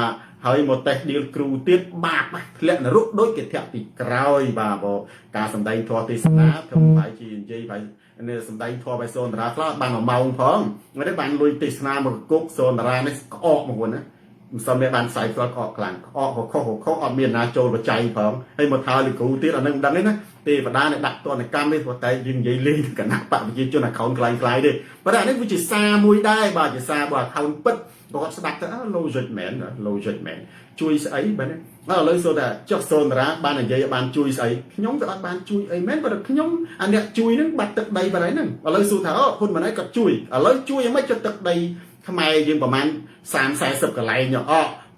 ហើយមកតេស្តឌីលគ្រូទៀតបាបធ្លាក់នរកដូចគេធាក់ពីក្រោយបាទបើការសំដែងធម៌ទេសនាខ្ញុំបែរជានិយាយបែរនេះសំដែងធម៌បែសូនតារាខ្លះបាន1ម៉ោងផងមិនទេបានលុយទេសនាមកគុកសូនតារានេះក្អកមកវិញណាមិនសមមានបានផ្សាយផ្ទាល់ក្អកខ្លាំងក្អកខុសខុសអត់មានណាចូលបច្ច័យផងហើយមកថាលីគ្រូទៀតអានឹងមិនដឹងទេណាទេវតានេះដាក់ទណ្ឌកម្មនេះព្រោះតែយើងនិយាយលេងគណៈបកប្រជាជន account ក្លែងក្លាយទេប៉ុន្តែអានេះវាជាសារមួយដែរបាទជាសារបើ account ពិតគាត់ស្ដាប់ទៅ logic មែន logic មែនជួយស្អីបាទឥឡូវសូថាចុះសូនតារាបាននិយាយបានជួយស្អីខ្ញុំក៏អត់បានជួយអីមែនបើខ្ញុំអាអ្នកជួយហ្នឹងបាត់ទឹកដីបាត់ហើយហ្នឹងឥឡូវសួរថាអូហ៊ុនម៉ាណែតគាត់ជួយឥឡូវជួយយ៉ាងម៉េចចុះទឹកដីខ្មែរយើងប្រហែល30 40កន្លែងអ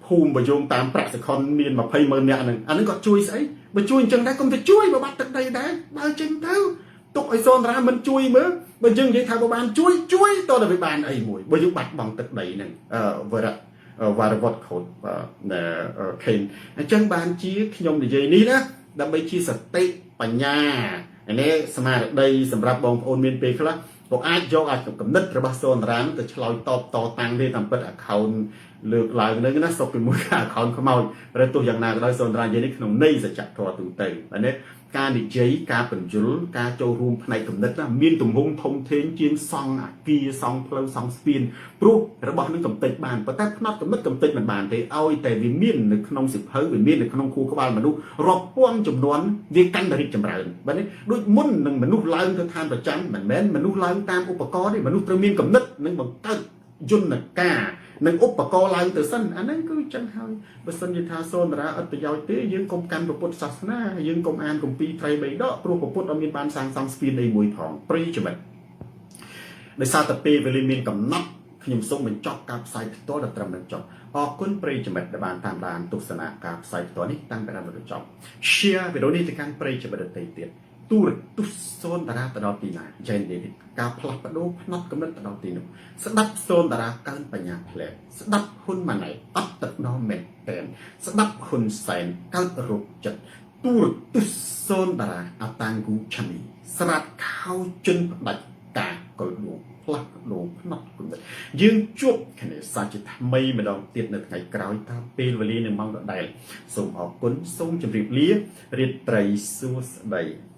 ភូមិបយងតាមប្រាក់សខុនមាន20ម៉ឺននាក់ហ្នឹងអាហ្នឹងគាត់ជួយស្អីបើជួយអញ្ចឹងដែរកុំទៅជួយបើបាត់ទឹកដីដែរបើចេញទៅទុកឲ្យសូនតារាមិនជួយមើលបើយើងនិយាយថាបើបានជួយជួយតើទៅវាបានអីមួយបើយើងបាត់បង់ទឹកដីហ្នឹងអឺវរៈវរវត្តខូតខេនអញ្ចឹងបានជាខ្ញុំនិយាយនេះណាដើម្បីជាសតិបញ្ញានេះស្មារតីសម្រាប់បងប្អូនមានពេលខ្លះក៏អាចយកអាចគំនិតរបស់សូនតារាទៅឆ្លើយតបតតាំងទេតាមពិត account លើកឡើងនឹងណាសុកពីមួយ account ខ្មោចព្រោះទោះយ៉ាងណាក៏ដោយសូនតារានិយាយនេះក្នុងន័យសច្ចធម៌ទូទៅបាទនេះការនិយាយការបញ្យលការចូលរួមផ្នែកគំនិតណាមានទំហំធំធេងជាងសង់អាគារសង់ផ្លូវសង់ស្ពានព្រោះរបស់នឹងកំទេចបានប៉ុន្តែផ្នត់គំនិតកំទេចមិនបានទេឲ្យតែវាមាននៅក្នុងសិភៅវាមាននៅក្នុងខួរក្បាលមនុស្សរាប់ពាន់ចំនួនវាកាន់តែរីកចម្រើនបាទនេះដូចមុននឹងមនុស្សឡើងទៅឋានប្រចាំមិនមែនមនុស្សឡើងតាមឧបករណ៍ទេមនុស្សត្រូវមានគំនិតនិងបង្កើតយន្តការនិងឧបករណ៍ឡើងទៅសិនអាហ្នឹងគឺចឹងហើយបើសិនជាថាសូនតារាអត់ប្រយោជន៍ទេយើងកុំកាន់ពុទ្ធសាសនាយើងកុំអានគម្ពីរត្រៃបិដកព្រោះពុទ្ធអត់មានបានសាងសង់ស្ពានអីមួយផងប្រិយមិត្តដោយសារតែពេលវេលាមានកំណត់ខ្ញុំសូមបញ្ចប់ការផ្សាយផ្ទាល់ដល់ត្រឹមនឹងចប់អរគុណប្រិយមិត្តដែលបានតាមដានទស្សនាការផ្សាយផ្ទាល់នេះតាំងពីដើមដល់ចប់ share វីដេអូនេះទៅកាន់ប្រិយមិត្តដទៃទៀតទូរទស្សន៍សូនតារាទៅដល់ទីណាចែនដេវីតការផ្លាស់ប្ដូរផ្នត់កំណត់ទៅដល់ទីនោះស្ដាប់សូនតារាកើនបញ្ញាផ្លែស្ដាប់ហ៊ុនម៉ាណែតអត់ទឹកដល់មែនតែនស្ដាប់ហ៊ុនសែនកើតរោគចិត្តទូរទស្សន៍សូនតារាអតាងគូឆាមីស្រាតខោជិនផ្ដាច់ការកុលដួងផ្លាស់ប្ដូរផ្នត់គំនិតយើងជួបគ្នាសាជាថ្មីម្ដងទៀតនៅថ្ងៃក្រោយតាមពេលវេលានិងម៉ោងដដែលសូមអរគុណសូមជម្រាបលារាត្រីសួស្តី។